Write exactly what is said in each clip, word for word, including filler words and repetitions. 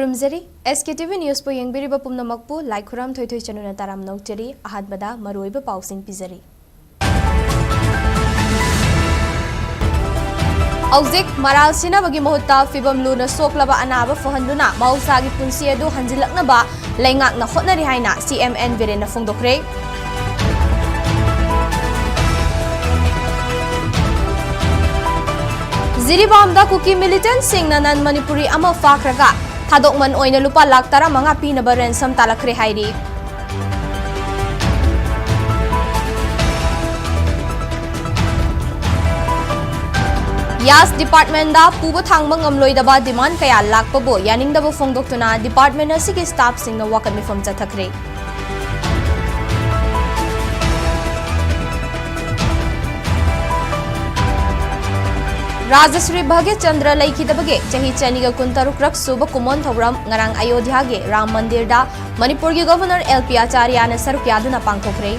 ꯈꯨꯔꯨꯝꯖꯔꯤ꯫ ꯑꯦꯁ ꯀꯦ T V ꯅ꯭ꯌꯨꯁꯄꯨ ꯌꯦꯡꯕꯤꯔꯤꯕ ꯄꯨꯝꯅꯃꯛꯄꯨ ꯂꯥꯏꯈꯨꯔꯥꯝ ꯊꯣꯏꯊꯣꯏ ꯆꯅꯨꯅ ꯇꯔꯥꯝꯅ ꯑꯣꯛꯆꯔꯤ꯫ ꯑꯍꯥꯟꯕꯗ ꯃꯔꯨꯑꯣꯏꯕ ꯄꯥꯎꯁꯤꯡ ꯄꯤꯖꯔꯤ꯫ ꯍꯧꯖꯤꯛ ꯃꯔꯥꯜ ꯁꯤꯅꯕꯒꯤ ꯃꯍꯨꯠꯇ ꯐꯤꯕꯝ ꯂꯨꯅ ꯁꯣꯛꯂꯕ ꯑꯅꯥꯕ ꯐꯍꯟꯗꯨꯅ ꯃꯍꯧꯁꯥꯒꯤ ꯄꯨꯟꯁꯤ ꯑꯗꯨ ꯍꯟꯖꯤꯜꯂꯛꯅꯕ ꯂꯩꯉꯥꯛꯅ ꯍꯣꯠꯅꯔꯤ ꯍꯥꯏꯅ ꯁꯤ ꯑꯦꯝ ꯑꯦꯟ ꯕꯤꯔꯦꯟꯅ ꯐꯣꯡꯗꯣꯛꯈ꯭ꯔꯦ꯫ ꯖꯤꯔꯤꯕꯥꯝꯗ ꯀꯨꯀꯤ ꯃꯤꯂꯤꯇꯦꯟꯠꯁꯤꯡꯅ ꯅꯟ ꯃꯅꯤꯄꯨꯔꯤ ꯑꯃ ꯐꯥꯈ꯭ꯔꯒ ꯊꯥꯗꯣꯛꯃꯟ ꯑꯣꯏꯅ ꯂꯨꯄꯥ ꯂꯥꯈ ꯇꯔꯥꯃꯉꯥ ꯄꯤꯅꯕ ꯔꯦꯟꯁꯝ ꯇꯥꯂꯛꯈ꯭ꯔꯦ ꯍꯥꯏꯔꯤ꯫ ꯌꯥꯁ ꯗꯤꯄꯥꯔꯠꯃꯦꯟꯗ ꯄꯨꯕ ꯊꯥꯡꯕ ꯉꯝꯂꯣꯏꯗꯕ ꯗꯤꯃꯥꯟ ꯀꯌꯥ ꯂꯥꯛꯄꯕꯨ ꯌꯥꯅꯤꯡꯗꯕ ꯐꯣꯡꯗꯣꯛꯇꯨꯅ ꯗꯤꯄꯥꯔꯠꯃꯦꯟ ꯑꯁꯤꯒꯤ ꯁ꯭ꯇꯥꯐꯁꯤꯡꯅ ꯋꯥꯀꯠ ꯃꯤꯐꯝ ꯆꯠꯊꯈ꯭ꯔꯦ꯫ ꯔꯥꯖꯁ꯭ꯔꯤ ꯚꯥꯒ꯭ꯌꯆꯟꯗ꯭ꯔ ꯂꯩꯈꯤꯗꯕꯒꯤ ꯆꯍꯤ ꯆꯅꯤꯒ ꯀꯨꯟꯇꯔꯨꯛ ꯁꯨꯕ ꯀꯨꯃꯣꯟ ꯊꯧꯔꯝ ꯉꯔꯥꯡ ꯑꯌꯣꯙ꯭ꯌꯥꯒꯤ ꯔꯥꯝ ꯃꯟꯗꯤꯔꯗ ꯃꯅꯤꯄꯨꯔꯒꯤ ꯒꯚꯔꯅꯔ ꯑꯦꯜ ꯄꯤ ꯑꯥꯆꯥꯔꯌꯥꯅ ꯁꯔꯨꯛ ꯌꯥꯗꯨꯅ ꯄꯥꯡꯊꯣꯛꯈ꯭ꯔꯦ꯫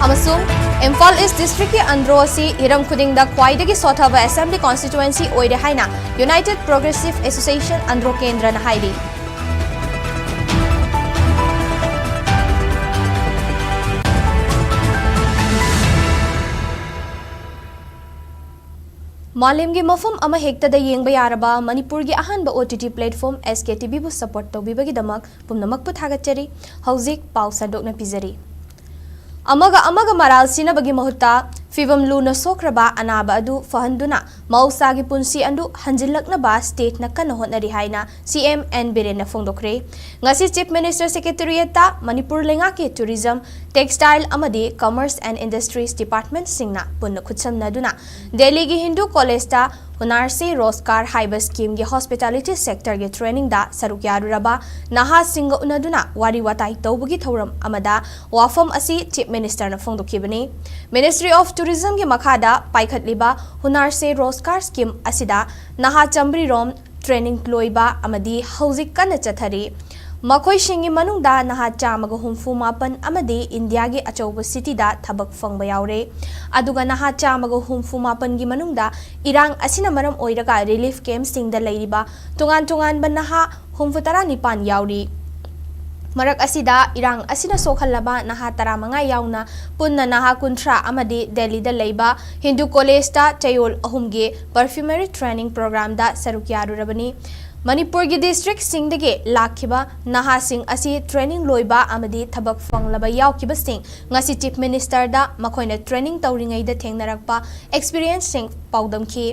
ꯑꯃꯁꯨꯡ ꯏꯝꯐꯥꯜ ꯏꯁ ꯗꯤꯁꯇ꯭ꯔꯤꯛꯀꯤ ꯑꯟꯗ꯭ꯔꯣ ꯑꯁꯤ ꯍꯤꯔꯝ ꯈꯨꯗꯤꯡꯗ ꯈ꯭ꯋꯥꯏꯗꯒꯤ ꯁꯣꯠꯊꯕ ꯑꯦꯁꯦꯝꯕ꯭ꯂꯤ ꯀꯣꯟꯁꯇꯤꯇ꯭ꯋꯦꯟꯁꯤ ꯑꯣꯏꯔꯦ ꯍꯥꯏꯅ ꯌꯨꯅꯥꯏꯇꯦꯗ ꯄ꯭ꯔꯣꯒ꯭ꯔꯦꯁꯤꯚ ꯑꯦꯁꯣꯁꯤꯌꯦꯁꯟ ꯑꯟꯗ꯭ꯔꯣ ꯀꯦꯟꯗ꯭ꯔꯅ ꯍꯥꯏꯔꯤ꯫ ꯃꯥꯂꯦꯝꯒꯤ ꯃꯐꯝ ꯑꯃꯍꯦꯛꯇꯗ ꯌꯦꯡꯕ ꯌꯥꯔꯕ ꯃꯅꯤꯄꯨꯔꯒꯤ ꯑꯍꯥꯟꯕ ꯑꯣ ꯇꯤ ꯇꯤ ꯄ꯭ꯂꯦꯠꯐꯣꯝ ꯑꯦꯁ ꯀꯦ ꯇꯤ ꯚꯤꯕꯨ ꯁꯄꯣꯔꯠ ꯇꯧꯕꯤꯕꯒꯤꯗꯃꯛ ꯄꯨꯝꯅꯃꯛꯄꯨ ꯊꯥꯒꯠꯆꯔꯤ꯫ ꯍꯧꯖꯤꯛ ꯄꯥꯎ ꯁꯟꯗꯣꯛꯅ ꯄꯤꯖꯔꯤ꯫ ꯑꯃꯒ ꯑꯃꯒ ꯃꯔꯥꯜ ꯁꯤꯅꯕꯒꯤ ꯃꯍꯨꯠꯇ ꯐꯤꯕꯝ ꯂꯨꯅ ꯁꯣꯛꯈ꯭ꯔꯕ ꯑꯅꯥꯕ ꯑꯗꯨ ꯐꯍꯟꯗꯨꯅ ꯃꯍꯧꯁꯥꯒꯤ ꯄꯨꯟꯁꯤ ꯑꯗꯨ ꯍꯟꯖꯤꯜꯂꯛꯅꯕ ꯁ꯭ꯇꯦꯠꯅ ꯀꯟꯅ ꯍꯣꯠꯅꯔꯤ ꯍꯥꯏꯅ ꯁꯤ ꯑꯦꯝ ꯑꯦꯟ ꯕꯤꯔꯦꯟꯅ ꯐꯣꯡꯗꯣꯛꯈ꯭ꯔꯦ꯫ ꯉꯁꯤ ꯆꯤꯐ ꯃꯤꯅꯤꯁꯇꯔ ꯁꯦꯀ꯭ꯔꯦꯇꯦꯔꯤꯌꯦꯠꯇ ꯃꯅꯤꯄꯨꯔ ꯂꯩꯉꯥꯛꯀꯤ ꯇꯨꯔꯤꯖꯝ, ꯇꯦꯛꯁꯇꯥꯏꯜ ꯑꯃꯗꯤ ꯀꯃꯔꯁ ꯑꯦꯟ ꯏꯟꯗꯁꯇ꯭ꯔꯤꯁ ꯗꯤꯄꯥꯔꯠꯃꯦꯟꯠꯁꯤꯡꯅ ꯄꯨꯟꯅ ꯈꯨꯠꯁꯝꯅꯗꯨꯅ ꯗꯦꯜꯂꯤꯒꯤ ꯍꯤꯟꯗꯨ ꯀꯣꯂꯦꯖꯇ ꯍꯨꯅꯥꯔ ꯁꯦ ꯔꯣꯖꯒꯥꯔ ꯍꯥꯏꯕ ꯁ꯭ꯀꯤꯝꯒꯤ ꯍꯣꯁꯄꯤꯇꯥꯂꯤꯇꯤ ꯁꯦꯛꯇꯔꯒꯤ ꯇ꯭ꯔꯦꯅꯤꯡꯗ ꯁꯔꯨꯛ ꯌꯥꯔꯨꯔꯕ ꯅꯍꯥꯁꯤꯡꯒ ꯎꯅꯗꯨꯅ ꯋꯥꯔꯤ ꯋꯥꯇꯥꯏ ꯇꯧꯕꯒꯤ ꯊꯧꯔꯝ ꯑꯃꯗ ꯋꯥꯐꯝ ꯑꯁꯤ ꯆꯤꯐ ꯃꯤꯅꯤꯁꯇꯔꯅ ꯐꯣꯡꯗꯣꯛꯈꯤꯕꯅꯤ꯫ ꯃꯤꯅꯤꯁꯇ꯭ꯔꯤ ꯑꯣꯐ ꯇꯨꯔꯤꯖꯝꯒꯤ ꯃꯈꯥꯗ ꯄꯥꯏꯈꯠꯂꯤꯕ ꯍꯨꯅꯥꯔ ꯁꯦ ꯔꯣꯖꯒꯥꯔ ꯁ꯭ꯀꯤꯝ ꯑꯁꯤꯗ ꯅꯍꯥ ꯆꯥꯃꯔꯤ ꯔꯣꯝ ꯇ꯭ꯔꯦꯅꯤꯡ ꯂꯣꯏꯕ ꯑꯃꯗꯤ ꯍꯧꯖꯤꯛ ꯀꯟꯅ ꯆꯠꯊꯔꯤ꯫ ꯃꯈꯣꯏꯁꯤꯡꯒꯤ ꯃꯅꯨꯡꯗ ꯅꯍꯥ ꯆꯥꯝꯃꯒ ꯍꯨꯝꯐꯨ ꯃꯥꯄꯟ ꯑꯃꯗꯤ ꯏꯟꯗꯤꯌꯥꯒꯤ ꯑꯆꯧꯕ ꯁꯤꯇꯤꯗ ꯊꯕꯛ ꯐꯪꯕ ꯌꯥꯎꯔꯦ꯫ ꯑꯗꯨꯒ ꯅꯍꯥ ꯆꯥꯝꯃꯒ ꯍꯨꯝꯐꯨ ꯃꯥꯄꯟꯒꯤ ꯃꯅꯨꯡꯗ ꯏꯔꯥꯡ ꯑꯁꯤꯅ ꯃꯔꯝ ꯑꯣꯏꯔꯒ ꯔꯤꯂꯤꯐ ꯀꯦꯝꯞꯁꯤꯡꯗ ꯂꯩꯔꯤꯕ ꯇꯣꯉꯥꯟ ꯇꯣꯉꯥꯟꯕ ꯅꯍꯥ ꯍꯨꯝꯐꯨ ꯇꯔꯥ ꯅꯤꯄꯥꯟ ꯌꯥꯎꯔꯤ꯫ ꯃꯔꯛ ꯑꯁꯤꯗ ꯏꯔꯥꯡ ꯑꯁꯤꯅ ꯁꯣꯛꯍꯜꯂꯕ ꯅꯍꯥ ꯇꯔꯥꯃꯉꯥ ꯌꯥꯎꯅ ꯄꯨꯟꯅ ꯅꯍꯥ ꯀꯨꯟꯊ꯭ꯔꯥ ꯑꯃꯗꯤ ꯗꯦꯜꯂꯤꯗ ꯂꯩꯕ ꯍꯤꯟꯗꯨ ꯀꯣꯂꯦꯖꯇ ꯆꯌꯣꯜ ꯑꯍꯨꯝꯒꯤ ꯄꯔꯐ꯭ꯌꯨꯃꯔꯤ ꯇ꯭ꯔꯦꯅꯤꯡ ꯄ꯭ꯔꯣꯒ꯭ꯔꯥꯝꯗ ꯁꯔꯨꯛ ꯌꯥꯔꯨꯔꯕꯅꯤ꯫ ꯃꯅꯤꯄꯨꯔꯒꯤ ꯗꯤꯁꯇ꯭ꯔꯤꯛꯁꯤꯡꯗꯒꯤ ꯂꯥꯛꯈꯤꯕ ꯅꯍꯥꯁꯤꯡ ꯑꯁꯤ ꯇ꯭ꯔꯦꯅꯤꯡ ꯂꯣꯏꯕ ꯑꯃꯗꯤ ꯊꯕꯛ ꯐꯪꯂꯕ ꯌꯥꯎꯈꯤꯕꯁꯤꯡ ꯉꯁꯤ ꯆꯤꯐ ꯃꯤꯅꯤꯁꯇꯔꯗ ꯃꯈꯣꯏꯅ ꯇ꯭ꯔꯦꯅꯤꯡ ꯇꯧꯔꯤꯉꯩꯗ ꯊꯦꯡꯅꯔꯛꯄ ꯑꯦꯛꯁꯄꯤꯔꯤꯌꯦꯟꯁꯁꯤꯡ ꯄꯥꯎꯗꯝꯈꯤ꯫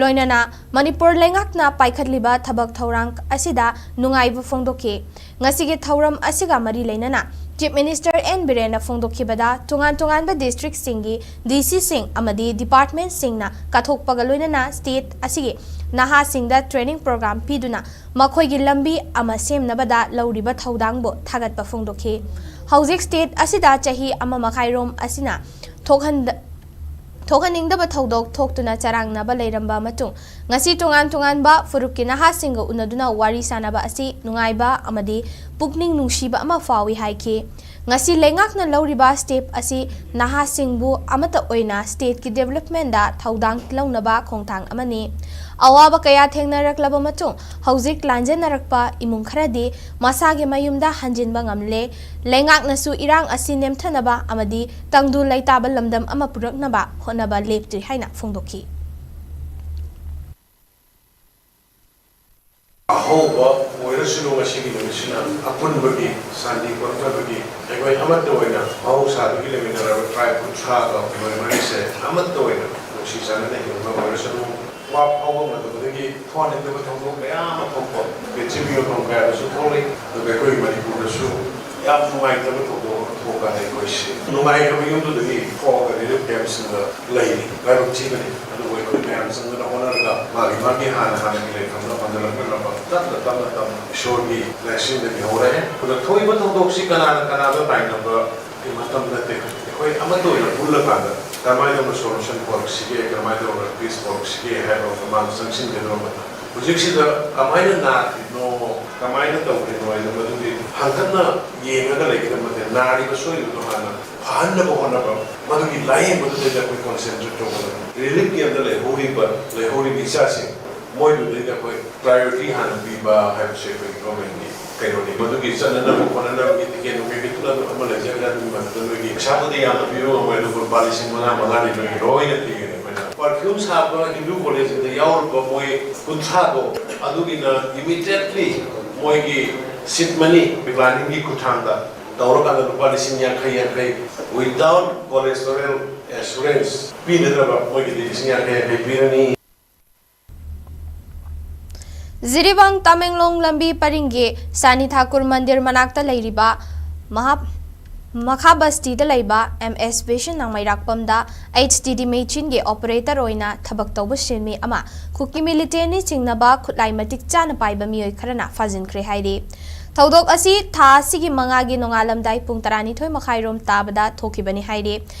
ꯂꯣꯏꯅꯅ ꯃꯅꯤꯄꯨꯔ ꯂꯩꯉꯥꯛꯅ ꯄꯥꯏꯈꯠꯂꯤꯕ ꯊꯕꯛ ꯊꯧꯔꯥꯡ ꯑꯁꯤꯗ ꯅꯨꯡꯉꯥꯏꯕ ꯐꯣꯡꯗꯣꯛꯈꯤ꯫ ꯉꯁꯤꯒꯤ ꯊꯧꯔꯝ ꯑꯁꯤꯒ ꯃꯔꯤ ꯂꯩꯅꯅ ꯆꯤꯐ ꯃꯤꯅꯤꯁꯇꯔ ꯑꯦꯟ ꯕꯤꯔꯦꯟꯅ ꯐꯣꯡꯗꯣꯛꯈꯤꯕꯗ, ꯇꯣꯉꯥꯟ ꯇꯣꯉꯥꯟꯕ ꯗꯤꯁꯇ꯭ꯔꯤꯛꯁꯤꯡꯒꯤ ꯗꯤ ꯁꯤꯁꯤꯡ ꯑꯃꯗꯤ ꯗꯤꯄꯥꯔꯠꯃꯦꯟꯠꯁꯤꯡꯅ ꯀꯠꯊꯣꯛꯄꯒ ꯂꯣꯏꯅꯅ ꯁ꯭ꯇꯦꯠ ꯑꯁꯤꯒꯤ ꯅꯍꯥꯁꯤꯡꯗ ꯇ꯭ꯔꯦꯅꯤꯡ ꯄ꯭ꯔꯣꯒ꯭ꯔꯥꯝ ꯄꯤꯗꯨꯅ ꯃꯈꯣꯏꯒꯤ ꯂꯝꯕꯤ ꯑꯃ ꯁꯦꯝꯅꯕꯗ ꯂꯧꯔꯤꯕ ꯊꯧꯗꯥꯡꯕꯨ ꯊꯥꯒꯠꯄ ꯐꯣꯡꯗꯣꯛꯈꯤ꯫ ꯍꯧꯖꯤꯛ ꯁ꯭ꯇꯦꯠ ꯑꯁꯤꯗ ꯆꯍꯤ ꯑꯃ ꯃꯈꯥꯏꯔꯣꯝ ꯑꯁꯤꯅ ꯊꯣꯛꯍꯟꯗ-, ꯊꯣꯛꯍꯟꯅꯤꯡꯗꯕ ꯊꯧꯗꯣꯛ ꯊꯣꯛꯇꯨꯅ ꯆꯔꯥꯡꯅꯕ ꯂꯩꯔꯝꯕ ꯑꯃꯁꯨꯡ ꯉꯁꯤ ꯇꯣꯉꯥꯟ ꯇꯣꯉꯥꯟꯕ ꯐꯨꯔꯨꯞꯀꯤ ꯅꯍꯥꯁꯤꯡꯒ ꯎꯅꯗꯨꯅ ꯋꯥꯔꯤ ꯁꯥꯅꯕ ꯑꯁꯤ ꯅꯨꯡꯉꯥꯏꯕ ꯑꯃꯗꯤ ꯄꯨꯛꯅꯤꯡ ꯅꯨꯡꯁꯤꯕ ꯑꯃ ꯐꯥꯎꯏ ꯍꯥꯏꯈꯤ꯫ ꯉꯁꯤ ꯂꯩꯉꯥꯛꯅ ꯂꯧꯔꯤꯕ ꯁ꯭ꯇꯦꯞ ꯑꯁꯤ ꯅꯍꯥꯁꯤꯡꯕꯨ ꯑꯃꯠꯇ ꯑꯣꯏꯅ ꯁ꯭ꯇꯦꯠꯀꯤ ꯗꯤꯕꯦꯂꯞꯃꯦꯟꯗ ꯊꯧꯗꯥꯡ ꯂꯧꯅꯕ ꯈꯣꯡꯊꯥꯡ ꯑꯃꯅꯤ꯫ ꯑꯋꯥꯕ ꯀꯌꯥ ꯊꯦꯡꯅꯔꯛꯂꯕ ꯃꯇꯨꯡ ꯍꯧꯖꯤꯛ ꯂꯥꯟꯖꯦꯟꯅꯔꯛꯄ ꯏꯃꯨꯡ ꯈꯔꯗꯤ ꯃꯁꯥꯒꯤ ꯃꯌꯨꯝꯗ ꯍꯟꯖꯤꯟꯕ ꯉꯝꯂꯦ꯫ ꯂꯩꯉꯥꯛꯅꯁꯨ ꯏꯔꯥꯡ ꯑꯁꯤ ꯅꯦꯝꯊꯅꯕ ꯑꯃꯗꯤ ꯇꯪꯗꯨ ꯂꯩꯇꯥꯕ ꯂꯝꯗꯝ ꯑꯃ ꯄꯨꯔꯛꯅꯕ ꯍꯣꯠꯅꯕ ꯂꯦꯞꯇ꯭ꯔꯤ ꯍꯥꯏꯅ ꯐꯣꯡꯗꯣꯛꯈꯤ꯫ ꯑꯍꯧꯕ ꯑꯣꯏꯔꯁꯅꯨ, ꯉꯁꯤꯒꯤ ꯅꯨꯃꯤꯠꯁꯤꯅ ꯑꯄꯨꯟꯕꯒꯤ ꯁꯥꯟꯇꯤ ꯄꯨꯔꯛꯅꯕꯒꯤ, ꯑꯩꯈꯣꯏ ꯑꯃꯠꯇ ꯑꯣꯏꯅ ꯃꯍꯧꯁꯥꯗꯒꯤ ꯂꯩꯃꯤꯟꯅꯔꯕ ꯇ꯭ꯔꯥꯏꯕ ꯀꯨꯟꯊ꯭ꯔꯥꯒ ꯍꯨꯝꯗꯣꯏ ꯃꯔꯤꯁꯦ ꯑꯃꯠꯇ ꯑꯣꯏꯅ ꯅꯨꯡꯁꯤ ꯆꯥꯟꯅꯅ ꯍꯤꯡꯕ ꯑꯣꯏꯔꯁꯅꯨ꯫ ꯋꯥ ꯐꯥꯎꯕ ꯉꯝꯗꯕꯗꯒꯤ ꯊꯣꯛꯍꯟꯅꯤꯡꯗꯕ ꯊꯧꯗꯣꯛ ꯃꯌꯥꯝ ꯑꯃ ꯊꯣꯛꯄ, ꯄ꯭ꯔꯤꯊꯤꯕꯤ ꯃꯐꯝ ꯀꯌꯥꯗꯁꯨ ꯊꯣꯛꯂꯤ꯫ ꯑꯗꯨꯒ ꯑꯩꯈꯣꯏ ꯃꯅꯤꯄꯨꯔꯗꯁꯨ ꯌꯥꯝ ꯅꯨꯡꯉꯥꯏꯇꯕ ꯊꯧꯗꯣꯛ ꯑꯃ ꯊꯣꯛꯀꯥꯟꯗ ꯑꯩꯈꯣꯏꯁꯤ ꯅꯨꯡꯉꯥꯏꯈ꯭ꯔꯕ ꯌꯨꯝꯗꯨꯗꯒꯤ ꯊꯣꯛꯑꯒ ꯔꯤꯂꯤꯐ ꯀꯦꯝꯞꯁꯤꯡꯗ ꯂꯩꯔꯤ꯫ ꯂꯥꯏꯕꯛ ꯊꯤꯕꯅꯤ꯫ ꯑꯗꯨꯕꯨ ꯑꯩꯈꯣꯏ ꯃꯌꯥꯝ ꯆꯪꯗꯅ ꯍꯣꯠꯅꯔꯒ ꯃꯥꯒꯤ ꯃꯥꯒꯤ ꯍꯥꯟꯅ ꯍꯥꯟꯅꯒꯤ ꯂꯩꯐꯝꯗ ꯍꯟꯖꯤꯜꯂꯛꯅꯅꯕ ꯇꯞꯅ ꯇꯞꯅ ꯇꯞꯅ ꯏꯁꯣꯔꯒꯤ blessingꯗꯒꯤ ꯍꯧꯔꯦ꯫ ꯑꯗꯨꯒ ꯊꯣꯛꯏꯕ ꯊꯧꯗꯣꯛꯁꯤ ꯀꯅꯥꯅ ꯀꯅꯥꯗ ꯇꯥꯏꯅꯕ ꯃꯇꯝ ꯅꯠꯇꯦ꯫ ꯑꯩꯈꯣꯏ ꯑꯃꯠꯇ ꯑꯣꯏꯅ ꯄꯨꯜꯂꯀꯥꯟꯗ ꯀꯔꯝꯍꯥꯏꯅ ꯇꯧꯅ solution ꯄꯨꯔꯛꯁꯤꯒꯦ, ꯀꯔꯝꯍꯥꯏꯅ ꯇꯧꯅ peace ꯄꯨꯔꯛꯁꯤꯒꯦ ꯍꯥꯏꯕ ꯃꯇꯥꯡꯗ ꯆꯪꯁꯤꯟꯒꯗꯕ ꯃꯇꯝ꯫ ꯍꯧꯖꯤꯛꯁꯤꯗ ꯀꯃꯥꯏꯅ ꯅꯥꯔꯤꯅꯣ, ꯀꯃꯥꯏꯅ ꯇꯧꯔꯤꯅꯣ ꯍꯥꯏꯅ ꯃꯗꯨꯒꯤ ꯍꯟꯒꯠꯅ ꯌꯦꯡꯉꯒ ꯂꯩꯒꯗꯕ ꯅꯠꯇꯦ꯫ ꯅꯥꯔꯤꯕ ꯁꯣꯏꯔꯤꯕꯗꯣ ꯍꯥꯟꯅ ꯐꯍꯟꯅꯕ ꯍꯣꯠꯅꯕ, ꯃꯗꯨꯒꯤ ꯂꯥꯌꯦꯡꯕꯗꯨꯗꯩꯗ ꯑꯩꯈꯣꯏ ꯀꯣꯟꯁꯦꯟꯇ꯭ꯔꯦꯠ ꯇꯧꯒꯗꯕꯅꯤ꯫ ꯔꯤꯂꯤꯐ ꯀꯦꯝꯗ ꯂꯩꯍꯧꯔꯤꯕ ꯂꯩꯍꯧꯔꯤꯕ ꯏꯆꯥꯁꯤꯡ, ꯃꯣꯏꯗꯨꯗꯩꯗ ꯑꯩꯈꯣꯏ ꯄ꯭ꯔꯥꯏꯌꯣꯔꯤꯇꯤ ꯍꯥꯟꯅ ꯄꯤꯕ ꯍꯥꯏꯕꯁꯦ ꯑꯩꯈꯣꯏꯒꯤ ꯒꯣꯔꯃꯦꯟꯒꯤ ꯀꯩꯅꯣꯅꯤ꯫ ꯃꯗꯨꯒꯤ ꯆꯠꯅꯅꯕ ꯈꯣꯠꯅꯅꯕꯒꯤ ꯇꯤꯀꯦꯠ ꯅꯨꯡꯀꯦꯠꯀꯤ ꯊꯨꯅꯕ ꯑꯃ ꯂꯩꯖꯈ꯭ꯔꯦ꯫ ꯑꯗꯨꯒꯤ ꯃꯊꯛꯇ ꯅꯣꯏꯒꯤ ꯄꯩꯁꯥꯕꯨꯗꯤ ꯌꯥꯝꯅ ꯄꯤꯕ ꯉꯝꯃꯣꯏ, ꯑꯗꯨꯒ ꯂꯨꯄꯥ ꯂꯤꯁꯤꯡ ꯃꯉꯥ, ꯃꯉꯥꯅꯤ ꯅꯣꯏꯒꯤ ꯂꯣꯏꯅ ꯄꯤꯒꯅꯤ꯫ ꯑꯩꯈꯣꯏꯅ ꯄꯔꯐ꯭ꯌꯨꯝ ꯁꯥꯕ ꯍꯤꯟꯗꯨ ꯀꯣꯂꯦꯖꯁꯤꯡꯗ ꯌꯥꯎꯔꯤꯕ ꯃꯣꯏ ꯀꯨꯟꯊ꯭ꯔꯥꯗꯣ, ꯑꯗꯨꯒꯤꯅ ꯏꯃꯤꯗꯤꯌꯦꯠꯂꯤ ꯃꯣꯏꯒꯤ ꯁꯤꯠ ꯃꯅꯤ ꯄ꯭ꯂꯥꯅꯤꯡꯒꯤ ꯈꯨꯠꯊꯥꯡꯗ ꯇꯧꯔꯀꯥꯟꯗ ꯂꯨꯄꯥ ꯂꯤꯁꯤꯡ ꯌꯥꯡꯈꯩ ꯌꯥꯡꯈꯩ, without collateral assurance, ꯄꯤꯅꯗꯕ ꯃꯣꯏꯒꯤꯗꯤ ꯂꯤꯁꯤꯡ ꯌꯥꯡꯈꯩ ꯌꯥꯡꯈꯩ ꯄꯤꯔꯅꯤ꯫ ꯖꯤꯔꯤꯕꯥꯝ ꯇꯃꯦꯡꯂꯣꯡ ꯂꯝꯕꯤ ꯄꯔꯤꯡꯒꯤ ꯁꯥꯅꯤ ꯊꯥꯀꯨꯔ ꯃꯟꯗꯤꯔ ꯃꯅꯥꯛꯇ ꯂꯩꯔꯤꯕ ꯃꯍꯥ-, ꯃꯈꯥ ꯕꯁꯇꯤꯗ ꯂꯩꯕ ꯑꯦꯝ ꯑꯦꯁ ꯕꯤꯁꯟ ꯅꯥꯡꯃꯩꯔꯥꯛꯄꯝꯗ ꯑꯩꯆ ꯗꯤ ꯗꯤ ꯃꯦꯆꯤꯟꯒꯤ ꯑꯣꯄꯔꯦꯇꯔ ꯑꯣꯏꯅ ꯊꯕꯛ ꯇꯧꯕ ꯁꯤꯟꯃꯤ ꯑꯃ ꯀꯨꯀꯤ ꯃꯤꯂꯤꯇꯦꯟꯅꯤ ꯆꯤꯡꯅꯕ ꯈꯨꯠꯂꯥꯏ ꯃꯇꯤꯛ ꯆꯥꯅ ꯄꯥꯏꯕ ꯃꯤꯑꯣꯏ ꯈꯔꯅ ꯐꯥꯖꯤꯟꯈ꯭ꯔꯦ ꯍꯥꯏꯔꯤ꯫ ꯊꯧꯗꯣꯛ ꯑꯁꯤ ꯊꯥ ꯑꯁꯤꯒꯤ ꯃꯉꯥꯒꯤ ꯅꯣꯡꯉꯥꯜꯂꯝꯗꯥꯏ ꯄꯨꯡ ꯇꯔꯥꯅꯤꯊꯣꯏ ꯃꯈꯥꯏꯔꯣꯝ ꯇꯥꯕꯗ ꯊꯣꯛꯈꯤꯕꯅꯤ ꯍꯥꯏꯔꯤ꯫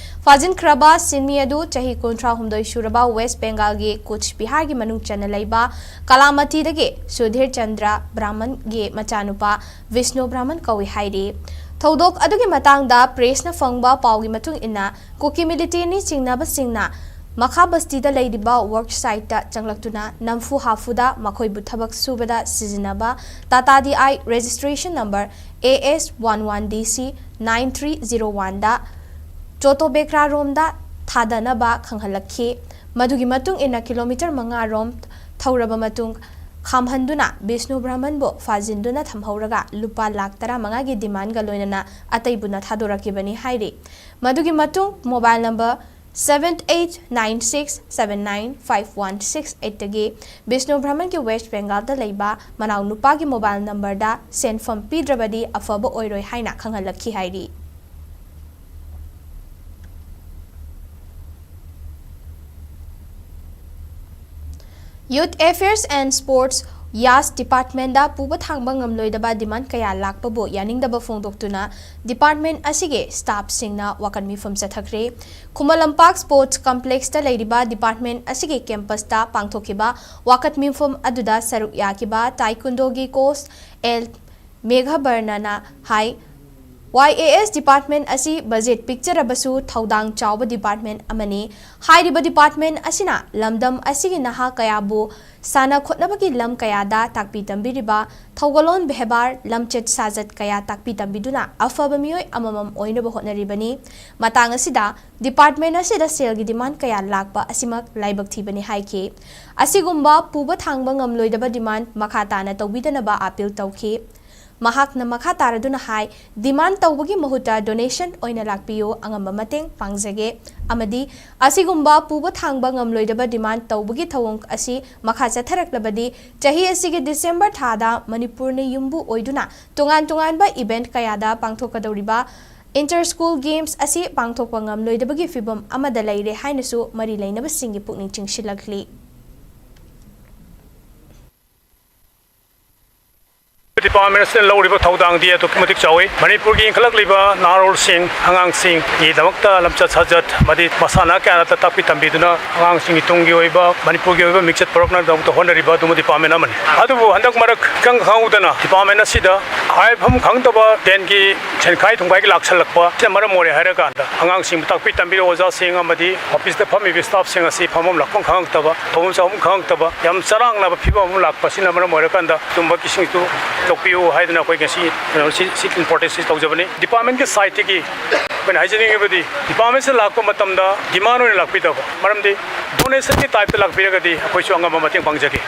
ꯐꯥꯖꯤꯟꯈ꯭ꯔꯕ ꯁꯤꯟꯃꯤ ꯑꯗꯨ ꯆꯍꯤ ꯀꯨꯟꯊ꯭ꯔꯥ ꯍꯨꯝꯗꯣꯏ ꯁꯨꯔꯕ ꯋꯦꯁ ꯕꯦꯡꯒꯥꯜꯒꯤ ꯀꯨꯆ ꯕꯤꯍꯥꯔꯒꯤ ꯃꯅꯨꯡ ꯆꯟꯅ ꯂꯩꯕ ꯀꯂꯥꯃꯇꯤꯗꯒꯤ ꯁꯨꯙꯤꯔ ꯆꯟꯗ꯭ꯔ ꯕ꯭ꯔꯥꯍꯃꯟꯒꯤ ꯃꯆꯥꯅꯨꯄꯥ ꯕꯤꯁꯅꯨ ꯕ꯭ꯔꯥꯍꯃꯟ ꯀꯧꯏ ꯍꯥꯏꯔꯤ꯫ ꯊꯧꯗꯣꯛ ꯑꯗꯨꯒꯤ ꯃꯇꯥꯡꯗ ꯄ꯭ꯔꯦꯁꯅ ꯐꯪꯕ ꯄꯥꯎꯒꯤ ꯃꯇꯨꯡ ꯏꯟꯅ, ꯀꯨꯀꯤ ꯃꯤꯂꯤꯇꯦꯟꯅꯤ ꯆꯤꯡꯅꯕꯁꯤꯡꯅ ꯃꯈꯥ ꯕꯁꯇꯤꯗ ꯂꯩꯔꯤꯕ ꯋꯔꯛ ꯁꯥꯏꯠꯇ ꯆꯪꯂꯛꯇꯨꯅ ꯅꯝꯐꯨ ꯍꯥꯐꯨꯗ ꯃꯈꯣꯏꯕꯨ ꯊꯕꯛ ꯁꯨꯕꯗ ꯁꯤꯖꯤꯟꯅꯕ Tata D I registration number A S one one D C nine three zero ꯋꯥꯟꯗ ꯆꯣꯇꯣꯕꯦꯀ꯭ꯔꯥꯔꯣꯝꯗ ꯊꯥꯗꯅꯕ ꯈꯪꯍꯜꯂꯛꯈꯤ꯫ ꯃꯗꯨꯒꯤ ꯃꯇꯨꯡ ꯏꯟꯅ ꯀꯤꯂꯣꯃꯤꯇꯔ ꯃꯉꯥ ꯔꯣꯝ ꯊꯧꯔꯕ ꯃꯇꯨꯡ ꯈꯥꯝꯍꯟꯗꯨꯅ ꯕꯤꯁꯅꯨ ꯕ꯭ꯔꯍꯃꯟꯕꯨ ꯐꯥꯖꯤꯟꯗꯨꯅ ꯊꯝꯍꯧꯔꯒ ꯂꯨꯄꯥ ꯂꯥꯈ ꯇꯔꯥꯃꯉꯥꯒꯤ ꯗꯤꯃꯥꯟꯒ ꯂꯣꯏꯅꯅ ꯑꯇꯩꯕꯨꯅ ꯊꯥꯗꯣꯔꯛꯈꯤꯕꯅꯤ ꯍꯥꯏꯔꯤ꯫ ꯃꯗꯨꯒꯤ ꯃꯇꯨꯡ mobile number seven eight nine six seven nine five one six eight ꯇꯒꯤ ꯕꯤꯁꯅꯨ ꯕ꯭ꯔꯍꯃꯟꯒꯤ ꯋꯦꯁ ꯕꯦꯡꯒꯥꯜꯗ ꯂꯩꯕ ꯃꯅꯥꯎ ꯅꯨꯄꯥꯒꯤ ꯃꯣꯕꯥꯏꯜ ꯅꯝꯕꯔꯗ ꯁꯦꯟꯐꯝ ꯄꯤꯗ꯭ꯔꯕꯗꯤ ꯑꯐꯕ ꯑꯣꯏꯔꯣꯏ ꯍꯥꯏꯅ ꯈꯪꯍꯜꯂꯛꯈꯤ ꯍꯥꯏꯔꯤ꯫ Youth Affairs and Sports ꯌꯥꯁ ꯗꯤꯄꯥꯔꯠꯃꯦꯟꯗ ꯄꯨꯕ ꯊꯥꯡꯕ ꯉꯝꯂꯣꯏꯗꯕ ꯗꯤꯃꯥꯟ ꯀꯌꯥ ꯂꯥꯛꯄꯕꯨ ꯌꯥꯅꯤꯡꯗꯕ ꯐꯣꯡꯗꯣꯛꯇꯨꯅ ꯗꯤꯄꯥꯔꯠꯃꯦꯟ ꯑꯁꯤꯒꯤ ꯁ꯭ꯇꯥꯐꯁꯤꯡꯅ ꯋꯥꯀꯠ ꯃꯤꯐꯝ ꯆꯠꯊꯈ꯭ꯔꯦ꯫ ꯈꯨꯃꯟ ꯂꯝꯄꯥꯛ ꯁ꯭ꯄꯣꯔꯠꯁ ꯀꯝꯄ꯭ꯂꯦꯛꯁꯇ ꯂꯩꯔꯤꯕ ꯗꯤꯄꯥꯔꯠꯃꯦꯟ ꯑꯁꯤꯒꯤ ꯀꯦꯝꯄꯁꯇ ꯄꯥꯡꯊꯣꯛꯈꯤꯕ ꯋꯥꯀꯠ ꯃꯤꯐꯝ ꯑꯗꯨꯗ ꯁꯔꯨꯛ ꯌꯥꯈꯤꯕ ꯇꯥꯏꯀꯨꯟꯗꯣꯒꯤ ꯀꯣꯆ ꯑꯦꯜ ꯃꯦꯘꯕꯔꯅꯅ ꯍꯥꯏ, ꯋꯥꯏ ꯑꯦ ꯑꯦꯁ ꯗꯤꯄꯥꯔꯠꯃꯦꯟ ꯑꯁꯤ ꯕꯖꯦꯠ ꯄꯤꯛꯆꯔꯕꯁꯨ ꯊꯧꯗꯥꯡ ꯆꯥꯎꯕ ꯗꯤꯄꯥꯔꯠꯃꯦꯟ ꯑꯃꯅꯤ꯫ ꯍꯥꯏꯔꯤꯕ ꯗꯤꯄꯥꯔꯠꯃꯦꯟ ꯑꯁꯤꯅ ꯂꯝꯗꯝ ꯑꯁꯤꯒꯤ ꯅꯍꯥ ꯀꯌꯥꯕꯨ ꯁꯥꯟꯅ ꯈꯣꯠꯅꯕꯒꯤ ꯂꯝ ꯀꯌꯥꯗ ꯇꯥꯛꯄꯤ ꯇꯝꯕꯤꯔꯤꯕ ꯊꯧꯒꯜꯂꯣꯟ ꯕꯦꯕꯥꯔ, ꯂꯝꯆꯠ ꯁꯥꯖꯠ ꯀꯌꯥ ꯇꯥꯛꯄꯤ ꯇꯝꯕꯤꯗꯨꯅ ꯑꯐꯕ ꯃꯤꯑꯣꯏ ꯑꯃꯃꯝ ꯑꯣꯏꯅꯕ ꯍꯣꯠꯅꯔꯤꯕꯅꯤ꯫ ꯃꯇꯥꯡ ꯑꯁꯤꯗ ꯗꯤꯄꯥꯔꯠꯃꯦꯟ ꯑꯁꯤꯗ ꯁꯦꯜꯒꯤ ꯗꯤꯃꯥꯟ ꯀꯌꯥ ꯂꯥꯛꯄ ꯑꯁꯤꯃꯛ ꯂꯥꯏꯕꯛ ꯊꯤꯕꯅꯤ ꯍꯥꯏꯈꯤ꯫ ꯑꯁꯤꯒꯨꯝꯕ ꯄꯨꯕ ꯊꯥꯡꯕ ꯉꯝꯂꯣꯏꯗꯕ ꯗꯤꯃꯥꯟ ꯃꯈꯥ ꯇꯥꯅ ꯇꯧꯕꯤꯗꯅꯕ ꯑꯥꯄꯤꯜ ꯇꯧꯈꯤ꯫ ꯃꯍꯥꯛꯅ ꯃꯈꯥ ꯇꯥꯔꯗꯨꯅ ꯍꯥꯏ, ꯗꯤꯃꯥꯟ ꯇꯧꯕꯒꯤ ꯃꯍꯨꯠꯇ ꯗꯣꯅꯦꯁꯟ ꯑꯣꯏꯅ ꯂꯥꯛꯄꯤꯌꯨ, ꯑꯉꯝꯕ ꯃꯇꯦꯡ ꯄꯥꯡꯖꯒꯦ ꯑꯃꯗꯤ ꯑꯁꯤꯒꯨꯝꯕ ꯄꯨꯕ ꯊꯥꯡꯕ ꯉꯝꯂꯣꯏꯗꯕ ꯗꯤꯃꯥꯟ ꯇꯧꯕꯒꯤ ꯊꯧꯑꯣꯡ ꯑꯁꯤ ꯃꯈꯥ ꯆꯠꯊꯔꯛꯂꯕꯗꯤ ꯆꯍꯤ ꯑꯁꯤꯒꯤ ꯗꯤꯁꯦꯝꯕꯔ ꯊꯥꯗ ꯃꯅꯤꯄꯨꯔꯅ ꯌꯨꯝꯕꯨ ꯑꯣꯏꯗꯨꯅ ꯇꯣꯉꯥꯟ ꯇꯣꯉꯥꯟꯕ ꯏꯚꯦꯟꯠ ꯀꯌꯥꯗ ꯄꯥꯡꯊꯣꯛꯀꯗꯧꯔꯤꯕ ꯏꯟꯇꯔ ꯁ꯭ꯀꯨꯜ ꯒꯦꯝꯁ ꯑꯁꯤ ꯄꯥꯡꯊꯣꯛꯄ ꯉꯝꯂꯣꯏꯗꯕꯒꯤ ꯐꯤꯚꯝ ꯑꯃꯗ ꯂꯩꯔꯦ ꯍꯥꯏꯅꯁꯨ ꯃꯔꯤ ꯂꯩꯅꯕꯁꯤꯡꯒꯤ ꯄꯨꯛꯅꯤꯡ ꯆꯤꯡꯁꯤꯜꯂꯛꯂꯤ꯫ ꯗꯤꯄꯥꯔꯠꯃꯦꯟ ꯑꯁꯤꯅ ꯂꯧꯔꯤꯕ ꯊꯧꯗꯥꯡꯗꯤ ꯑꯗꯨꯛꯀꯤ ꯃꯇꯤꯛ ꯆꯥꯎꯏ꯫ ꯃꯅꯤꯄꯨꯔꯒꯤ ꯏꯟꯈꯠꯂꯛꯂꯤꯕ ꯅꯍꯥꯔꯣꯜꯁꯤꯡ, ꯑꯉꯥꯡꯁꯤꯡꯒꯤꯗꯃꯛꯇ ꯂꯝꯆꯠ ꯁꯥꯖꯠ ꯑꯃꯗꯤ ꯃꯁꯥꯟꯅ ꯀꯌꯥꯗ ꯇꯥꯛꯄꯤ ꯇꯝꯕꯤꯗꯨꯅ ꯑꯉꯥꯡꯁꯤꯡꯒꯤ ꯇꯨꯡꯒꯤ ꯑꯣꯏꯕ ꯃꯅꯤꯄꯨꯔꯒꯤ ꯑꯣꯏꯕ ꯃꯤꯡꯆꯠ ꯄꯨꯔꯛꯅꯕꯒꯤꯗꯃꯛꯇ ꯍꯣꯠꯅꯔꯤꯕ ꯑꯗꯨꯒꯨꯝꯕ ꯗꯤꯄꯥꯔꯠꯃꯦꯟ ꯑꯃꯅꯤ꯫ ꯑꯗꯨꯕꯨ ꯍꯟꯗꯛ ꯃꯔꯛ ꯏꯈꯪ ꯈꯪꯍꯧꯗꯅ ꯗꯤꯄꯥꯔꯠꯃꯦꯟ ꯑꯁꯤꯗ ꯍꯥꯏꯐꯝ ꯈꯪꯗꯕ ꯇꯦꯟꯒꯤ ꯁꯦꯟꯈꯥꯏ ꯊꯨꯝꯈꯥꯏꯒꯤ ꯂꯥꯛꯁꯜꯂꯛꯄ ꯑꯁꯤꯅ ꯃꯔꯝ ꯑꯣꯏꯔꯦ ꯍꯥꯏꯔꯀꯥꯟꯗ ꯑꯉꯥꯡꯁꯤꯡꯕꯨ ꯇꯥꯛꯄꯤ ꯇꯝꯕꯤꯔꯤꯕ ꯑꯣꯖꯥꯁꯤꯡ ꯑꯃꯗꯤ ꯑꯣꯐꯤꯁꯇ ꯐꯝꯃꯤꯕ ꯁ꯭ꯇꯥꯐꯁꯤꯡ ꯑꯁꯤ ꯐꯝꯐꯝ ꯂꯥꯛꯐꯝ ꯈꯪꯉꯛꯇꯕ, ꯇꯧꯐꯝ ꯆꯥꯐꯝ ꯈꯪꯉꯛꯇꯕ, ꯌꯥꯝ ꯆꯔꯥꯡꯅꯕ ꯐꯤꯕꯝ ꯑꯃ ꯂꯥꯛꯄ ꯑꯁꯤꯅ ꯃꯔꯝ ꯑꯣꯏꯔꯀꯥꯟꯗ ꯑꯗꯨꯝꯕꯒꯤꯁꯤꯡꯗꯨ ꯂꯧꯕꯤꯌꯨ ꯍꯥꯏꯗꯅ ꯑꯩꯈꯣꯏ ꯉꯁꯤ ꯀꯩꯅꯣꯁꯤ, ꯁꯤꯠ ꯏꯝꯄꯣꯔꯇꯦꯟꯁꯁꯤ ꯇꯧꯖꯕꯅꯤ꯫ ꯗꯤꯄꯥꯔꯠꯃꯦꯟꯒꯤ ꯁꯥꯏꯠꯇꯒꯤ ꯑꯩꯈꯣꯏꯅ ꯍꯥꯏꯖꯅꯤꯡꯉꯤꯕꯗꯤ, ꯗꯤꯄꯥꯔꯠꯃꯦꯟꯁꯤ ꯂꯥꯛꯄ ꯃꯇꯝꯗ ꯗꯤꯃꯥꯟ ꯑꯣꯏꯅ ꯂꯥꯛꯄꯤꯗꯕ, ꯃꯔꯝꯗꯤ ꯗꯣꯅꯦꯁꯟꯒꯤ ꯇꯥꯏꯞꯇ ꯂꯥꯛꯄꯤꯔꯒꯗꯤ ꯑꯩꯈꯣꯏꯁꯨ ꯑꯉꯝꯕ ꯃꯇꯦꯡ ꯄꯥꯡꯖꯒꯦ꯫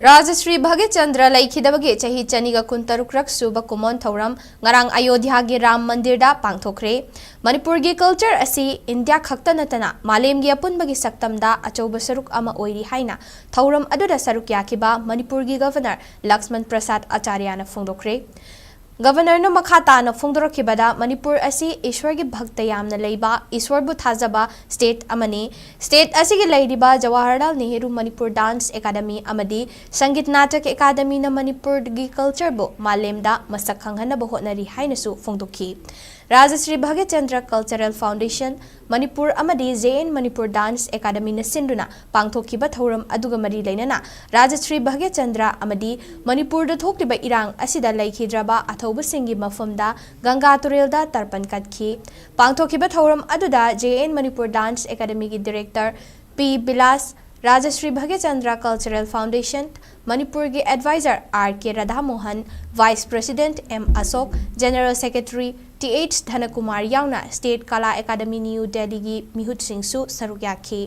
ꯔꯥꯖꯁ꯭ꯔꯤ ꯚꯒꯠ ꯆꯟꯗ꯭ꯔ ꯂꯩꯈꯤꯗꯕꯒꯤ ꯆꯍꯤ ꯆꯅꯤꯒ ꯀꯨꯟꯇꯔꯨꯛꯔꯛ ꯁꯨꯕ ꯀꯨꯃꯣꯟ ꯊꯧꯔꯝ ꯉꯔꯥꯡ ꯑꯌꯣꯙ꯭ꯌꯥꯒꯤ ꯔꯥꯝ ꯃꯟꯗꯤꯔꯗ ꯄꯥꯡꯊꯣꯛꯈ꯭ꯔꯦ꯫ ꯃꯅꯤꯄꯨꯔꯒꯤ ꯀꯜꯆꯔ ꯑꯁꯤ ꯏꯟꯗꯤꯌꯥ ꯈꯛꯇ ꯅꯠꯇꯅ ꯃꯥꯂꯦꯝꯒꯤ ꯑꯄꯨꯟꯕꯒꯤ ꯁꯛꯇꯝꯗ ꯑꯆꯧꯕ ꯁꯔꯨꯛ ꯑꯃ ꯑꯣꯏꯔꯤ ꯍꯥꯏꯅ ꯊꯧꯔꯝ ꯑꯗꯨꯗ ꯁꯔꯨꯛ ꯌꯥꯈꯤꯕ ꯃꯅꯤꯄꯨꯔꯒꯤ ꯒꯚꯔꯅꯔ ꯂꯛꯁꯃꯟ ꯄ꯭ꯔꯁꯥꯗ ꯑꯆꯥꯔꯌꯥꯅ ꯐꯣꯡꯗꯣꯛꯈ꯭ꯔꯦ꯫ ꯒꯕꯔꯅꯔꯅ ꯃꯈꯥ ꯇꯥꯅ ꯐꯣꯡꯗꯣꯔꯛꯈꯤꯕꯗ, ꯃꯅꯤꯄꯨꯔ ꯑꯁꯤ ꯏꯁ꯭ꯋꯔꯒꯤ ꯚꯛꯇ ꯌꯥꯝꯅ ꯂꯩꯕ, ꯏꯁ꯭ꯋꯔꯕꯨ ꯊꯥꯖꯕ ꯁ꯭ꯇꯦꯠ ꯑꯃꯅꯤ꯫ ꯁ꯭ꯇꯦꯠ ꯑꯁꯤꯒꯤ ꯂꯩꯔꯤꯕ ꯖꯋꯥꯍꯔꯂꯥꯜ ꯅꯦꯍꯔꯨ ꯃꯅꯤꯄꯨꯔ ꯗꯥꯟꯁ ꯑꯦꯀꯥꯗꯃꯤ ꯑꯃꯗꯤ ꯁꯪꯒꯤꯠ ꯅꯥꯇꯛ ꯑꯦꯀꯥꯗꯃꯤꯅ ꯃꯅꯤꯄꯨꯔꯒꯤ ꯀꯜꯆꯔꯕꯨ ꯃꯥꯂꯦꯝꯗ ꯃꯁꯛ ꯈꯪꯍꯟꯅꯕ ꯍꯣꯠꯅꯔꯤ ꯍꯥꯏꯅꯁꯨ ꯐꯣꯡꯗꯣꯛꯈꯤ꯫ ꯔꯥꯖꯁ꯭ꯔꯤ ꯚꯥꯒ꯭ꯌꯆꯟꯗ꯭ꯔ ꯀꯜꯆꯔꯦꯜ ꯐꯥꯎꯟꯗꯦꯁꯟ ꯃꯅꯤꯄꯨꯔ ꯑꯃꯗꯤ ꯖꯦ ꯑꯦꯟ ꯃꯅꯤꯄꯨꯔ ꯗꯥꯟꯁ ꯑꯦꯀꯥꯗꯃꯤꯅ ꯁꯤꯟꯗꯨꯅ ꯄꯥꯡꯊꯣꯛꯈꯤꯕ ꯊꯧꯔꯝ ꯑꯗꯨꯒ ꯃꯔꯤ ꯂꯩꯅꯅ ꯔꯥꯖꯁ꯭ꯔꯤ ꯚꯥꯒ꯭ꯌꯆꯟꯗ꯭ꯔ ꯑꯃꯗꯤ ꯃꯅꯤꯄꯨꯔꯗ ꯊꯣꯛꯂꯤꯕ ꯏꯔꯥꯡ ꯑꯁꯤꯗ ꯂꯩꯈꯤꯗ꯭ꯔꯕ ꯑꯊꯧꯕꯁꯤꯡꯒꯤ ꯃꯐꯝꯗ ꯒꯪꯒꯥ ꯇꯨꯔꯦꯜꯗ ꯇꯔꯄꯟ ꯀꯠꯈꯤ꯫ ꯄꯥꯡꯊꯣꯛꯈꯤꯕ ꯊꯧꯔꯝ ꯑꯗꯨꯗ ꯖꯦ ꯑꯦꯟ ꯃꯅꯤꯄꯨꯔ ꯗꯥꯟꯁ ꯑꯦꯀꯥꯗꯃꯤꯒꯤ director P Bilas, Rajshri Bhagyachandra cultural foundation ꯃꯅꯤꯄꯨꯔꯒꯤ adviser R K Radhamohan, vice president M Ashok, general secretary T H Dhanakumar ꯌꯥꯎꯅ ꯁ꯭ꯇꯦꯠ ꯀꯂꯥ ꯑꯦꯀꯥꯗꯃꯤ ꯅ꯭ꯌꯨ ꯗꯦꯜꯂꯤꯒꯤ ꯃꯤꯍꯨꯠꯁꯤꯡꯁꯨ ꯁꯔꯨꯛ ꯌꯥꯈꯤ꯫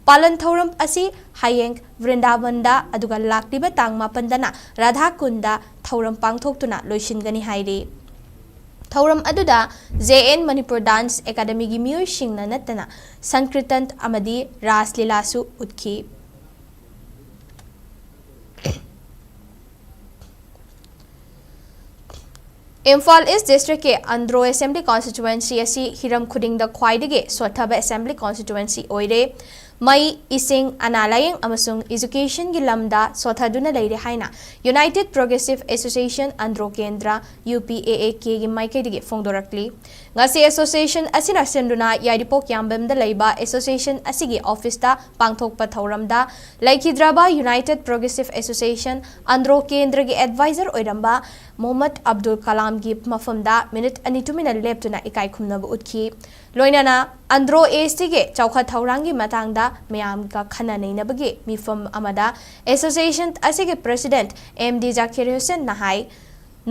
ꯄꯥꯂꯟ ꯊꯧꯔꯝ ꯑꯁꯤ ꯍꯌꯦꯡ ꯕ꯭ꯔꯤꯟꯗꯥꯕꯟꯗ ꯑꯗꯨꯒ ꯂꯥꯛꯂꯤꯕ ꯇꯥꯡ ꯃꯥꯄꯟꯗꯅ ꯔꯥꯙꯥ ꯀꯨꯟꯗ ꯊꯧꯔꯝ ꯄꯥꯡꯊꯣꯛꯇꯨꯅ ꯂꯣꯏꯁꯤꯟꯒꯅꯤ ꯍꯥꯏꯔꯤ꯫ ꯊꯧꯔꯝ ꯑꯗꯨꯗ ꯖꯦ ꯑꯦꯟ ꯃꯅꯤꯄꯨꯔ ꯗꯥꯟꯁ ꯑꯦꯀꯥꯗꯃꯤꯒꯤ ꯃꯤꯑꯣꯏꯁꯤꯡꯅ ꯅꯠꯇꯅ ꯁꯪꯀ꯭ꯔꯤꯇꯟ ꯑꯃꯗꯤ ꯔꯥꯁ ꯂꯤꯂꯥꯁꯨ ꯎꯠꯈꯤ꯫ ꯏꯝꯐꯥꯜ ꯏꯁ ꯗꯤꯁꯇ꯭ꯔꯤꯛꯀꯤ ꯑꯟꯗ꯭ꯔꯣ ꯑꯦꯁꯦꯝꯕ꯭ꯂꯤ ꯀꯣꯟꯁꯇꯤꯇ꯭ꯌꯨꯋꯦꯟꯁꯤ ꯑꯁꯤ ꯍꯤꯔꯝ ꯈꯨꯗꯤꯡꯗ ꯈ꯭ꯋꯥꯏꯗꯒꯤ ꯁꯣꯠꯊꯕ ꯑꯦꯁꯦꯝꯕ꯭ꯂꯤ ꯀꯣꯟꯁꯇꯤꯇ꯭ꯌꯨꯋꯦꯟꯁꯤ ꯑꯣꯏꯔꯦ꯫ ꯃꯩ, ꯏꯁꯤꯡ, ꯑꯅꯥ ꯂꯥꯌꯦꯡ ꯑꯃꯁꯨꯡ ꯏꯖꯨꯀꯦꯁꯟꯒꯤ ꯂꯝꯗ ꯁꯣꯠꯊꯗꯨꯅ ꯂꯩꯔꯦ ꯍꯥꯏꯅ ꯌꯨꯅꯥꯏꯇꯦꯗ ꯄ꯭ꯔꯣꯒ꯭ꯔꯦꯁꯤꯚ ꯑꯦꯁꯣꯁꯤꯌꯦꯁꯟ ꯑꯟꯗ꯭ꯔꯣ ꯀꯦꯟꯗ꯭ꯔ, ꯌꯨ ꯄꯤ ꯑꯦ ꯑꯦ ꯀꯦꯒꯤ ꯃꯥꯏꯀꯩꯗꯒꯤ ꯐꯣꯡꯗꯣꯔꯛꯂꯤ꯫ ꯉꯁꯤ ꯑꯦꯁꯣꯁꯤꯌꯦꯁꯟ ꯑꯁꯤꯅ ꯁꯤꯟꯗꯨꯅ ꯌꯥꯏꯔꯤꯄꯣꯛ ꯌꯥꯝꯕꯦꯝꯗ ꯂꯩꯕ ꯑꯦꯁꯣꯁꯤꯌꯦꯁꯟ ꯑꯁꯤꯒꯤ ꯑꯣꯐꯤꯁꯇ ꯄꯥꯡꯊꯣꯛꯄ ꯊꯧꯔꯝꯗ ꯂꯩꯈꯤꯗ꯭ꯔꯕ ꯌꯨꯅꯥꯏꯇꯦꯗ ꯄ꯭ꯔꯣꯒ꯭ꯔꯦꯁꯤꯚ ꯑꯦꯁꯣꯁꯤꯌꯦꯁꯟ ꯑꯟꯗ꯭ꯔꯣ ꯀꯦꯟꯗ꯭ꯔꯒꯤ ꯑꯦꯗꯚꯥꯏꯖꯔ ꯑꯣꯏꯔꯝꯕ ꯃꯣꯍꯝꯃꯗ ꯑꯕꯗꯨꯜ ꯀꯂꯥꯝꯒꯤ ꯃꯐꯝꯗ ꯃꯤꯅꯤꯠ ꯑꯅꯤ ꯇꯨꯃꯤꯟꯅ ꯂꯦꯞꯇꯨꯅ ꯏꯀꯥꯏ ꯈꯨꯝꯅꯕ ꯎꯠꯈꯤ꯫ ꯂꯣꯏꯅꯅ ꯑꯟꯗ꯭ꯔꯣ ꯑꯦꯁꯇꯤꯒꯤ ꯆꯥꯎꯈꯠ ꯊꯧꯔꯥꯡꯒꯤ ꯃꯇꯥꯡꯗ ꯃꯌꯥꯝꯒ ꯈꯟꯅ ꯅꯩꯅꯕꯒꯤ ꯃꯤꯐꯝ ꯑꯃꯗ ꯑꯦꯁꯣꯁꯤꯌꯦꯁꯟ ꯑꯁꯤꯒꯤ ꯄ꯭ꯔꯦꯁꯤꯗꯦꯟꯠ ꯑꯦꯝ ꯗꯤ ꯖꯥꯀꯤꯔ ꯍꯨꯁꯦꯟꯅ ꯍꯥꯏ,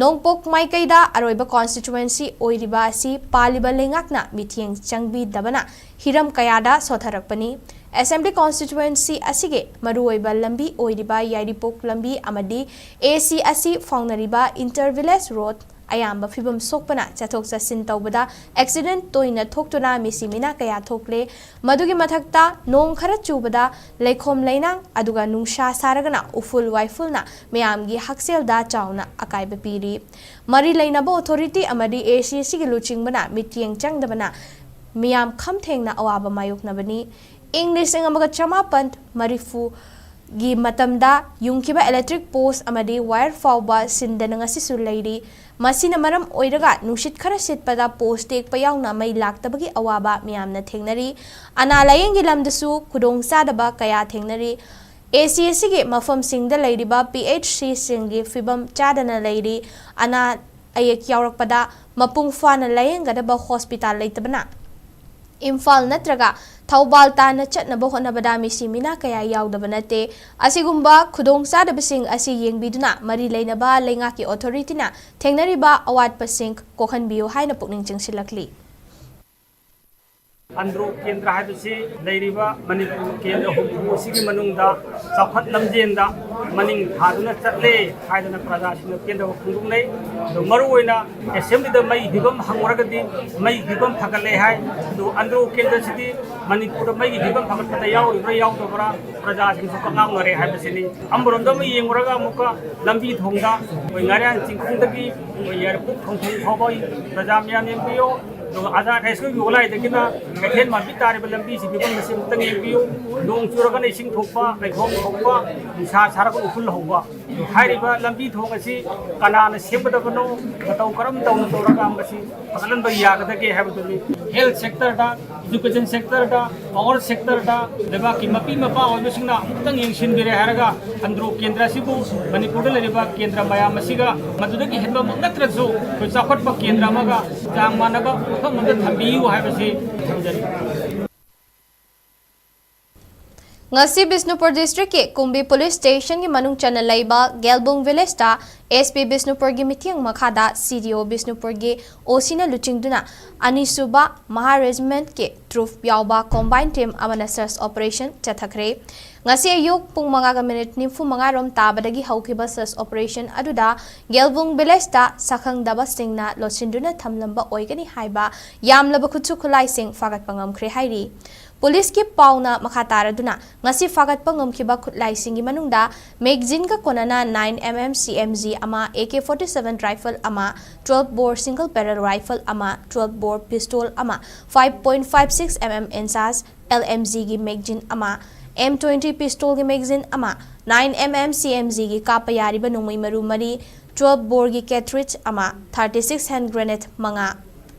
ꯅꯣꯡꯄꯣꯛ ꯃꯥꯏꯀꯩꯗ ꯑꯔꯣꯏꯕ ꯀꯣꯟꯁꯇꯤꯇ꯭ꯌꯨꯋꯦꯟꯁꯤ ꯑꯣꯏꯔꯤꯕ ꯑꯁꯤ ꯄꯥꯜꯂꯤꯕ ꯂꯩꯉꯥꯛꯅ ꯃꯤꯠꯌꯦꯡ ꯆꯪꯕꯤꯗꯕꯅ ꯍꯤꯔꯝ ꯀꯌꯥꯗ ꯁꯣꯠꯊꯔꯛꯄꯅꯤ꯫ Assembly Constituency ꯑꯁꯤꯒꯤ ꯃꯔꯨꯑꯣꯏꯕ ꯂꯝꯕꯤ ꯑꯣꯏꯔꯤꯕ ꯌꯥꯏꯔꯤꯄꯣꯛ ꯂꯝꯕꯤ ꯑꯃꯗꯤ A C ꯑꯁꯤ ꯐꯥꯎꯅꯔꯤꯕ Inter Village Road ꯑꯌꯥꯝꯕ ꯐꯤꯕꯝ ꯁꯣꯛꯄꯅ ꯆꯠꯊꯣꯛ ꯆꯠꯁꯤꯟ ꯇꯧꯕꯗ accident ꯇꯣꯏꯅ ꯊꯣꯛꯇꯨꯅ ꯃꯤꯁꯤ ꯃꯤꯅꯥ ꯀꯌꯥ ꯊꯣꯛꯂꯦ꯫ ꯃꯗꯨꯒꯤ ꯃꯊꯛꯇ ꯅꯣꯡ ꯈꯔ ꯆꯨꯕꯗ ꯂꯩꯈꯣꯝ ꯂꯩꯅꯥꯡ, ꯑꯗꯨꯒ ꯅꯨꯡꯁꯥ ꯁꯥꯔꯒꯅ ꯎꯐꯨꯜ ꯋꯥꯏꯐꯨꯜꯅ ꯃꯤꯌꯥꯝꯒꯤ ꯍꯛꯁꯦꯜꯗ ꯆꯥꯎꯅ ꯑꯀꯥꯏꯕ ꯄꯤꯔꯤ꯫ ꯃꯔꯤ ꯂꯩꯅꯕ authority ꯑꯃꯗꯤ A C ꯑꯁꯤꯒꯤ ꯂꯨꯆꯤꯡꯕꯅ ꯃꯤꯠꯌꯦꯡ ꯆꯪꯗꯕꯅ ꯃꯤꯌꯥꯝ ꯈꯝ ꯊꯦꯡꯅ ꯑꯋꯥꯕ ꯃꯥꯌꯣꯛꯅꯕꯅꯤ꯫ ꯏꯪ ꯂꯤꯁꯤꯡ ꯑꯃꯒ ꯆꯃꯥꯄꯟ ꯃꯔꯤꯐꯨꯒꯤ ꯃꯇꯝꯗ ꯌꯨꯡꯈꯤꯕ electric post ꯑꯃꯗꯤ wire ꯐꯥꯎꯕ ꯁꯤꯟꯗꯅ ꯉꯁꯤꯁꯨ ꯂꯩꯔꯤ꯫ ꯃꯁꯤꯅ ꯃꯔꯝ ꯑꯣꯏꯔꯒ ꯅꯨꯡꯁꯤꯠ ꯈꯔ ꯁꯤꯠꯄꯗ post ꯇꯦꯛꯄ ꯌꯥꯎꯅ ꯃꯩ ꯂꯥꯛꯇꯕꯒꯤ ꯑꯋꯥꯕ ꯃꯤꯌꯥꯝꯅ ꯊꯦꯡꯅꯔꯤ꯫ ꯑꯅꯥ ꯂꯥꯌꯦꯡꯒꯤ ꯂꯝꯗꯁꯨ ꯈꯨꯗꯣꯡꯆꯥꯗꯕ ꯀꯌꯥ ꯊꯦꯡꯅꯔꯤ꯫ A C ꯑꯁꯤꯒꯤ ꯃꯐꯝꯁꯤꯡꯗ ꯂꯩꯔꯤꯕ P H Cꯁꯤꯡꯒꯤ ꯐꯤꯕꯝ ꯆꯥꯗꯅ ꯂꯩꯔꯤ꯫ ꯑꯅꯥ ꯑꯌꯦꯛ ꯌꯥꯎꯔꯛꯄꯗ ꯃꯄꯨꯡ ꯐꯥꯅ ꯂꯥꯌꯦꯡꯒꯗꯕ hospital ꯂꯩꯇꯕꯅ ꯏꯝꯐꯥꯜ ꯅꯠꯇ꯭ꯔꯒ ꯊꯧꯕꯥꯜ ꯇꯥꯟꯅ ꯆꯠꯅꯕ ꯍꯣꯠꯅꯕꯗ ꯃꯤꯁꯤ ꯃꯤꯅꯥ ꯀꯌꯥ ꯌꯥꯎꯗꯕ ꯅꯠꯇꯦ꯫ ꯑꯁꯤꯒꯨꯝꯕ ꯈꯨꯗꯣꯡꯆꯥꯗꯕꯁꯤꯡ ꯑꯁꯤ ꯌꯦꯡꯕꯤꯗꯨꯅ ꯃꯔꯤ ꯂꯩꯅꯕ ꯂꯩꯉꯥꯛꯀꯤ authorityꯅ ꯊꯦꯡꯅꯔꯤꯕ ꯑꯋꯥꯠꯄꯁꯤꯡ ꯀꯣꯛꯍꯟꯕꯤꯌꯨ ꯍꯥꯏꯅ ꯄꯨꯛꯅꯤꯡ ꯆꯤꯡꯁꯤꯜꯂꯛꯂꯤ꯫ ꯑꯟꯗ꯭ꯔꯣ ꯀꯦꯟꯗ꯭ꯔ ꯍꯥꯏꯕꯁꯤ ꯂꯩꯔꯤꯕ ꯃꯅꯤꯄꯨꯔ ꯀꯦꯟꯗ꯭ꯔ ꯍꯨꯝꯐꯨ ꯑꯁꯤꯒꯤ ꯃꯅꯨꯡꯗ ꯆꯥꯎꯈꯠ ꯂꯝꯖꯦꯟꯗ ꯃꯅꯤꯡ ꯊꯥꯗꯨꯅ ꯆꯠꯂꯦ ꯍꯥꯏꯗꯅ ꯄ꯭ꯔꯖꯥꯁꯤꯡꯅ ꯄꯦꯟꯗꯕ ꯐꯣꯡꯗꯣꯛꯅꯩ꯫ ꯑꯗꯨ ꯃꯔꯨꯑꯣꯏꯅ assemblyꯗ ꯃꯩ ꯐꯤꯕꯝ ꯍꯪꯉꯨꯔꯒꯗꯤ ꯃꯩ ꯐꯤꯕꯝ ꯐꯒꯠꯂꯦ ꯍꯥꯏ꯫ ꯑꯗꯨ ꯑꯟꯗ꯭ꯔꯣ ꯀꯦꯟꯗ꯭ꯔꯁꯤꯗꯤ ꯃꯅꯤꯄꯨꯔꯗ ꯃꯩꯒꯤ ꯐꯤꯕꯝ ꯐꯒꯠꯄꯗ ꯌꯥꯎꯔꯤꯕ꯭ꯔꯥ ꯌꯥꯎꯗꯕ꯭ꯔꯥ ꯄ꯭ꯔꯖꯥꯁꯤꯡꯁꯨ ꯀꯛꯉꯥꯎꯅꯔꯦ ꯍꯥꯏꯕꯁꯤꯅꯤ꯫ ꯑꯃꯔꯣꯝꯗ ꯑꯃꯨꯛ ꯌꯦꯡꯉꯨꯔꯒ ꯑꯃꯨꯛꯀ ꯂꯝꯕꯤ ꯊꯣꯡꯗ ꯑꯩꯈꯣꯏ ꯉꯥꯔꯤꯌꯥꯟ ꯆꯤꯡꯈꯣꯡꯗꯒꯤ ꯑꯩꯈꯣꯏ ꯌꯥꯏꯔꯤꯄꯣꯛ ꯊꯣꯡꯈꯣꯡ ꯐꯥꯎꯕ ꯄ꯭ꯔꯖꯥ ꯃꯌꯥꯝ ꯌꯦꯡꯕꯤꯌꯨ꯫ ꯑꯗꯨꯒ ꯑꯖꯥꯗ ꯍꯥꯏ ꯁ꯭ꯀꯨꯜꯒꯤ ꯒꯣꯂꯥꯏꯗꯒꯤꯅ ꯀꯩꯊꯦꯜ ꯃꯥꯟꯕꯤ ꯇꯥꯔꯤꯕ ꯂꯝꯕꯤꯁꯤꯒꯤ ꯐꯤꯕꯝ ꯑꯁꯤ ꯑꯃꯨꯛꯇꯪ ꯌꯦꯡꯕꯤꯌꯨ꯫ ꯅꯣꯡ ꯆꯨꯔꯒꯅ ꯏꯁꯤꯡ ꯊꯣꯛꯄ, ꯂꯩꯈꯣꯝ ꯊꯣꯛꯄ, ꯅꯨꯡꯁꯥ ꯁꯥꯔꯒ ꯎꯐꯨꯜ ꯍꯧꯕ꯫ ꯍꯥꯏꯔꯤꯕ ꯂꯝꯕꯤ ꯊꯣꯡ ꯑꯁꯤ ꯀꯅꯥꯅ ꯁꯦꯝꯒꯗꯕꯅꯣ, ꯃꯇꯧ ꯀꯔꯝ ꯇꯧꯅ ꯇꯧꯔꯒ ꯃꯁꯤ ꯐꯒꯠꯍꯟꯕ ꯌꯥꯒꯗꯒꯦ ꯍꯥꯏꯕꯗꯨꯅꯤ꯫ Health sectorꯗ, education sectorꯗ, power sectorꯗ ꯂꯩꯕꯥꯛꯀꯤ ꯃꯄꯤ ꯃꯄꯥ ꯑꯣꯏꯕꯁꯤꯡꯅ ꯑꯃꯨꯛꯇꯪ ꯌꯦꯡꯁꯤꯟꯕꯤꯔꯦ ꯍꯥꯏꯔꯒ ꯑꯟꯗ꯭ꯔꯣ ꯀꯦꯟꯗ꯭ꯔ ꯑꯁꯤꯕꯨ ꯃꯅꯤꯄꯨꯔꯗ ꯂꯩꯔꯤꯕ ꯀꯦꯟꯗ꯭ꯔ ꯃꯌꯥꯝ ꯑꯁꯤꯒ ꯃꯗꯨꯗꯒꯤ ꯍꯦꯟꯕꯃꯛ ꯅꯠꯇ꯭ꯔꯁꯨ ꯑꯩꯈꯣꯏ ꯆꯥꯎꯈꯠꯄ ꯀꯦꯟꯗ꯭ꯔ ꯑꯃꯒ ꯆꯥꯡ ꯃꯥꯟꯅꯕ ꯃꯐꯝ ꯑꯃꯗ ꯊꯝꯕꯤꯌꯨ ꯍꯥꯏꯕꯁꯤ ꯊꯝꯖꯔꯤ꯫ ꯉꯁꯤ ꯕꯤꯁꯅꯨꯄꯨꯔ ꯗꯤꯁꯇ꯭ꯔꯤꯛꯀꯤ ꯀꯨꯝꯕꯤ ꯄꯨꯂꯤꯁ ꯁ꯭ꯇꯦꯁꯟꯒꯤ ꯃꯅꯨꯡ ꯆꯟꯅ ꯂꯩꯕ ꯒꯦꯜꯕꯨꯡ ꯚꯤꯂꯦꯖꯇ ꯑꯦꯁ ꯄꯤ ꯕꯤꯁꯅꯨꯄꯨꯔꯒꯤ ꯃꯤꯠꯌꯦꯡ ꯃꯈꯥꯗ ꯁꯤ ꯗꯤ ꯑꯣ ꯕꯤꯁꯅꯨꯄꯨꯔꯒꯤ ꯑꯣ ꯁꯤꯅ ꯂꯨꯆꯤꯡꯗꯨꯅ ꯑꯅꯤꯁꯨꯕ ꯃꯍꯥ ꯔꯦꯖꯤꯃꯦꯟꯠꯀꯤ ꯇ꯭ꯔꯨꯞ ꯌꯥꯎꯕ ꯀꯣꯝꯕꯥꯏꯟ ꯇꯤꯝ ꯑꯃꯅ ꯁꯔꯆ ꯑꯣꯄꯔꯦꯁꯟ ꯆꯠꯊꯈ꯭ꯔꯦ꯫ ꯉꯁꯤ ꯑꯌꯨꯛ ꯄꯨꯡ ꯃꯉꯥꯒ ꯃꯤꯅꯤꯠ ꯅꯤꯐꯨ ꯃꯉꯥ ꯔꯣꯝ ꯇꯥꯕꯗꯒꯤ ꯍꯧꯈꯤꯕ ꯁꯔꯆ ꯑꯣꯄꯔꯦꯁꯟ ꯑꯗꯨꯗ ꯒꯦꯜꯕꯨꯡ ꯚꯤꯂꯦꯖꯇ ꯁꯛꯈꯪꯗꯕꯁꯤꯡꯅ ꯂꯣꯠꯁꯤꯟꯗꯨꯅ ꯊꯝꯂꯝꯕ ꯑꯣꯏꯒꯅꯤ ꯍꯥꯏꯕ ꯌꯥꯝꯂꯕ ꯈꯨꯠꯁꯨ ꯈꯨꯠꯂꯥꯏꯁꯤꯡ ꯐꯥꯒꯠꯄ ꯉꯝꯈ꯭ꯔꯦ ꯍꯥꯏꯔꯤ꯫ ꯄꯨꯂꯤꯁꯀꯤ ꯄꯥꯎꯅ ꯃꯈꯥ ꯇꯥꯔꯗꯨꯅ, ꯉꯁꯤ ꯐꯥꯒꯠꯄ ꯉꯝꯈꯤꯕ ꯈꯨꯠꯂꯥꯏꯁꯤꯡꯒꯤ ꯃꯅꯨꯡꯗ ꯃꯦꯒꯖꯤꯟꯒ ꯀꯣꯟꯅꯅ nine M M C M G ꯑꯃ, A K forty seven rifle ꯑꯃ, twelve bore single barrel rifle ꯑꯃ, twelve bore pistol ꯑꯃ, five point five six M M INSAS L M G ꯒꯤ ꯃꯦꯒꯖꯤꯟ ꯑꯃ, M twenty pistol ꯒꯤ magazine ꯑꯃ, nine M M C M G ꯒꯤ ꯀꯥꯞꯄ ꯌꯥꯔꯤꯕ ꯅꯣꯡꯃꯩ ꯃꯔꯨ ꯃꯔꯤ, twelve bore ꯒꯤ cartridge ꯑꯃ, thirty six hand grenade ꯃꯉꯥ,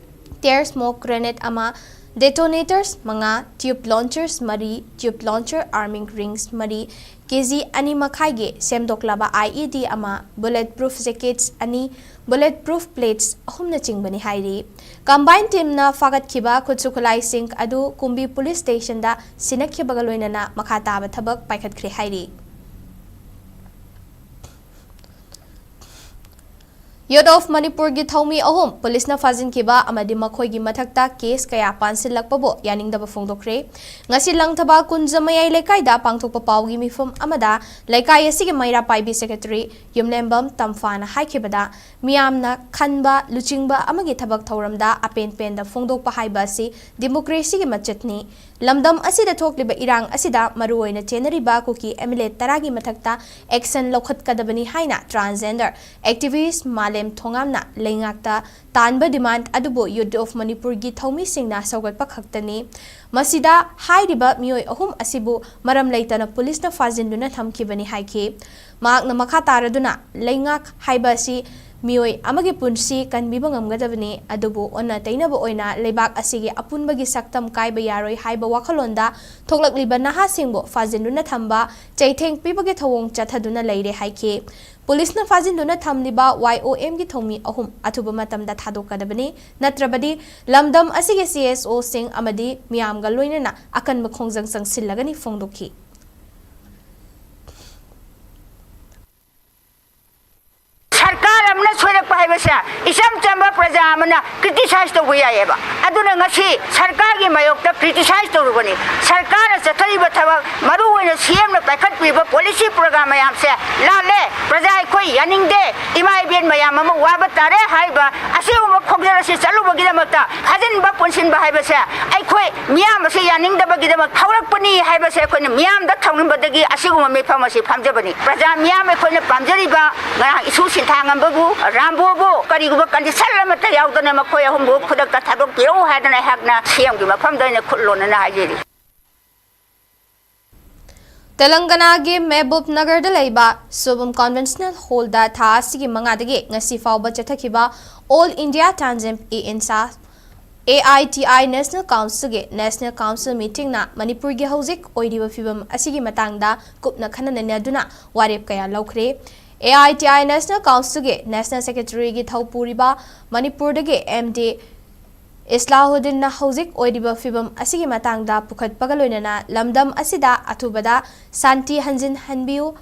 tear smoke grenade ꯑꯃ, detonators ꯃꯉꯥ, tube launchers ꯃꯔꯤ, tube launcher arming rings ꯃꯔꯤ, K G ꯑꯅꯤ ꯃꯈꯥꯏꯒꯤ ꯁꯦꯝꯗꯣꯛꯂꯕ I E D ꯑꯃ, bullet proof jackets ꯑꯅꯤ, bullet proof plates ꯑꯍꯨꯝꯅꯆꯤꯡꯕꯅꯤ ꯍꯥꯏꯔꯤ꯫ ꯀꯝꯕꯥꯏꯟ ꯇꯤꯝꯅ ꯐꯥꯒꯠꯈꯤꯕ ꯈꯨꯠꯁꯨ ꯈꯨꯠꯂꯥꯏꯁꯤꯡ ꯑꯗꯨ ꯀꯨꯝꯕꯤ ꯄꯨꯂꯤꯁ ꯁ꯭ꯇꯦꯁꯟꯗ ꯁꯤꯟꯅꯈꯤꯕꯒ ꯂꯣꯏꯅꯅ ꯃꯈꯥ ꯇꯥꯕ ꯊꯕꯛ ꯄꯥꯏꯈꯠꯈ꯭ꯔꯦ ꯍꯥꯏꯔꯤ꯫ Youth of ꯃꯅꯤꯄꯨꯔꯒꯤ ꯊꯧꯃꯤ ꯑꯍꯨꯝ ꯄꯨꯂꯤꯁꯅ ꯐꯥꯖꯤꯟꯈꯤꯕ ꯑꯃꯗꯤ ꯃꯈꯣꯏꯒꯤ ꯃꯊꯛꯇ ꯀꯦꯁ ꯀꯌꯥ ꯄꯥꯟꯁꯤꯜꯂꯛꯄꯕꯨ ꯌꯥꯅꯤꯡꯗꯕ ꯐꯣꯡꯗꯣꯛꯈ꯭ꯔꯦ꯫ ꯉꯁꯤ ꯂꯪꯊꯕꯥꯜ ꯀꯨꯟꯖ ꯃꯌꯥꯏ ꯂꯩꯀꯥꯏꯗ ꯄꯥꯡꯊꯣꯛꯄ ꯄꯥꯎꯒꯤ ꯃꯤꯐꯝ ꯑꯃꯗ ꯂꯩꯀꯥꯏ ꯑꯁꯤꯒꯤ ꯃꯩꯔꯥ ꯄꯥꯏꯕꯤ ꯁꯦꯀ꯭ꯔꯦꯇꯔꯤ ꯌꯨꯝꯂꯦꯝꯕꯝ ꯇꯝꯐꯥꯅ ꯍꯥꯏꯈꯤꯕꯗ, ꯃꯤꯌꯥꯝꯅ ꯈꯟꯕ ꯂꯨꯆꯤꯡꯕ ꯑꯃꯒꯤ ꯊꯕꯛ ꯊꯧꯔꯝꯗ ꯑꯄꯦꯟ ꯄꯦꯟꯗ ꯐꯣꯡꯗꯣꯛꯄ ꯍꯥꯏꯕ ꯑꯁꯤ ꯗꯤꯃꯣꯀ꯭ꯔꯦꯁꯤꯒꯤ ꯃꯆꯠꯅꯤ꯫ ꯂꯝꯗꯝ ꯑꯁꯤꯗ ꯊꯣꯛꯂꯤꯕ ꯏꯔꯥꯡ ꯑꯁꯤꯗ ꯃꯔꯨꯑꯣꯏꯅ ꯆꯦꯟꯅꯔꯤꯕ ꯀꯨꯀꯤ M L A ꯇꯔꯥꯒꯤ ꯃꯊꯛꯇ action ꯂꯧꯈꯠꯀꯗꯕꯅꯤ ꯍꯥꯏꯅ transgender activist ꯃꯥꯂꯦꯝ ꯊꯣꯉꯥꯝꯅ ꯂꯩꯉꯥꯛꯇ ꯇꯥꯟꯕ demand ꯑꯗꯨꯕꯨ Youth of ꯃꯅꯤꯄꯨꯔꯒꯤ ꯊꯧꯃꯤꯁꯤꯡꯅ ꯁꯧꯒꯠꯄ ꯈꯛꯇꯅꯤ꯫ ꯃꯁꯤꯗ ꯍꯥꯏꯔꯤꯕ ꯃꯤꯑꯣꯏ ꯑꯍꯨꯝ ꯑꯁꯤꯕꯨ ꯃꯔꯝ ꯂꯩꯇꯅ ꯄꯨꯂꯤꯁꯅ ꯐꯥꯖꯤꯟꯗꯨꯅ ꯊꯝꯈꯤꯕꯅꯤ ꯍꯥꯏꯈꯤ꯫ ꯃꯍꯥꯛꯅ ꯃꯈꯥ ꯇꯥꯔꯗꯨꯅ, ꯂꯩꯉꯥꯛ ꯍꯥꯏꯕ ꯑꯁꯤ ꯃꯤꯑꯣꯏ ꯑꯃꯒꯤ ꯄꯨꯟꯁꯤ ꯀꯟꯕꯤꯕ ꯉꯝꯒꯗꯕꯅꯤ, ꯑꯗꯨꯕꯨ ꯑꯣꯟꯅ ꯇꯩꯅꯕ ꯑꯣꯏꯅ ꯂꯩꯕꯥꯛ ꯑꯁꯤꯒꯤ ꯑꯄꯨꯟꯕꯒꯤ ꯁꯛꯇꯝ ꯀꯥꯏꯕ ꯌꯥꯔꯣꯏ ꯍꯥꯏꯕ ꯋꯥꯈꯜꯂꯣꯟꯗ ꯊꯣꯛꯂꯛꯂꯤꯕ ꯅꯍꯥꯁꯤꯡꯕꯨ ꯐꯥꯖꯤꯟꯗꯨꯅ ꯊꯝꯕ, ꯆꯩꯊꯦꯡ ꯄꯤꯕꯒꯤ ꯊꯧꯑꯣꯡ ꯆꯠꯊꯗꯨꯅ ꯂꯩꯔꯦ ꯍꯥꯏꯈꯤ꯫ ꯄꯨꯂꯤꯁꯅ ꯐꯥꯖꯤꯟꯗꯨꯅ ꯊꯝꯂꯤꯕ ꯋꯥꯏ ꯑꯣ ꯑꯦꯝꯒꯤ ꯊꯧꯃꯤ ꯑꯍꯨꯝ ꯑꯊꯨꯕ ꯃꯇꯝꯗ ꯊꯥꯗꯣꯛꯀꯗꯕꯅꯤ, ꯅꯠꯇ꯭ꯔꯕꯗꯤ ꯂꯝꯗꯝ ꯑꯁꯤꯒꯤ ꯁꯤ ꯑꯦꯁ ꯑꯣꯁꯤꯡ ꯑꯃꯗꯤ ꯃꯤꯌꯥꯝꯒ ꯂꯣꯏꯅꯅ ꯑꯀꯟꯕ ꯈꯣꯡꯖꯪ ꯆꯪꯁꯤꯜꯂꯒꯅꯤ ꯐꯣꯡꯗꯣꯛꯈꯤ꯫ ꯁꯔꯀꯥꯔ ꯑꯃꯅ ꯁꯣꯏꯔꯛꯄ ꯍꯥꯏꯕꯁꯦ ꯏꯆꯝ ꯆꯝꯕ ꯄ꯭ꯔꯖꯥ ꯑꯃꯅ ꯀ꯭ꯔꯤꯇꯤꯁꯥꯏꯖ ꯇꯧꯕ ꯌꯥꯏꯑꯕ꯫ ꯑꯗꯨꯅ ꯉꯁꯤ ꯁꯔꯀꯥꯔꯒꯤ ꯃꯥꯌꯣꯛꯇ ꯀ꯭ꯔꯤꯇꯤꯁꯥꯏꯖ ꯇꯧꯔꯨꯕꯅꯤ꯫ ꯁꯔꯀꯥꯔꯅ ꯆꯠꯊꯔꯤꯕ ꯊꯕꯛ, ꯃꯔꯨꯑꯣꯏꯅ ꯁꯤ ꯑꯦꯝꯅ ꯄꯥꯏꯈꯠꯄꯤꯕ ꯄꯣꯂꯤꯁꯤ ꯄ꯭ꯔꯣꯒ꯭ꯔꯥꯝ ꯃꯌꯥꯝꯁꯦ ꯂꯥꯜꯂꯦ, ꯄ꯭ꯔꯖꯥ ꯑꯩꯈꯣꯏ ꯌꯥꯅꯤꯡꯗꯦ, ꯏꯃꯥ ꯏꯕꯦꯟ ꯃꯌꯥꯝ ꯑꯃ ꯋꯥꯕ ꯇꯥꯔꯦ ꯍꯥꯏꯕ ꯑꯁꯤꯒꯨꯝꯕ ꯈꯣꯡꯖꯦꯜ ꯑꯁꯤ ꯆꯠꯂꯨꯕꯒꯤꯗꯃꯛꯇ ꯐꯥꯖꯤꯟꯕ ꯄꯨꯟꯁꯤꯟꯕ ꯍꯥꯏꯕꯁꯦ ꯑꯩꯈꯣꯏ ꯃꯤꯌꯥꯝ ꯑꯁꯤ ꯌꯥꯅꯤꯡꯗꯕꯒꯤꯗꯃꯛ ꯊꯧꯔꯛꯄꯅꯤ ꯍꯥꯏꯕꯁꯦ ꯑꯩꯈꯣꯏꯅ ꯃꯤꯌꯥꯝꯗ ꯊꯧꯅꯤꯡꯕꯗꯒꯤ ꯑꯁꯤꯒꯨꯝꯕ ꯃꯤꯐꯝ ꯑꯁꯤ ꯐꯝꯖꯕꯅꯤ꯫ ꯄ꯭ꯔꯖꯥ ꯃꯤꯌꯥꯝ ꯑꯩꯈꯣꯏꯅ ꯄꯥꯝꯖꯔꯤꯕ ꯉꯔꯥꯡ ꯏꯁꯨ ꯁꯤꯟꯊꯥꯉꯝꯕꯕꯨ, ꯔꯥꯝꯕꯣꯕꯨ ꯀꯔꯤꯒꯨꯝꯕ ꯀꯟꯗꯤꯁꯟ ꯑꯃꯠꯇ ꯌꯥꯎꯗꯅ ꯃꯈꯣꯏ ꯑꯍꯨꯝꯕꯨ ꯈꯨꯗꯛꯇ ꯊꯥꯗꯣꯛꯄꯤꯔꯛꯎ ꯍꯥꯏꯗꯅ ꯑꯩꯍꯥꯛꯅ ꯁꯤ ꯑꯦꯝꯒꯤ ꯃꯐꯝꯗ ꯑꯩꯅ ꯈꯨꯠ ꯂꯣꯟꯅꯅ ꯍꯥꯏꯖꯔꯤ꯫ ꯇꯦꯂꯪꯒꯅꯥꯒꯤ ꯃꯦꯍꯕꯨꯕ ꯅꯒꯔꯗ ꯂꯩꯕ ꯁꯨꯚꯝ ꯀꯟꯚꯦꯟꯁꯅꯦꯜ ꯍꯣꯜꯗ ꯊꯥ ꯑꯁꯤꯒꯤ ꯃꯉꯥꯗꯒꯤ ꯉꯁꯤ ꯐꯥꯎꯕ ꯆꯠꯊꯈꯤꯕ All India Tanzim-e-Insaf, A I T I National Council-ꯒꯤ National Council meeting-ꯅ ꯃꯅꯤꯄꯨꯔꯒꯤ ꯍꯧꯖꯤꯛ ꯑꯣꯏꯔꯤꯕ ꯐꯤꯚꯝ ꯑꯁꯤꯒꯤ ꯃꯇꯥꯡꯗ ꯀꯨꯞꯅ ꯈꯟꯅ ꯅꯩꯅꯗꯨꯅ ꯋꯥꯔꯦꯞ ꯀꯌꯥ ꯂꯧꯈ꯭ꯔꯦ꯫ A I T I National Council-ꯒꯤ National Secretary-ꯒꯤ ꯊꯧ ꯄꯨꯔꯤꯕ ꯃꯅꯤꯄꯨꯔꯗꯒꯤ M D ꯏꯁꯂꯥꯍꯨꯗꯤꯟꯅ ꯍꯧꯖꯤꯛ ꯑꯣꯏꯔꯤꯕ ꯐꯤꯚꯝ ꯑꯁꯤꯒꯤ ꯃꯇꯥꯡꯗ ꯄꯨꯈꯠꯄꯒ ꯂꯣꯏꯅꯅ ꯂꯝꯗꯝ ꯑꯁꯤꯗ ꯑꯊꯨꯕꯗ ꯁꯥꯟꯇꯤ ꯍꯟꯖꯤꯟꯍꯟꯕꯤꯌꯨ,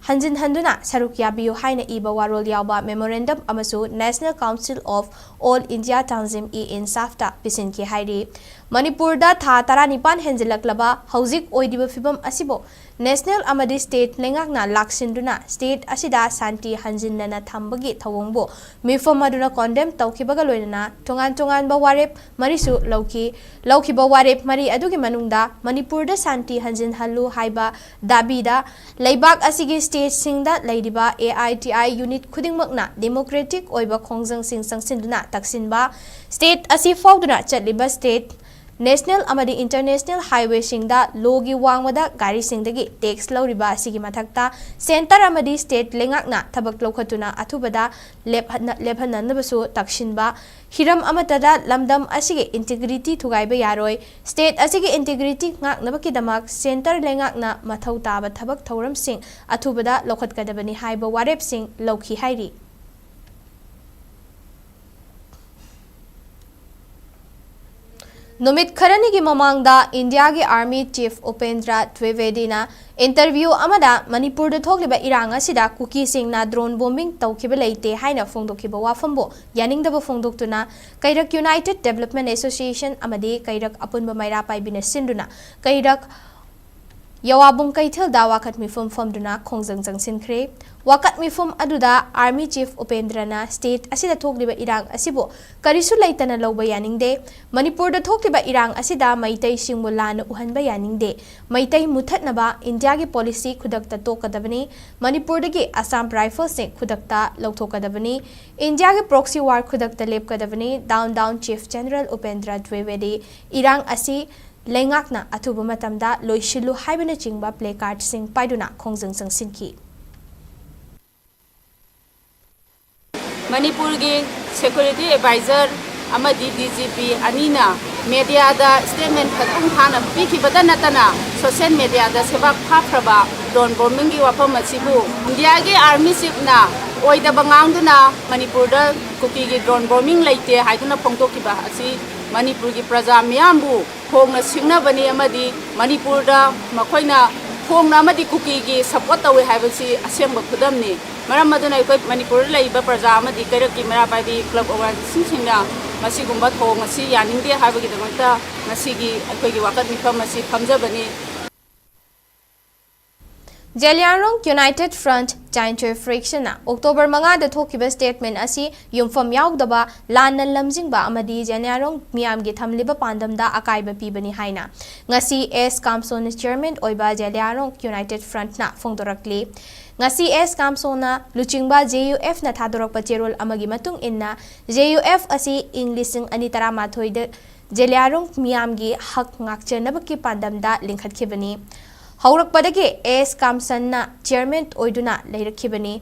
ꯍꯟꯖꯤꯟꯍꯟꯗꯨꯅ ꯁꯔꯨꯛ ꯌꯥꯕꯤꯌꯨ ꯍꯥꯏꯅ ꯏꯕ ꯋꯥꯔꯣꯜ ꯌꯥꯎꯕ memorandum ꯑꯃꯁꯨ National Council of All India Tanzim-e-Insaf-ꯇ ꯄꯤꯁꯤꯟꯈꯤ ꯍꯥꯏꯔꯤ꯫ ꯃꯅꯤꯄꯨꯔꯗ ꯊꯥ ꯇꯔꯥꯅꯤꯄꯥꯟ ꯍꯦꯟꯖꯤꯜꯂꯛꯂꯕ ꯍꯧꯖꯤꯛ ꯑꯣꯏꯔꯤꯕ ꯐꯤꯚꯝ ꯑꯁꯤꯕꯨ national ꯑꯃꯗꯤ state ꯂꯩꯉꯥꯛꯅ ꯂꯥꯛꯁꯤꯟꯗꯨꯅ state ꯑꯁꯤꯗ ꯁꯥꯟꯇꯤ ꯍꯟꯖꯤꯟꯅꯅ ꯊꯝꯕꯒꯤ ꯊꯧꯑꯣꯡꯕꯨ ꯃꯤꯐꯝ ꯑꯗꯨꯅ condemn ꯇꯧꯈꯤꯕꯒ ꯂꯣꯏꯅꯅ ꯇꯣꯉꯥꯟ ꯇꯣꯉꯥꯟꯕ ꯋꯥꯔꯦꯞ ꯃꯔꯤꯁꯨ ꯂꯧꯈꯤ꯫ ꯂꯧꯈꯤꯕ ꯋꯥꯔꯦꯞ ꯃꯔꯤ ꯑꯗꯨꯒꯤ ꯃꯅꯨꯡꯗ ꯃꯅꯤꯄꯨꯔꯗ ꯁꯥꯟꯇꯤ ꯍꯟꯖꯤꯟꯍꯜꯂꯨ ꯍꯥꯏꯕ ꯗꯥꯕꯤꯗ ꯂꯩꯕꯥꯛ ꯑꯁꯤꯒꯤ state-ꯁꯤꯡꯗ ꯂꯩꯔꯤꯕ A I T I unit ꯈꯨꯗꯤꯡꯃꯛꯅ democratic ꯑꯣꯏꯕ ꯈꯣꯡꯖꯪꯁꯤꯡ ꯆꯪꯁꯤꯟꯗꯨꯅ ꯇꯛꯁꯤꯟꯕ, state ꯑꯁꯤ ꯐꯥꯎꯗꯨꯅ ꯆꯠꯂꯤꯕ state ꯅꯦꯁꯅꯦꯜ ꯑꯃꯗꯤ ꯏꯟꯇꯔꯅꯦꯁꯅꯦꯜ ꯍꯥꯏꯋꯦꯁꯤꯡꯗ ꯂꯣꯒꯤ ꯋꯥꯡꯃꯗ ꯒꯥꯔꯤꯁꯤꯡꯗꯒꯤ ꯇꯦꯛꯁ ꯂꯧꯔꯤꯕ ꯑꯁꯤꯒꯤ ꯃꯊꯛꯇ ꯁꯦꯟꯇꯔ ꯑꯃꯗꯤ ꯁ꯭ꯇꯦꯠ ꯂꯩꯉꯥꯛꯅ ꯊꯕꯛ ꯂꯧꯈꯠꯇꯨꯅ ꯑꯊꯨꯕꯗ ꯂꯦꯞꯍꯟꯅ-, ꯂꯦꯞꯍꯟꯅꯅꯕꯁꯨ ꯇꯛꯁꯤꯟꯕ, ꯍꯤꯔꯝ ꯑꯃꯠꯇꯗ ꯂꯝꯗꯝ ꯑꯁꯤꯒꯤ ꯏꯟꯇꯤꯒ꯭ꯔꯤꯇꯤ ꯊꯨꯒꯥꯏꯕ ꯌꯥꯔꯣꯏ, ꯁ꯭ꯇꯦꯠ ꯑꯁꯤꯒꯤ ꯏꯟꯇꯤꯒ꯭ꯔꯤꯇꯤ ꯉꯥꯛꯅꯕꯒꯤꯗꯃꯛ ꯁꯦꯟꯇꯔ ꯂꯩꯉꯥꯛꯅ ꯃꯊꯧ ꯇꯥꯕ ꯊꯕꯛ ꯊꯧꯔꯝꯁꯤꯡ ꯑꯊꯨꯕꯗ ꯂꯧꯈꯠꯀꯗꯕꯅꯤ ꯍꯥꯏꯕ ꯋꯥꯔꯦꯞꯁꯤꯡ ꯂꯧꯈꯤ ꯍꯥꯏꯔꯤ꯫ ꯅꯨꯃꯤꯠ ꯈꯔꯅꯤꯒꯤ ꯃꯃꯥꯡꯗ ꯏꯟꯗꯤꯌꯥꯒꯤ ꯑꯥꯔꯃꯤ ꯆꯤꯐ ꯎꯄꯦꯟꯗ꯭ꯔ ꯗ꯭ꯋꯤꯕꯦꯗꯤꯅ ꯏꯟꯇꯔꯚ꯭ꯌꯨ ꯑꯃꯗ ꯃꯅꯤꯄꯨꯔꯗ ꯊꯣꯛꯂꯤꯕ ꯏꯔꯥꯡ ꯑꯁꯤꯗ ꯀꯨꯀꯤꯁꯤꯡꯅ ꯗ꯭ꯔꯣꯟ ꯕꯣꯝꯕꯤꯡ ꯇꯧꯈꯤꯕ ꯂꯩꯇꯦ ꯍꯥꯏꯅ ꯐꯣꯡꯗꯣꯛꯈꯤꯕ ꯋꯥꯐꯝꯕꯨ ꯌꯥꯅꯤꯡꯗꯕ ꯐꯣꯡꯗꯣꯛꯇꯨꯅ ꯀꯩꯔꯛ ꯌꯨꯅꯥꯏꯇꯦꯗ ꯗꯦꯕꯂꯞꯃꯦꯟ ꯑꯦꯁꯣꯁꯤꯌꯦꯁꯟ ꯑꯃꯗꯤ ꯀꯩꯔꯛ ꯑꯄꯨꯟꯕ ꯃꯩꯔꯥ ꯄꯥꯏꯕꯤꯅ ꯁꯤꯟꯗꯨꯅ ꯀꯩꯔꯛ ꯌꯋꯥꯕꯨꯡ ꯀꯩꯊꯦꯜꯗ ꯋꯥꯀꯠ ꯃꯤꯐꯝ ꯐꯝꯗꯨꯅ ꯈꯣꯡꯖꯪ ꯆꯪꯁꯤꯟꯈ꯭ꯔꯦ꯫ ꯋꯥꯀꯠ ꯃꯤꯐꯝ ꯑꯗꯨꯗ ꯑꯥꯔꯃꯤ ꯆꯤꯐ ꯎꯄꯦꯟꯗ꯭ꯔꯅ ꯁ꯭ꯇꯦꯠ ꯑꯁꯤꯗ ꯊꯣꯛꯂꯤꯕ ꯏꯔꯥꯡ ꯑꯁꯤꯕꯨ ꯀꯔꯤꯁꯨ ꯂꯩꯇꯅ ꯂꯧꯕ ꯌꯥꯅꯤꯡꯗꯦ꯫ ꯃꯅꯤꯄꯨꯔꯗ ꯊꯣꯛꯂꯤꯕ ꯏꯔꯥꯡ ꯑꯁꯤꯗ ꯃꯩꯇꯩꯁꯤꯡꯕꯨ ꯂꯥꯟꯅ ꯎꯍꯟꯕ ꯌꯥꯅꯤꯡꯗꯦ꯫ ꯃꯩꯇꯩ ꯃꯨꯊꯠꯅꯕ ꯏꯟꯗꯤꯌꯥꯒꯤ ꯄꯣꯂꯤꯁꯤ ꯈꯨꯗꯛꯇ ꯇꯣꯛꯀꯗꯕꯅꯤ꯫ ꯃꯅꯤꯄꯨꯔꯗꯒꯤ ꯑꯁꯥꯝ ꯔꯥꯏꯐꯜꯁꯤꯡ ꯈꯨꯗꯛꯇ ꯂꯧꯊꯣꯛꯀꯗꯕꯅꯤ꯫ ꯏꯟꯗꯤꯌꯥꯒꯤ ꯄ꯭ꯔꯣꯛꯁꯤ ꯋꯥꯔ ꯈꯨꯗꯛꯇ ꯂꯦꯞꯀꯗꯕꯅꯤ꯫ Down down chief general Upendra ꯗ꯭ꯋꯤꯕꯦꯗꯤ ꯏꯔꯥꯡ ꯑꯁꯤ ꯂꯩꯉꯥꯛꯅ ꯑꯊꯨꯕ ꯃꯇꯝꯗ ꯂꯣꯏꯁꯤꯜꯂꯨ ꯍꯥꯏꯕꯅꯆꯤꯡꯕ ꯄ꯭ꯂꯦ ꯀꯥꯔꯗꯁꯤꯡ ꯄꯥꯏꯗꯨꯅ ꯈꯣꯡꯖꯪ ꯆꯪꯁꯤꯟꯈꯤ꯫ ꯃꯅꯤꯄꯨꯔꯒꯤ ꯁꯦꯀ꯭ꯌꯨꯔꯤꯇꯤ ꯑꯦꯗꯚꯥꯏꯖꯔ ꯑꯃꯗꯤ ꯗꯤ ꯖꯤ ꯄꯤ ꯑꯅꯤꯅ ꯃꯦꯗꯤꯌꯥꯗ ꯁ꯭ꯇꯦꯠꯃꯦꯟ ꯃꯄꯨꯡ ꯐꯥꯅ ꯄꯤꯈꯤꯕꯇ ꯅꯠꯇꯅ ꯁꯣꯁꯤꯌꯦꯜ ꯃꯦꯗꯤꯌꯥꯗ ꯁꯦꯕꯥꯛ ꯐꯥꯈ꯭ꯔꯕ ꯗ꯭ꯔꯣꯟ ꯕꯣꯝꯕꯤꯡꯒꯤ ꯋꯥꯐꯝ ꯑꯁꯤꯕꯨ ꯏꯟꯗꯤꯌꯥꯒꯤ ꯑꯥꯔꯃꯤ ꯆꯤꯐꯅ ꯑꯣꯏꯗꯕ ꯉꯥꯡꯗꯨꯅ ꯃꯅꯤꯄꯨꯔꯗ ꯀꯨꯀꯤꯒꯤ ꯗ꯭ꯔꯣꯟ ꯕꯣꯝꯕꯤꯡ ꯂꯩꯇꯦ ꯍꯥꯏꯗꯨꯅ ꯐꯣꯡꯗꯣꯛꯈꯤꯕ ꯑꯁꯤ ꯃꯅꯤꯄꯨꯔꯒꯤ ꯄ꯭ꯔꯖꯥ ꯃꯤꯌꯥꯝꯕꯨ ꯐꯣꯡꯅ ꯁꯤꯡꯅꯕꯅꯤ ꯑꯃꯗꯤ ꯃꯅꯤꯄꯨꯔꯗ ꯃꯈꯣꯏꯅ ꯐꯣꯡꯅ ꯑꯃꯗꯤ ꯀꯨꯀꯤꯒꯤ ꯁꯄꯣꯔꯠ ꯇꯧꯏ ꯍꯥꯏꯕꯁꯤ ꯑꯁꯦꯡꯕ ꯈꯨꯗꯝꯅꯤ꯫ ꯃꯔꯝ ꯑꯗꯨꯅ ꯑꯩꯈꯣꯏ ꯃꯅꯤꯄꯨꯔꯗ ꯂꯩꯔꯤꯕ ꯄ꯭ꯔꯖꯥ ꯑꯃꯗꯤ ꯀꯩꯔꯛꯀꯤ ꯃꯩꯔꯥ ꯄꯥꯏꯕꯤ ꯀ꯭ꯂꯕ ꯑꯣꯔꯒꯅꯥꯏꯖꯦꯁꯟꯁꯤꯡꯅ ꯃꯁꯤꯒꯨꯝꯕ ꯊꯧꯑꯣꯡ ꯑꯁꯤ ꯌꯥꯅꯤꯡꯗꯦ ꯍꯥꯏꯕꯒꯤꯗꯃꯛꯇ ꯉꯁꯤꯒꯤ ꯑꯩꯈꯣꯏꯒꯤ ꯋꯥꯀꯠ ꯃꯤꯐꯝ ꯑꯁꯤ ꯐꯝꯖꯕꯅꯤ꯫ ꯖꯦꯂꯤꯌꯥꯡꯔꯣꯡ ꯌꯨꯅꯥꯏꯇꯦꯗ ꯐ꯭ꯔꯟꯠ ꯖꯥꯏꯟꯇ꯭ꯋꯦ ꯐ꯭ꯔꯦꯛꯁꯟꯅ ꯑꯣꯛꯇꯣꯕꯔ ꯃꯉꯥꯗ ꯊꯣꯛꯈꯤꯕ ꯁ꯭ꯇꯦꯠꯃꯦꯟ ꯑꯁꯤ ꯌꯨꯝꯐꯝ ꯌꯥꯎꯗꯕ, ꯂꯥꯟꯅ ꯂꯝꯖꯤꯡꯕ ꯑꯃꯗꯤ ꯖꯦꯂꯤꯌꯥꯡꯔꯣꯡ ꯃꯤꯌꯥꯝꯒꯤ ꯊꯝꯂꯤꯕ ꯄꯥꯟꯗꯝꯗ ꯑꯀꯥꯏꯕ ꯄꯤꯕꯅꯤ ꯍꯥꯏꯅ ꯉꯁꯤ ꯑꯦꯁ ꯀꯥꯝꯁꯣꯟꯅ ꯆꯤꯌꯔꯃꯦꯟ ꯑꯣꯏꯕ ꯖꯦꯂꯤꯌꯥꯡꯔꯣꯡ ꯌꯨꯅꯥꯏꯇꯦꯗ ꯐ꯭ꯔꯟꯠꯅ ꯐꯣꯡꯗꯣꯔꯛꯂꯤ꯫ ꯉꯁꯤ ꯑꯦꯁ ꯀꯥꯝꯁꯣꯟꯅ ꯂꯨꯆꯤꯡꯕ ꯖꯦ ꯌꯨ ꯑꯦꯐꯅ ꯊꯥꯗꯣꯔꯛꯄ ꯆꯦꯔꯣꯜ ꯑꯃꯒꯤ ꯃꯇꯨꯡ ꯏꯟꯅ, ꯖꯦ ꯌꯨ ꯑꯦꯐ ꯑꯁꯤ ꯏꯪ ꯂꯤꯁꯤꯡ ꯑꯅꯤ ꯇꯔꯥꯃꯥꯊꯣꯏꯗ ꯖꯦꯂꯤꯌꯥꯡꯔꯣꯡ ꯃꯤꯌꯥꯝꯒꯤ ꯍꯛ ꯉꯥꯛꯆꯅꯕꯒꯤ ꯄꯥꯟꯗꯝꯗ ꯂꯤꯡꯈꯠꯈꯤꯕꯅꯤ꯫ ꯍꯧꯔꯛꯄꯗꯒꯤ ꯑꯦꯁ ꯀꯥꯝꯁꯟꯅ ꯆꯤꯌꯔꯃꯦꯟ ꯑꯣꯏꯗꯨꯅ ꯂꯩꯔꯛꯈꯤꯕꯅꯤ꯫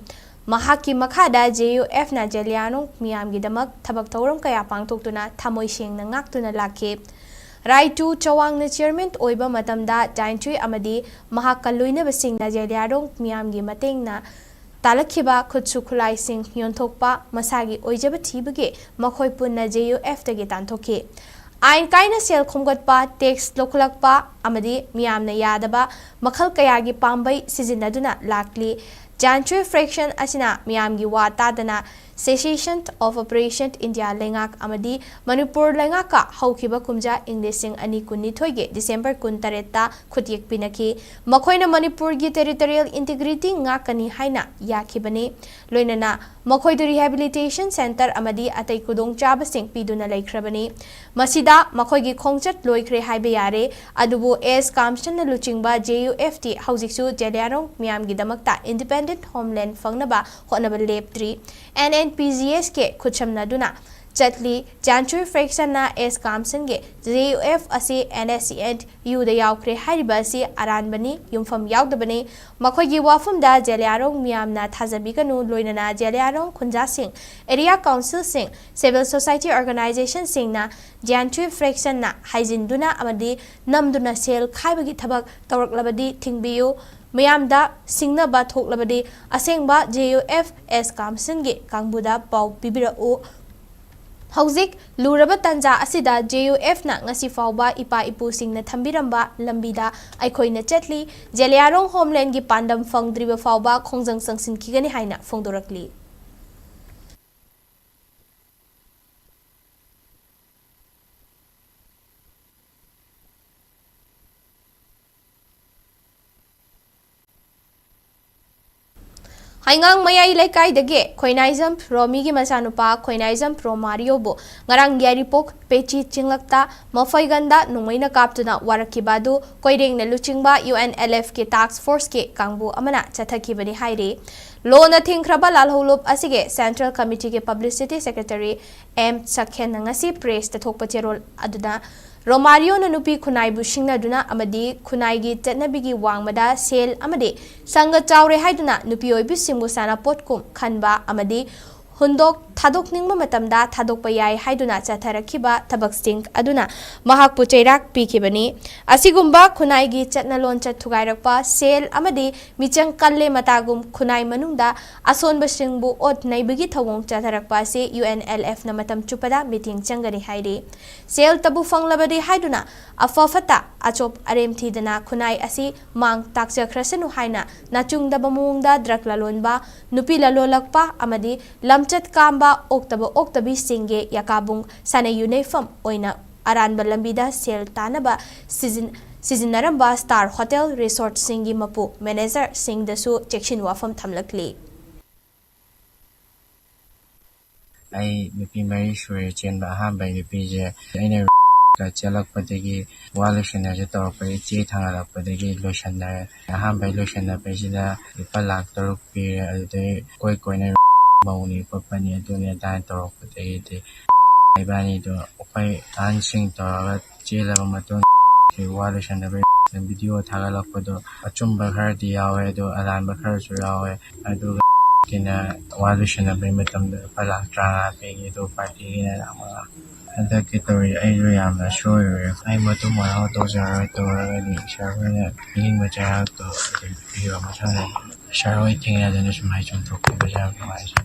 ꯃꯍꯥꯛꯀꯤ ꯃꯈꯥꯗ ꯖꯦ ꯌꯨ ꯑꯦꯐꯅ ꯖꯦꯂꯤꯌꯥꯡꯔꯣꯡ ꯃꯤꯌꯥꯝꯒꯤꯗꯃꯛ ꯊꯕꯛ ꯊꯧꯔꯝ ꯀꯌꯥ ꯄꯥꯡꯊꯣꯛꯇꯨꯅ ꯊꯃꯣꯏ ꯁꯦꯡꯅ ꯉꯥꯛꯇꯨꯅ ꯂꯥꯛꯈꯤ꯫ ꯔꯥꯏꯇꯨ ꯆꯋꯥꯡꯅ ꯆꯤꯌꯔꯃꯦꯟ ꯑꯣꯏꯕ ꯃꯇꯝꯗ ꯖꯥꯟꯆꯨꯏ ꯑꯃꯗꯤ ꯃꯍꯥꯛꯀ ꯂꯣꯏꯅꯕꯁꯤꯡꯅ ꯖꯦꯂꯤꯌꯥꯡꯔꯣꯡ ꯃꯤꯌꯥꯝꯒꯤ ꯃꯇꯦꯡꯅ ꯇꯥꯂꯛꯈꯤꯕ ꯈꯨꯠꯁꯨ ꯈꯨꯠꯂꯥꯏꯁꯤꯡ ꯌꯣꯟꯊꯣꯛꯄ, ꯃꯁꯥꯒꯤ ꯑꯣꯏꯖꯕ ꯊꯤꯕꯒꯤ ꯃꯈꯣꯏ ꯄꯨꯟꯅ ꯖꯦ ꯌꯨ ꯑꯦꯐꯇꯒꯤ ꯇꯥꯟꯊꯣꯛꯈꯤ꯫ ꯑꯥꯏꯟ ꯀꯥꯏꯅ ꯁꯦꯜ ꯈꯣꯝꯒꯠꯄ, ꯇꯦꯛꯁ ꯂꯧꯈꯠꯂꯛꯄ ꯑꯃꯗꯤ ꯃꯤꯌꯥꯝꯅ ꯌꯥꯗꯕ ꯃꯈꯜ ꯀꯌꯥꯒꯤ ꯄꯥꯝꯕꯩ ꯁꯤꯖꯤꯟꯅꯗꯨꯅ ꯂꯥꯛꯂꯤ꯫ ꯖꯥꯟꯆꯨꯏ ꯐ꯭ꯔꯦꯛꯁꯟ ꯑꯁꯤꯅ ꯃꯤꯌꯥꯝꯒꯤ ꯋꯥ ꯇꯥꯗꯅ Cessation of Operation India ꯂꯩꯉꯥꯛ ꯑꯃꯗꯤ ꯃꯅꯤꯄꯨꯔ ꯂꯩꯉꯥꯛꯀ ꯍꯧꯈꯤꯕ ꯀꯨꯝꯖꯥ ꯏꯪ ꯂꯤꯁꯤꯡ ꯑꯅꯤ ꯀꯨꯟꯅꯤꯊꯣꯏꯒꯤ ꯗꯤꯁꯦꯝꯕꯔ ꯀꯨꯟꯇꯔꯦꯠꯇ ꯈꯨꯠꯌꯦꯛ ꯄꯤꯅꯈꯤ꯫ ꯃꯈꯣꯏꯅ ꯃꯅꯤꯄꯨꯔꯒꯤ territorial integrity ꯉꯥꯛꯀꯅꯤ ꯍꯥꯏꯅ ꯌꯥꯈꯤꯕꯅꯤ꯫ ꯂꯣꯏꯅꯅ ꯃꯈꯣꯏꯗꯨ rehabilitation centre ꯑꯃꯗꯤ ꯑꯇꯩ ꯈꯨꯗꯣꯡꯆꯥꯕꯁꯤꯡ ꯄꯤꯗꯨꯅ ꯂꯩꯈ꯭ꯔꯕꯅꯤ꯫ ꯃꯁꯤꯗ ꯃꯈꯣꯏꯒꯤ ꯈꯣꯡꯆꯠ ꯂꯣꯏꯈ꯭ꯔꯦ ꯍꯥꯏꯕ ꯌꯥꯔꯦ꯫ ꯑꯗꯨꯕꯨ ꯑꯦꯁ ꯀꯥꯝꯁꯟꯅ ꯂꯨꯆꯤꯡꯕ ꯖꯦ ꯌꯨ ꯑꯦꯐ ꯇꯤ ꯍꯧꯖꯤꯛꯁꯨ ꯖꯦꯂꯤꯌꯥꯡꯔꯣꯡ ꯃꯤꯌꯥꯝꯒꯤꯗꯃꯛꯇ independent homeland ꯐꯪꯅꯕ ꯍꯣꯠꯅꯕ ꯂꯦꯞꯇ꯭ꯔꯤ꯫ ꯑꯦꯟ ꯑꯦꯟ ꯄꯤ ꯖꯤ ꯑꯦꯁ ꯀꯦ ꯈꯨꯠꯁꯝꯅꯗꯨꯅ ꯆꯠꯂꯤ꯫ ꯖꯥꯟꯆꯨꯏ ꯐ꯭ꯔꯦꯛꯁꯟꯅ ꯑꯦꯁ ꯀꯥꯝꯁꯟꯒꯤ ꯖꯦ ꯌꯨ ꯑꯦꯐ ꯑꯁꯤ ꯑꯦꯟ ꯑꯦꯁ ꯁꯤ ꯑꯦꯟ ꯌꯨꯗ ꯌꯥꯎꯈ꯭ꯔꯦ ꯍꯥꯏꯔꯤꯕ ꯑꯁꯤ ꯑꯔꯥꯟꯕꯅꯤ, ꯌꯨꯝꯐꯝ ꯌꯥꯎꯗꯕꯅꯤ꯫ ꯃꯈꯣꯏꯒꯤ ꯋꯥꯐꯝꯗ ꯖꯦꯂꯤꯌꯥꯡꯔꯣꯡ ꯃꯤꯌꯥꯝꯅ ꯊꯥꯖꯕꯤꯒꯅꯨ, ꯂꯣꯏꯅꯅ ꯖꯦꯂꯤꯌꯥꯡꯔꯣꯡ ꯈꯨꯟꯖꯥꯁꯤꯡ, area councilꯁꯤꯡ, civil society organizationꯁꯤꯡꯅ ꯖꯥꯟꯆꯨꯏ ꯐ꯭ꯔꯦꯛꯁꯟꯅ ꯍꯥꯏꯖꯤꯟꯗꯨꯅ ꯑꯃꯗꯤ ꯅꯝꯗꯨꯅ ꯁꯦꯜ ꯈꯥꯏꯕꯒꯤ ꯊꯕꯛ ꯇꯧꯔꯛꯂꯕꯗꯤ ꯊꯤꯡꯕꯤꯌꯨ꯫ ꯃꯤꯌꯥꯝꯗ ꯁꯤꯡꯅꯕ ꯊꯣꯛꯂꯕꯗꯤ ꯑꯁꯦꯡꯕ ꯖꯦ ꯌꯨ ꯑꯦꯐ ꯑꯦꯁ ꯀꯥꯝꯁꯟꯒꯤ ꯀꯥꯡꯕꯨꯗ ꯄꯥꯎ ꯄꯤꯕꯤꯔꯛꯎ꯫ ꯍꯧꯖꯤꯛ ꯂꯨꯔꯕ ꯇꯥꯟꯖꯥ ꯑꯁꯤꯗ ꯖꯦ ꯌꯨ ꯑꯦꯐꯅ ꯉꯁꯤ ꯐꯥꯎꯕ ꯏꯄꯥ ꯏꯄꯨꯁꯤꯡꯅ ꯊꯝꯕꯤꯔꯝꯕ ꯂꯝꯕꯤꯗ ꯑꯩꯈꯣꯏꯅ ꯆꯠꯂꯤ꯫ ꯖꯦꯂꯤꯌꯥꯡꯔꯣꯡ ꯍꯣꯝꯂꯦꯟꯒꯤ ꯄꯥꯟꯗꯝ ꯐꯪꯗ꯭ꯔꯤꯕ ꯐꯥꯎꯕ ꯈꯣꯡꯖꯪ ꯆꯪꯁꯤꯟꯈꯤꯒꯅꯤ ꯍꯥꯏꯅ ꯐꯣꯡꯗꯣꯔꯛꯂꯤ꯫ ꯍꯩꯉꯥꯡ ꯃꯌꯥꯏ ꯂꯩꯀꯥꯏꯗꯒꯤ ꯈꯣꯏꯅꯥꯏꯖꯝ ꯔꯣꯃꯤꯒꯤ ꯃꯆꯥꯅꯨꯄꯥ ꯈꯣꯏꯅꯥꯏꯖꯝ ꯔꯣꯃꯥꯔꯤꯌꯣꯕꯨ ꯉꯔꯥꯡ ꯌꯥꯏꯔꯤꯄꯣꯛ ꯄꯦꯆꯤ ꯆꯤꯡꯂꯛꯇ ꯃꯐꯩꯒꯟꯗ ꯅꯣꯡꯃꯩꯅ ꯀꯥꯞꯇꯨꯅ ꯋꯥꯔꯛꯈꯤꯕ ꯑꯗꯨ ꯀꯣꯏꯔꯦꯡꯅ ꯂꯨꯆꯤꯡꯕ ꯌꯨ ꯑꯦꯟ ꯑꯦꯜ ꯑꯦꯐꯀꯤ ꯇꯥꯛꯁ ꯐꯣꯔꯁꯀꯤ ꯀꯥꯡꯕꯨ ꯑꯃꯅ ꯆꯠꯊꯈꯤꯕꯅꯤ ꯍꯥꯏꯔꯤ꯫ ꯂꯣꯅ ꯊꯤꯡꯈ꯭ꯔꯕ ꯂꯥꯜꯍꯧꯂꯨꯞ ꯑꯁꯤꯒꯤ ꯁꯦꯟꯇ꯭ꯔꯦꯜ ꯀꯃꯤꯇꯤꯒꯤ ꯄꯕ꯭ꯂꯤꯁꯤꯇꯤ ꯁꯦꯀ꯭ꯔꯦꯇꯔꯤ ꯑꯦꯝ ꯁꯛꯈꯦꯟꯅ ꯉꯁꯤ ꯄ꯭ꯔꯦꯁꯇ ꯊꯣꯛꯄ ꯆꯦꯔꯣꯜ ꯑꯗꯨꯗ ꯔꯣꯃꯥꯔꯤꯌꯣꯅ ꯅꯨꯄꯤ ꯈꯨꯟꯅꯥꯏꯕꯨ ꯁꯤꯡꯅꯗꯨꯅ ꯑꯃꯗꯤ ꯈꯨꯟꯅꯥꯏꯒꯤ ꯆꯠꯅꯕꯤꯒꯤ ꯋꯥꯡꯃꯗ ꯁꯦꯜ ꯑꯃꯗꯤ ꯁꯪꯒ ꯆꯥꯎꯔꯦ ꯍꯥꯏꯗꯨꯅ ꯅꯨꯄꯤ ꯑꯣꯏꯕꯤꯁꯤꯡꯕꯨ ꯁꯥꯟꯅꯄꯣꯠꯀꯨꯝ ꯈꯟꯕ ꯑꯃꯗꯤ ꯍꯨꯟꯗꯣꯛ ꯊꯥꯗꯣꯛꯅꯤꯡꯕ ꯃꯇꯝꯗ ꯊꯥꯗꯣꯛꯄ ꯌꯥꯏ ꯍꯥꯏꯗꯨꯅ ꯆꯠꯊꯔꯛꯈꯤꯕ ꯊꯕꯛꯁꯤꯡ ꯑꯗꯨꯅ ꯃꯍꯥꯛꯄꯨ ꯆꯩꯔꯥꯛ ꯄꯤꯈꯤꯕꯅꯤ꯫ ꯑꯁꯤꯒꯨꯝꯕ ꯈꯨꯟꯅꯥꯏꯒꯤ ꯆꯠꯅ ꯂꯣꯟꯆꯠ ꯊꯨꯒꯥꯏꯔꯛꯄ, ꯁꯦꯜ ꯑꯃꯗꯤ ꯃꯤꯆꯪ ꯀꯜꯂꯦ ꯃꯇꯥꯒꯨꯝ ꯈꯨꯟꯅꯥꯏ ꯃꯅꯨꯡꯗ ꯑꯁꯣꯟꯕꯁꯤꯡꯕꯨ ꯑꯣꯠ ꯅꯩꯕꯒꯤ ꯊꯧꯑꯣꯡ ꯆꯠꯊꯔꯛꯄ ꯑꯁꯤ ꯌꯨ ꯑꯦꯟ ꯑꯦꯜ ꯑꯦꯐꯅ ꯃꯇꯝ ꯆꯨꯞꯄꯗ ꯃꯤꯠꯌꯦꯡ ꯆꯪꯒꯅꯤ ꯍꯥꯏꯔꯤ꯫ ꯁꯦꯜꯇꯕꯨ ꯐꯪꯂꯕꯗꯤ ꯍꯥꯏꯗꯨꯅ ꯑꯐ ꯐꯠꯇ ꯑꯆꯣꯞ ꯑꯔꯦꯝ ꯊꯤꯗꯅ ꯈꯨꯟꯅꯥꯏ ꯑꯁꯤ ꯃꯥꯡ ꯇꯥꯛꯆꯈ꯭ꯔꯁꯅꯨ ꯍꯥꯏꯅ ꯅꯥꯆꯨꯡꯗꯕ ꯃꯑꯣꯡꯗ ꯗ꯭ꯔꯒ ꯂꯂꯣꯟꯕ, ꯅꯨꯄꯤ ꯂꯂꯣꯜꯂꯛꯄ ꯑꯃꯗꯤ ꯂꯝꯆꯠ ꯀꯥꯝꯕ ꯑꯣꯛꯇꯕ ꯑꯣꯛꯇꯕꯤꯁꯤꯡꯒꯤ ꯌꯥꯀꯥꯕꯨꯡ ꯁꯥꯟꯅ ꯌꯨꯅꯩꯐꯝ ꯑꯣꯏꯅ ꯑꯔꯥꯟꯕ ꯂꯝꯕꯤꯗ ꯁꯦꯜ ꯇꯥꯅꯕ ꯁꯤꯖꯤꯟ-, ꯁꯤꯖꯤꯟꯅꯔꯝꯕ ꯁ꯭ꯇꯥꯔ ꯍꯣꯇꯦꯜ ꯔꯤꯁꯣꯔꯠꯁꯤꯡꯒꯤ ꯃꯄꯨ ꯃꯦꯅꯦꯖꯔꯁꯤꯡꯗꯁꯨ ꯆꯦꯛꯁꯤꯟ ꯋꯥꯐꯝ ꯊꯝꯂꯛꯂꯤ꯫ ꯑꯩ ꯅꯨꯄꯤ ꯃꯔꯤ ꯁꯨꯔꯦ ꯆꯦꯟꯕ꯫ ꯑꯍꯥꯟꯕꯩ ꯅꯨꯄꯤꯁꯦ ꯑꯩꯅ ꯆꯦꯜꯂꯛꯄꯗꯒꯤ ꯋꯥ ꯂꯣꯏꯁꯟꯅꯁꯦ ꯇꯧꯔꯛꯄꯗꯒꯤ ꯆꯦ ꯊꯥꯡꯒꯠꯂꯛꯄꯗꯒꯤ ꯂꯣꯏꯁꯟꯅꯔꯦ꯫ ꯑꯍꯥꯟꯕꯩ ꯂꯣꯏꯁꯟꯅꯕꯩꯁꯤꯗ ꯂꯨꯄꯥ ꯂꯥꯈ ꯇꯔꯨꯛ ꯄꯤꯔꯦ꯫ ꯑꯗꯨꯗꯩ ꯀꯣꯏ ꯀꯣꯏꯅ ꯃꯧꯅꯤ ꯈꯣꯠꯄꯅꯤ ꯑꯗꯨꯅꯤ ꯑꯗꯥꯅ ꯇꯧꯔꯛꯄꯗꯒꯤꯗꯤ ꯏꯕꯥꯅꯤꯗꯣ ꯑꯩꯈꯣꯏ ꯑꯍꯟꯁꯤꯡ ꯇꯧꯔꯒ ꯆꯦꯜꯂꯕ ꯃꯇꯨꯡ ꯋꯥ ꯂꯣꯏꯁꯟꯅꯕꯩ ꯚꯤꯗꯤꯑꯣ ꯊꯥꯒꯠꯂꯛꯄꯗꯣ ꯑꯆꯨꯝꯕ ꯈꯔꯗꯤ ꯌꯥꯎꯋꯦ, ꯑꯗꯣ ꯑꯔꯥꯟꯕ ꯈꯔꯁꯨ ꯌꯥꯎꯋꯦ꯫ ꯑꯗꯨꯒ ꯀꯤꯅ ꯋꯥ ꯂꯣꯏꯁꯟꯅꯕꯩ ꯃꯇꯝꯗ ꯂꯨꯄꯥ ꯂꯥꯈ ꯇꯔꯥꯃꯉꯥ ꯄꯤꯒꯦ, ꯑꯗꯨ ꯄꯥꯔꯇꯤꯒꯤꯅ ꯂꯥꯈ ꯃꯉꯥ꯫ ꯍꯟꯗꯛꯀꯤ ꯇꯧꯔꯤ ꯑꯩꯁꯨ ꯌꯥꯝꯅ ꯁꯣꯏꯔꯨꯔꯦ꯫ ꯑꯩ ꯃꯇꯨꯡ ꯃꯅꯥꯎ ꯇꯧꯖꯔꯔꯣꯏ, ꯇꯧꯔꯒꯗꯤ ꯁꯥꯔ ꯍꯣꯏꯅ ꯄꯤꯅꯤꯡꯕ ꯆꯩꯔꯥꯛꯇꯣ ꯑꯗꯨꯝ ꯄꯤꯕꯤꯔꯣ ꯃꯊꯪꯗ꯫ ꯁꯥꯔ ꯍꯣꯏ ꯊꯦꯡꯅꯗꯅ ꯁꯨꯃꯥꯏꯅ ꯆꯣꯡꯊꯣꯛꯈꯤꯕꯁꯦ ꯌꯥꯝ ꯅꯨꯡꯉꯥꯏꯖꯗꯦ꯫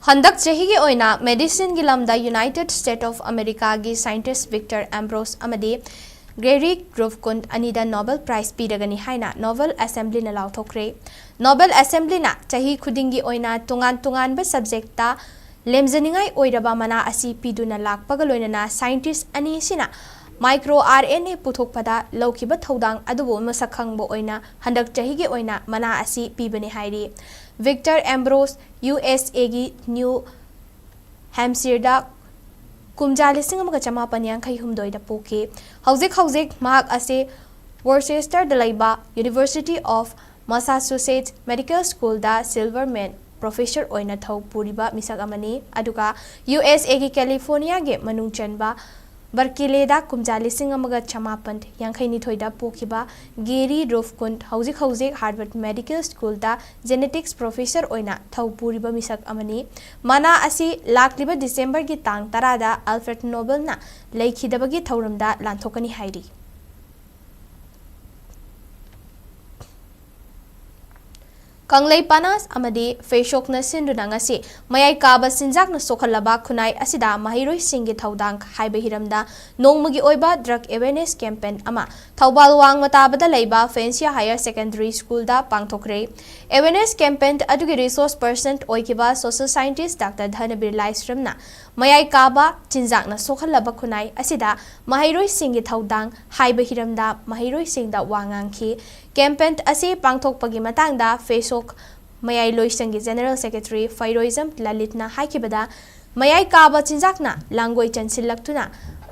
ꯍꯟꯗꯛ ꯆꯍꯤꯒꯤ ꯑꯣꯏꯅ ꯃꯦꯗꯤꯁꯤꯟꯒꯤ ꯂꯝꯗ ꯌꯨꯅꯥꯏꯇꯦꯗ ꯁ꯭ꯇꯦꯠ ꯑꯣꯐ ꯑꯃꯦꯔꯤꯀꯥꯒꯤ ꯁꯥꯏꯟꯇꯤꯁ꯭ꯠ ꯚꯤꯛꯇꯔ ꯑꯦꯝꯕ꯭ꯔꯣꯁ ꯑꯃꯗꯤ ꯒꯦꯔꯤ ꯒ꯭ꯔꯨꯚꯀꯨꯟ ꯑꯅꯤꯗ ꯅꯣꯕꯦꯜ ꯄ꯭ꯔꯥꯏꯖ ꯄꯤꯔꯒꯅꯤ ꯍꯥꯏꯅ ꯅꯣꯕꯦꯜ ꯑꯦꯁꯦꯝꯕ꯭ꯂꯤꯅ ꯂꯥꯎꯊꯣꯛꯈ꯭ꯔꯦ꯫ ꯅꯣꯕꯦꯜ ꯑꯦꯁꯦꯝꯕ꯭ꯂꯤꯅ ꯆꯍꯤ ꯈꯨꯗꯤꯡꯒꯤ ꯑꯣꯏꯅ ꯇꯣꯉꯥꯟ ꯇꯣꯉꯥꯟꯕ ꯁꯕꯖꯦꯛꯇ ꯂꯦꯝꯖꯅꯤꯡꯉꯥꯏ ꯑꯣꯏꯔꯕ ꯃꯅꯥ ꯑꯁꯤ ꯄꯤꯗꯨꯅ ꯂꯥꯛꯄꯒ ꯂꯣꯏꯅꯅ ꯁꯥꯏꯟꯇꯤꯁ꯭ꯠ ꯑꯅꯤ ꯑꯁꯤꯅ ꯃꯥꯏꯀ꯭ꯔꯣ ꯑꯥꯔ ꯑꯦꯟ ꯑꯦ ꯄꯨꯊꯣꯛꯄꯗ ꯂꯧꯈꯤꯕ ꯊꯧꯗꯥꯡ ꯑꯗꯨꯕꯨ ꯃꯁꯛ ꯈꯪꯕ ꯑꯣꯏꯅ ꯍꯟꯗꯛ ꯆꯍꯤꯒꯤ ꯑꯣꯏꯅ ꯃꯅꯥ ꯑꯁꯤ ꯄꯤꯕꯅꯤ ꯍꯥꯏꯔꯤ꯫ ꯚꯤꯛꯇꯔ ꯑꯦꯝꯕ꯭ꯔꯣꯁ ꯌꯨ ꯑꯦꯁ ꯑꯦꯒꯤ ꯅ꯭ꯌꯨ ꯍꯦꯝꯁꯤꯔꯗ ꯀꯨꯝꯖꯥ ꯂꯤꯁꯤꯡ ꯑꯃꯒ ꯆꯃꯥꯄꯟ ꯌꯥꯡꯈꯩ ꯍꯨꯝꯗꯣꯏꯗ ꯄꯣꯛꯈꯤ꯫ ꯍꯧꯖꯤꯛ ꯍꯧꯖꯤꯛ ꯃꯍꯥꯛ ꯑꯁꯤ ꯋꯣꯔꯆꯦꯁꯇꯔꯗ ꯂꯩꯕ University of Massachusetts Medical Schoolꯗ ꯁꯤꯜꯚꯔꯃꯦꯟ ꯄ꯭ꯔꯣꯐꯦꯁꯔ ꯑꯣꯏꯅ ꯊꯧ ꯄꯨꯔꯤꯕ ꯃꯤꯁꯛ ꯑꯃꯅꯤ꯫ ꯑꯗꯨꯒ ꯌꯨ ꯑꯦꯁ ꯑꯦꯒꯤ ꯀꯦꯂꯤꯐꯣꯔꯅꯤꯌꯥꯒꯤ ꯃꯅꯨꯡ ꯆꯟꯕ ꯕꯔꯀꯤꯂꯦꯗ ꯀꯨꯝꯖꯥ ꯂꯤꯁꯤꯡ ꯑꯃꯒ ꯆꯃꯥꯄꯟ ꯌꯥꯡꯈꯩ ꯅꯤꯊꯣꯏꯗ ꯄꯣꯛꯈꯤꯕ ꯒꯦꯔꯤ ꯔꯨꯐ ꯀꯨꯟꯠ ꯍꯧꯖꯤꯛ ꯍꯧꯖꯤꯛ ꯍꯥꯔꯕꯔꯠ ꯃꯦꯗꯤꯀꯦꯜ ꯁ꯭ꯀꯨꯜꯗ ꯖꯦꯅꯦꯇꯤꯛꯁ ꯄ꯭ꯔꯣꯐꯦꯁꯔ ꯑꯣꯏꯅ ꯊꯧ ꯄꯨꯔꯤꯕ ꯃꯤꯁꯛ ꯑꯃꯅꯤ꯫ ꯃꯅꯥ ꯑꯁꯤ ꯂꯥꯛꯂꯤꯕ ꯗꯤꯁꯦꯝꯕꯔꯒꯤ ꯇꯥꯡ ꯇꯔꯥꯗ ꯑꯜꯐ꯭ꯔꯦꯗ ꯅꯣꯕꯦꯜꯅ ꯂꯩꯈꯤꯗꯕꯒꯤ ꯊꯧꯔꯝꯗ ꯂꯥꯟꯊꯣꯛꯀꯅꯤ ꯍꯥꯏꯔꯤ꯫ ꯀꯪꯂꯩ ꯄꯥꯅꯥꯁ ꯑꯃꯗꯤ ꯐꯦꯁꯣꯛꯅ ꯁꯤꯟꯗꯨꯅ ꯉꯁꯤ ꯃꯌꯥꯏ ꯀꯥꯕ ꯆꯤꯟꯖꯥꯛꯅ ꯁꯣꯛꯍꯜꯂꯕ ꯈꯨꯟꯅꯥꯏ ꯑꯁꯤꯗ ꯃꯍꯩꯔꯣꯏꯁꯤꯡꯒꯤ ꯊꯧꯗꯥꯡ ꯍꯥꯏꯕ ꯍꯤꯔꯝꯗ ꯅꯣꯡꯃꯒꯤ ꯑꯣꯏꯕ ꯗ꯭ꯔꯒ ꯑꯦꯋꯦꯔꯅꯦꯁ ꯀꯦꯝꯄꯦꯟ ꯑꯃ ꯊꯧꯕꯥꯜ ꯋꯥꯡꯃ ꯇꯥꯕꯗ ꯂꯩꯕ ꯐꯦꯟꯁꯤꯌꯥ ꯍꯥꯌꯔ ꯁꯦꯀꯦꯟꯗꯔꯤ ꯁ꯭ꯀꯨꯜꯗ ꯄꯥꯡꯊꯣꯛꯈ꯭ꯔꯦ꯫ ꯑꯦꯋꯦꯔꯅꯦꯁ ꯀꯦꯝꯄꯦꯟ ꯑꯗꯨꯒꯤ ꯔꯤꯁꯣꯔꯁ ꯄꯔꯁꯟ ꯑꯣꯏꯈꯤꯕ ꯁꯣꯁꯤꯌꯦꯜ ꯁꯥꯏꯟꯇꯤꯁ ꯗꯥꯛꯇꯔ ꯙꯅꯕꯤꯔ ꯂꯥꯏꯁ꯭ꯔꯝꯅ ꯃꯌꯥꯏ ꯀꯥꯕ ꯆꯤꯟꯖꯥꯛꯅ ꯁꯣꯛꯍꯜꯂꯕ ꯈꯨꯟꯅꯥꯏ ꯑꯁꯤꯗ ꯃꯍꯩꯔꯣꯏꯁꯤꯡꯒꯤ ꯊꯧꯗꯥꯡ ꯍꯥꯏꯕ ꯍꯤꯔꯝꯗ ꯃꯍꯩꯔꯣꯏꯁꯤꯡꯗ ꯋꯥ ꯉꯥꯡꯈꯤ꯫ ꯀꯦꯝꯄꯦꯟ ꯑꯁꯤ ꯄꯥꯡꯊꯣꯛꯄꯒꯤ ꯃꯇꯥꯡꯗ ꯐꯦꯁꯣꯛ ꯃꯌꯥꯏ ꯂꯣꯏꯁꯪꯒꯤ ꯖꯦꯅꯔꯦꯜ ꯁꯦꯀ꯭ꯔꯦꯇꯔꯤ ꯐꯩꯔꯣꯏꯖꯝ ꯂꯂꯤꯠꯅ ꯍꯥꯏꯈꯤꯕꯗ, ꯃꯌꯥꯏ ꯀꯥꯕ ꯆꯤꯟꯖꯥꯛꯅ ꯂꯥꯡꯒꯣꯏ ꯆꯟꯁꯤꯜꯂꯛꯇꯨꯅ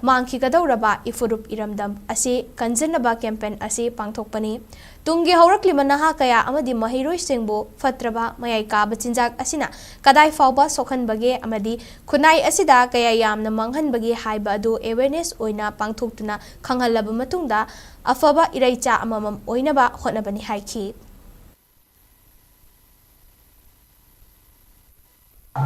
ꯃꯥꯡꯈꯤꯒꯗꯧꯔꯕ ꯏꯐꯨꯔꯨꯞ ꯏꯔꯝꯗꯝ ꯑꯁꯤ ꯀꯟꯖꯅꯕ ꯀꯦꯝꯄꯦꯟ ꯑꯁꯤ ꯄꯥꯡꯊꯣꯛꯄꯅꯤ꯫ ꯇꯨꯡꯒꯤ ꯍꯧꯔꯛꯂꯤꯕ ꯅꯍꯥ ꯀꯌꯥ ꯑꯃꯗꯤ ꯃꯍꯩꯔꯣꯏꯁꯤꯡꯕꯨ ꯐꯠꯇ꯭ꯔꯕ ꯃꯌꯥꯏ ꯀꯥꯕ ꯆꯤꯟꯖꯥꯛ ꯑꯁꯤꯅ ꯀꯗꯥꯏ ꯐꯥꯎꯕ ꯁꯣꯛꯍꯟꯕꯒꯦ ꯑꯃꯗꯤ ꯈꯨꯟꯅꯥꯏ ꯑꯁꯤꯗ ꯀꯌꯥ ꯌꯥꯝꯅ ꯃꯥꯡꯍꯟꯕꯒꯦ ꯍꯥꯏꯕ ꯑꯗꯨ ꯑꯦꯋꯦꯔꯅꯦꯁ ꯑꯣꯏꯅ ꯄꯥꯡꯊꯣꯛꯇꯨꯅ ꯈꯪꯍꯜꯂꯕ ꯃꯇꯨꯡꯗ ꯑꯐꯕ ꯏꯔꯩꯆꯥ ꯑꯃꯃꯝ ꯑꯣꯏꯅꯕ ꯍꯣꯠꯅꯕꯅꯤ ꯍꯥꯏꯈꯤ꯫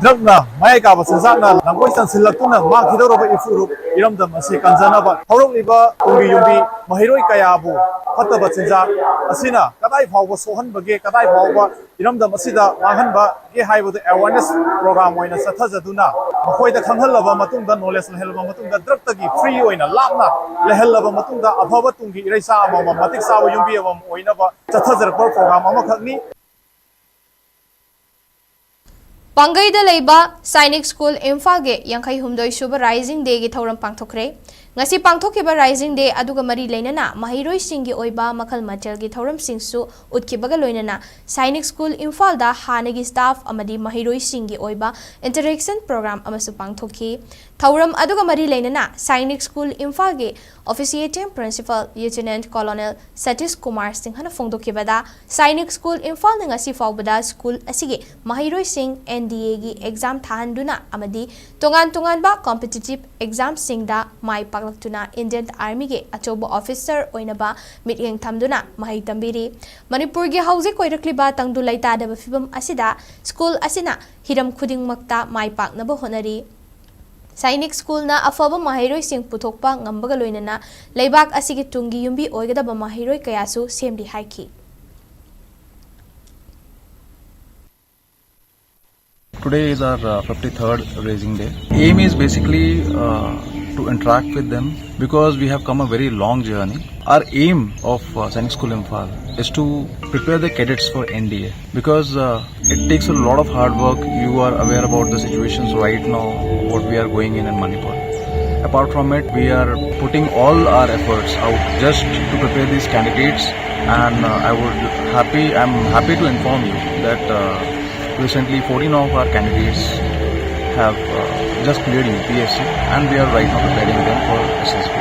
ꯗ꯭ꯔꯒꯅ ꯃꯌꯥꯏ ꯀꯥꯕ ꯆꯤꯟꯖꯥꯛꯅ ꯂꯥꯡꯒꯣꯏ ꯆꯟꯁꯤꯜꯂꯛꯇꯨꯅ ꯃꯥꯡꯈꯤꯗꯧꯔꯕ ꯏꯐꯨꯔꯨꯞ ꯏꯔꯝꯗꯝ ꯑꯁꯤ ꯀꯟꯖꯅꯕ ꯍꯧꯔꯛꯂꯤꯕ ꯇꯨꯡꯒꯤ ꯌꯨꯝꯕꯤ ꯃꯍꯩꯔꯣꯏ ꯀꯌꯥꯕꯨ ꯐꯠꯇꯕ ꯆꯤꯟꯖꯥꯛ ꯑꯁꯤꯅ ꯀꯗꯥꯏ ꯐꯥꯎꯕ ꯁꯣꯛꯍꯟꯕꯒꯦ, ꯀꯗꯥꯏ ꯐꯥꯎꯕ ꯏꯔꯝꯗꯝ ꯑꯁꯤꯗ ꯃꯥꯡꯍꯟꯕꯒꯦ ꯍꯥꯏꯕꯗꯨ ꯑꯦꯋꯥꯔꯅꯦꯁ ꯄ꯭ꯔꯣꯒ꯭ꯔꯥꯝ ꯑꯣꯏꯅ ꯆꯠꯊꯖꯗꯨꯅ ꯃꯈꯣꯏꯗ ꯈꯪꯍꯜꯂꯕ ꯃꯇꯨꯡꯗ, ꯅꯣꯂꯦꯖ ꯂꯩꯍꯜꯂꯕ ꯃꯇꯨꯡꯗ, ꯗ꯭ꯔꯒꯇꯒꯤ ꯐ꯭ꯔꯤ ꯑꯣꯏꯅ ꯂꯥꯞꯅ ꯂꯩꯍꯜꯂꯕ ꯃꯇꯨꯡꯗ ꯑꯐꯕ ꯇꯨꯡꯒꯤ ꯏꯔꯩꯆꯥ ꯑꯃꯃꯝ, ꯃꯇꯤꯛ ꯆꯥꯕ ꯌꯨꯝꯕꯤ ꯑꯃꯃꯝ ꯑꯣꯏꯅꯕ ꯆꯠꯊꯖꯔꯛꯄ ꯄ꯭ꯔꯣꯒ꯭ꯔꯥꯝ ꯑꯃꯈꯛꯅꯤ꯫ ꯄꯥꯡꯒꯩꯗ ꯂꯩꯕ ꯁꯥꯏꯅꯤꯛ ꯁ꯭ꯀꯨꯜ ꯏꯝꯐꯥꯜꯒꯤ ꯌꯥꯡꯈꯩ ꯍꯨꯝꯗꯣꯏ ꯁꯨꯕ ꯔꯥꯏꯖꯤꯡ ꯗꯦꯒꯤ ꯊꯧꯔꯝ ꯄꯥꯡꯊꯣꯛꯈ꯭ꯔꯦ꯫ ꯉꯁꯤ ꯄꯥꯡꯊꯣꯛꯈꯤꯕ Rising Day ꯑꯗꯨꯒ ꯃꯔꯤ ꯂꯩꯅꯅ ꯃꯍꯩꯔꯣꯏꯁꯤꯡꯒꯤ ꯑꯣꯏꯕ ꯃꯈꯜ ꯃꯊꯦꯜꯒꯤ ꯊꯧꯔꯝꯁꯤꯡꯁꯨ ꯎꯠꯈꯤꯕꯒ ꯂꯣꯏꯅꯅ Sainik School ꯏꯝꯐꯥꯜꯗ ꯍꯥꯟꯅꯒꯤ staff ꯑꯃꯗꯤ ꯃꯍꯩꯔꯣꯏꯁꯤꯡꯒꯤ ꯑꯣꯏꯕ interaction program ꯑꯃꯁꯨ ꯄꯥꯡꯊꯣꯛꯈꯤ꯫ ꯊꯧꯔꯝ ꯑꯗꯨꯒ ꯃꯔꯤ ꯂꯩꯅꯅ Sainik School ꯏꯝꯐꯥꯜꯒꯤ officiating principal Lieutenant Colonel Satish Kumar ꯁꯤꯡꯍꯅ ꯐꯣꯡꯗꯣꯛꯈꯤꯕꯗ, Sainik School ꯏꯝꯐꯥꯜꯅ ꯉꯁꯤ ꯐꯥꯎꯕꯗ school ꯑꯁꯤꯒꯤ ꯃꯍꯩꯔꯣꯏꯁꯤꯡ N D Aꯒꯤ exam ꯊꯥꯍꯟꯗꯨꯅ ꯑꯃꯗꯤ ꯇꯣꯉꯥꯟ ꯇꯣꯉꯥꯟꯕ competitive examꯁꯤꯡꯗ ꯃꯥꯏ ꯄꯥꯛꯂꯛꯇꯨꯅ Indian Armyꯒꯤ ꯑꯆꯧꯕ officer ꯑꯣꯏꯅꯕ ꯃꯤꯠꯌꯦꯡ ꯊꯝꯗꯨꯅ ꯃꯍꯩ ꯇꯝꯕꯤꯔꯤ꯫ ꯃꯅꯤꯄꯨꯔꯒꯤ ꯍꯧꯖꯤꯛ ꯑꯣꯏꯔꯛꯂꯤꯕ ꯇꯪꯗꯨ ꯂꯩꯇꯥꯗꯕ ꯐꯤꯕꯝ ꯑꯁꯤꯗ school ꯑꯁꯤꯅ ꯍꯤꯔꯝ ꯈꯨꯗꯤꯡꯃꯛꯇ ꯃꯥꯏ ꯄꯥꯛꯅꯕ ꯍꯣꯠꯅꯔꯤ꯫ Sainik Schoolꯅ ꯑꯐꯕ ꯃꯍꯩꯔꯣꯏꯁꯤꯡ ꯄꯨꯊꯣꯛꯄ ꯉꯝꯕꯒ ꯂꯣꯏꯅꯅ ꯂꯩꯕꯥꯛ ꯑꯁꯤꯒꯤ ꯇꯨꯡꯒꯤ ꯌꯨꯝꯕꯤ ꯑꯣꯏꯒꯗꯕ ꯃꯍꯩꯔꯣꯏ ꯀꯌꯥꯁꯨ ꯁꯦꯝꯂꯤ ꯍꯥꯏꯈꯤ꯫ Today is our uh, fifty-third Rising Day. Aim is basically uh, to interact with them because we have come a very long journey. Our aim of uh, Sainik School Imphal is to prepare the cadets for N D A because uh, it takes a lot of hard work. You are aware about the situations right now, what we are going in in Manipur. Apart from it, we are putting all our efforts out just to prepare these candidates, and uh, I would happy, I'm happy to inform you that uh, recently fourteen of our candidates have uh, just cleared U P S C, and we are right now preparing them for S S B.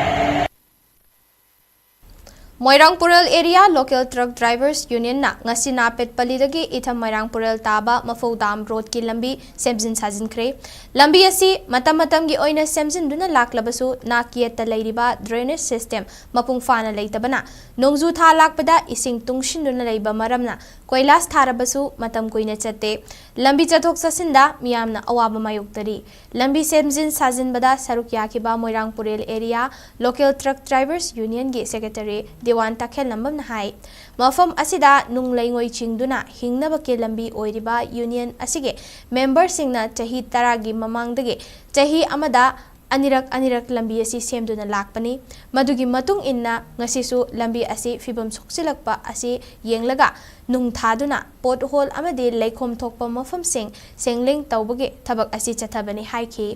Moirang ꯄꯨꯔꯦꯜ Area Local Truck Drivers Unionꯅ ꯉꯁꯤ ꯅꯥꯄꯦꯠꯄꯜꯂꯤꯗꯒꯤ ꯏꯊꯝ ꯃꯣꯏꯔꯥꯡ ꯄꯨꯔꯦꯜ ꯇꯥꯕ ꯃꯐꯧ dam roadꯀꯤ ꯂꯝꯕꯤ ꯁꯦꯝꯖꯤꯟ ꯁꯥꯖꯤꯟꯈ꯭ꯔꯦ꯫ ꯂꯝꯕꯤ ꯑꯁꯤ ꯃꯇꯝ ꯃꯇꯝꯒꯤ ꯑꯣꯏꯅ ꯁꯦꯝꯖꯤꯟꯗꯨꯅ ꯂꯥꯛꯂꯕꯁꯨ, ꯅꯥꯛ ꯌꯦꯠꯇ ꯂꯩꯔꯤꯕ drainage system ꯃꯄꯨꯡ ꯐꯥꯅ ꯂꯩꯇꯕꯅ ꯅꯣꯡꯖꯨ ꯊꯥ ꯂꯥꯛꯄꯗ ꯏꯁꯤꯡ ꯇꯨꯡꯁꯤꯟꯗꯨꯅ ꯂꯩꯕ ꯃꯔꯝꯅ ꯀꯣꯏꯂꯥꯁ ꯊꯥꯔꯕꯁꯨ ꯃꯇꯝ ꯀꯨꯏꯅ ꯆꯠꯇꯦ꯫ ꯂꯝꯕꯤ ꯆꯠꯊꯣꯛ ꯆꯠꯁꯤꯟꯗ ꯃꯤꯌꯥꯝꯅ ꯑꯋꯥꯕ ꯃꯥꯌꯣꯛꯇꯔꯤ꯫ ꯂꯝꯕꯤ ꯁꯦꯝꯖꯤꯟ ꯁꯥꯖꯤꯟꯕꯗ ꯁꯔꯨꯛ ꯌꯥꯈꯤꯕ ꯃꯣꯏꯔꯥꯡ ꯄꯨꯔꯦꯜ Area Local Truck Drivers Unionꯒꯤ Secretary Diwan ꯇꯈꯦꯜꯂꯝꯕꯝꯅ ꯍꯥꯏ, ꯃꯐꯝ ꯑꯁꯤꯗ ꯅꯨꯡ ꯂꯩꯉꯣꯏ ꯆꯤꯡꯗꯨꯅ ꯍꯤꯡꯅꯕꯒꯤ ꯂꯝꯕꯤ ꯑꯣꯏꯔꯤꯕ union ꯑꯁꯤꯒꯤ memberꯁꯤꯡꯅ ꯆꯍꯤ ꯇꯔꯥꯒꯤ ꯃꯃꯥꯡꯗꯒꯤ ꯆꯍꯤ ꯑꯃꯗ ꯑꯅꯤꯔꯛ ꯑꯅꯤꯔꯛ ꯂꯝꯕꯤ ꯑꯁꯤ ꯁꯦꯝꯗꯨꯅ ꯂꯥꯛꯄꯅꯤ꯫ ꯃꯗꯨꯒꯤ ꯃꯇꯨꯡ ꯏꯟꯅ ꯉꯁꯤꯁꯨ ꯂꯝꯕꯤ ꯑꯁꯤ ꯐꯤꯕꯝ ꯁꯣꯛꯆꯤꯜꯂꯛꯄ ꯑꯁꯤ ꯌꯦꯡꯂꯒ ꯅꯨꯡ ꯊꯥꯗꯨꯅ ꯄꯣꯠꯍꯣꯜ ꯑꯃꯗꯤ ꯂꯩꯈꯣꯝ ꯊꯣꯛꯄ ꯃꯐꯝꯁꯤꯡ ꯁꯦꯡꯂꯤꯡ ꯇꯧꯕꯒꯤ ꯊꯕꯛ ꯑꯁꯤ ꯆꯠꯊꯕꯅꯤ ꯍꯥꯏꯈꯤ꯫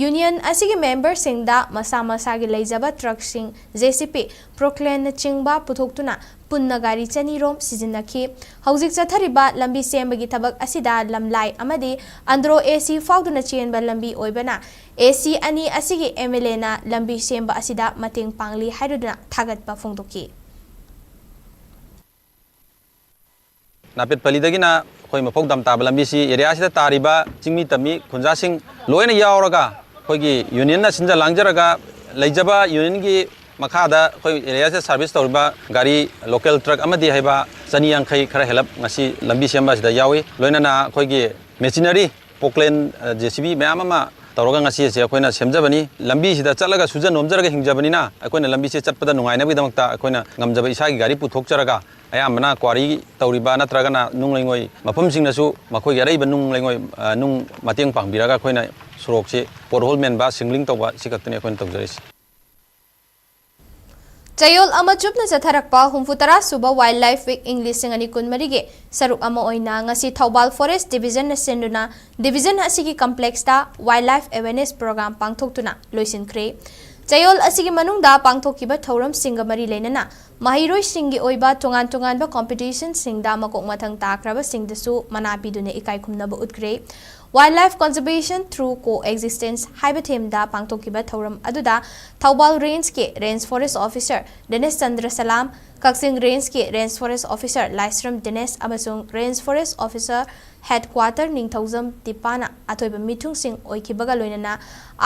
ꯌꯨꯅꯤꯌꯟ ꯑꯁꯤꯒꯤ ꯃꯦꯝꯕꯔꯁꯤꯡꯗ ꯃꯁꯥ ꯃꯁꯥꯒꯤ ꯂꯩꯖꯕ ꯇ꯭ꯔꯛꯁꯤꯡ, ꯖꯦ ꯁꯤ ꯄꯤ, ꯄ꯭ꯔꯣꯀ꯭ꯂꯦꯟꯅꯆꯤꯡꯕ ꯄꯨꯊꯣꯛꯇꯨꯅ ꯄꯨꯟꯅ ꯒꯥꯔꯤ ꯆꯅꯤ ꯔꯣꯝ ꯁꯤꯖꯤꯟꯅꯈꯤ꯫ ꯍꯧꯖꯤꯛ ꯆꯠꯊꯔꯤꯕ ꯂꯝꯕꯤ ꯁꯦꯝꯕꯒꯤ ꯊꯕꯛ ꯑꯁꯤꯗ ꯂꯝꯂꯥꯏ ꯑꯃꯗꯤ ꯑꯟꯗ꯭ꯔꯣ ꯑꯦ ꯁꯤ ꯐꯥꯎꯗꯨꯅ ꯆꯦꯟꯕ ꯂꯝꯕꯤ ꯑꯣꯏꯕꯅ ꯑꯦ ꯁꯤ ꯑꯅꯤ ꯑꯁꯤꯒꯤ ꯑꯦꯝ ꯑꯦꯜ ꯑꯦꯅ ꯂꯝꯕꯤ ꯁꯦꯝꯕ ꯑꯁꯤꯗ ꯃꯇꯦꯡ ꯄꯥꯡꯂꯤ ꯍꯥꯏꯔꯗꯨꯅ ꯊꯥꯒꯠꯄ ꯐꯣꯡꯗꯣꯛꯈꯤ꯫ ꯅꯥꯄꯦꯠꯄꯂꯤꯗꯒꯤꯅ ꯑꯩꯈꯣꯏ ꯃꯐꯧ ꯗꯥꯝ ꯇꯥꯕ ꯂꯝꯕꯤꯁꯤ ꯑꯦꯔꯤꯌꯥꯁꯤꯗ ꯇꯥꯔꯤꯕ ꯆꯤꯡꯃꯤ ꯇꯝꯃꯤ ꯈꯨꯟꯖꯥꯁꯤꯡ ꯂꯣꯏꯅ ꯌꯥꯎꯔꯒ ꯑꯩꯈꯣꯏꯒꯤ ꯌꯨꯅꯤꯌꯟꯅ ꯁꯤꯟꯖ ꯂꯥꯡꯖꯔꯒ ꯂꯩꯖꯕ ꯌꯨꯅꯤꯌꯟꯒꯤ ꯃꯈꯥꯗ ꯑꯩꯈꯣꯏ ꯑꯦꯔꯤꯌꯥꯁꯤꯗ ꯁꯥꯔꯚꯤꯁ ꯇꯧꯔꯤꯕ ꯒꯥꯔꯤ ꯂꯣꯀꯦꯜ ꯇ꯭ꯔꯛ ꯑꯃꯗꯤ ꯍꯥꯏꯕ ꯆꯅꯤ ꯌꯥꯡꯈꯩ ꯈꯔ ꯍꯦꯜꯂꯞ ꯉꯁꯤ ꯂꯝꯕꯤ ꯁꯦꯝꯕ ꯑꯁꯤꯗ ꯌꯥꯎꯏ꯫ ꯂꯣꯏꯅꯅ ꯑꯩꯈꯣꯏꯒꯤ ꯃꯦꯆꯤꯅꯔꯤ ꯄꯣꯀ꯭ꯂꯦꯟ, ꯑ, ꯖꯦ ꯁꯤ ꯕꯤ ꯃꯌꯥꯝ ꯑꯃ ꯇꯧꯔꯒ ꯉꯁꯤ ꯑꯁꯤ ꯑꯩꯈꯣꯏꯅ ꯁꯦꯝꯖꯕꯅꯤ꯫ ꯂꯝꯕꯤꯁꯤꯗ ꯆꯠꯂꯒ ꯁꯨꯖ ꯅꯣꯝꯖꯔꯒ ꯍꯤꯡꯖꯕꯅꯤꯅ ꯑꯩꯈꯣꯏꯅ ꯂꯝꯕꯤꯁꯦ ꯆꯠꯄꯗ ꯅꯨꯡꯉꯥꯏꯅꯕꯒꯤꯗꯃꯛꯇ ꯑꯩꯈꯣꯏꯅ ꯉꯝꯖꯕ ꯏꯁꯥꯒꯤ ꯒꯥꯔꯤ ꯄꯨꯊꯣꯛꯆꯔꯒ ꯑꯌꯥꯝꯕꯅ ꯀ꯭ꯋꯥꯔꯤ ꯇꯧꯔꯤꯕ ꯅꯠꯇ꯭ꯔꯒꯅ ꯅꯨꯡ ꯂꯩꯉꯣꯏ ꯃꯐꯝꯁꯤꯡꯅꯁꯨ ꯃꯈꯣꯏꯒꯤ ꯑꯔꯩꯕ ꯅꯨꯡ ꯂꯩꯉꯣꯏ, ꯑ, ꯅꯨꯡ ꯃꯇꯦꯡ ꯄꯥꯡꯕꯤꯔꯒ ꯑꯩꯈꯣꯏꯅ ꯁꯣꯔꯣꯛꯁꯤ ꯄꯣꯠꯍꯣꯜ ꯃꯦꯟꯕ, ꯁꯤꯡꯂꯤꯡ ꯇꯧꯕ, ꯁꯤ ꯈꯛꯇꯅꯤ ꯑꯩꯈꯣꯏꯅ ꯇꯧꯖꯔꯤꯁꯤ꯫ ꯆꯌꯣꯜ ꯑꯃ ꯆꯨꯞꯅ ꯆꯠꯊꯔꯛꯄ ꯍꯨꯝꯐꯨ ꯇꯔꯥ ꯁꯨꯕ ꯋꯥꯏꯜꯗ ꯂꯥꯏꯐ ꯋꯤꯛ ꯏꯪ ꯂꯤꯁꯤꯡ ꯑꯅꯤ ꯀꯨꯟꯃꯔꯤꯒꯤ ꯁꯔꯨꯛ ꯑꯃ ꯑꯣꯏꯅ ꯉꯁꯤ ꯊꯧꯕꯥꯜ ꯐꯣꯔꯦꯁ ꯗꯤꯕꯤꯖꯟꯅ ꯁꯤꯟꯗꯨꯅ ꯗꯤꯕꯤꯖꯟ ꯑꯁꯤꯒꯤ ꯀꯝꯄ꯭ꯂꯦꯛꯁꯇ ꯋꯥꯏꯜꯗ ꯂꯥꯏꯐ ꯑꯦꯋꯦꯔꯅꯦꯁ ꯄ꯭ꯔꯣꯒ꯭ꯔꯥꯝ ꯄꯥꯡꯊꯣꯛꯇꯨꯅ ꯂꯣꯏꯁꯤꯟꯈ꯭ꯔꯦ꯫ ꯆꯌꯣꯜ ꯑꯁꯤꯒꯤ ꯃꯅꯨꯡꯗ ꯄꯥꯡꯊꯣꯛꯈꯤꯕ ꯊꯧꯔꯝꯁꯤꯡꯒ ꯃꯔꯤ ꯂꯩꯅꯅ ꯃꯍꯩꯔꯣꯏꯁꯤꯡꯒꯤ ꯑꯣꯏꯕ ꯇꯣꯉꯥꯟ ꯇꯣꯉꯥꯟꯕ ꯀꯣꯝꯄꯤꯇꯤꯁꯟꯁꯤꯡꯗ ꯃꯀꯣꯛ ꯃꯊꯪ ꯇꯥꯈ꯭ꯔꯕꯁꯤꯡꯗꯁꯨ ꯃꯅꯥ ꯄꯤꯗꯨꯅ ꯏꯀꯥꯏ ꯈꯨꯝꯅꯕ ꯎꯠꯈ꯭ꯔꯦ꯫ Wildlife Conservation Through Coexistence ꯍꯥꯏꯕ ꯊꯦꯝꯗ ꯄꯥꯡꯊꯣꯛꯈꯤꯕ ꯊꯧꯔꯝ ꯑꯗꯨꯗ ꯊꯧꯕꯥꯜ ꯔꯦꯟꯖꯀꯤ range forest officer Dinesh Chandra Salam, Kakching ꯔꯦꯟꯖꯀꯤ range forest officer Laishram Dinesh ꯑꯃꯁꯨꯡ range forest officer headquarter Ningthoujam ꯗꯤꯄꯥꯅ ꯑꯊꯣꯏꯕ ꯃꯤꯊꯨꯡꯁꯤꯡ ꯑꯣꯏꯈꯤꯕꯒ ꯂꯣꯏꯅꯅ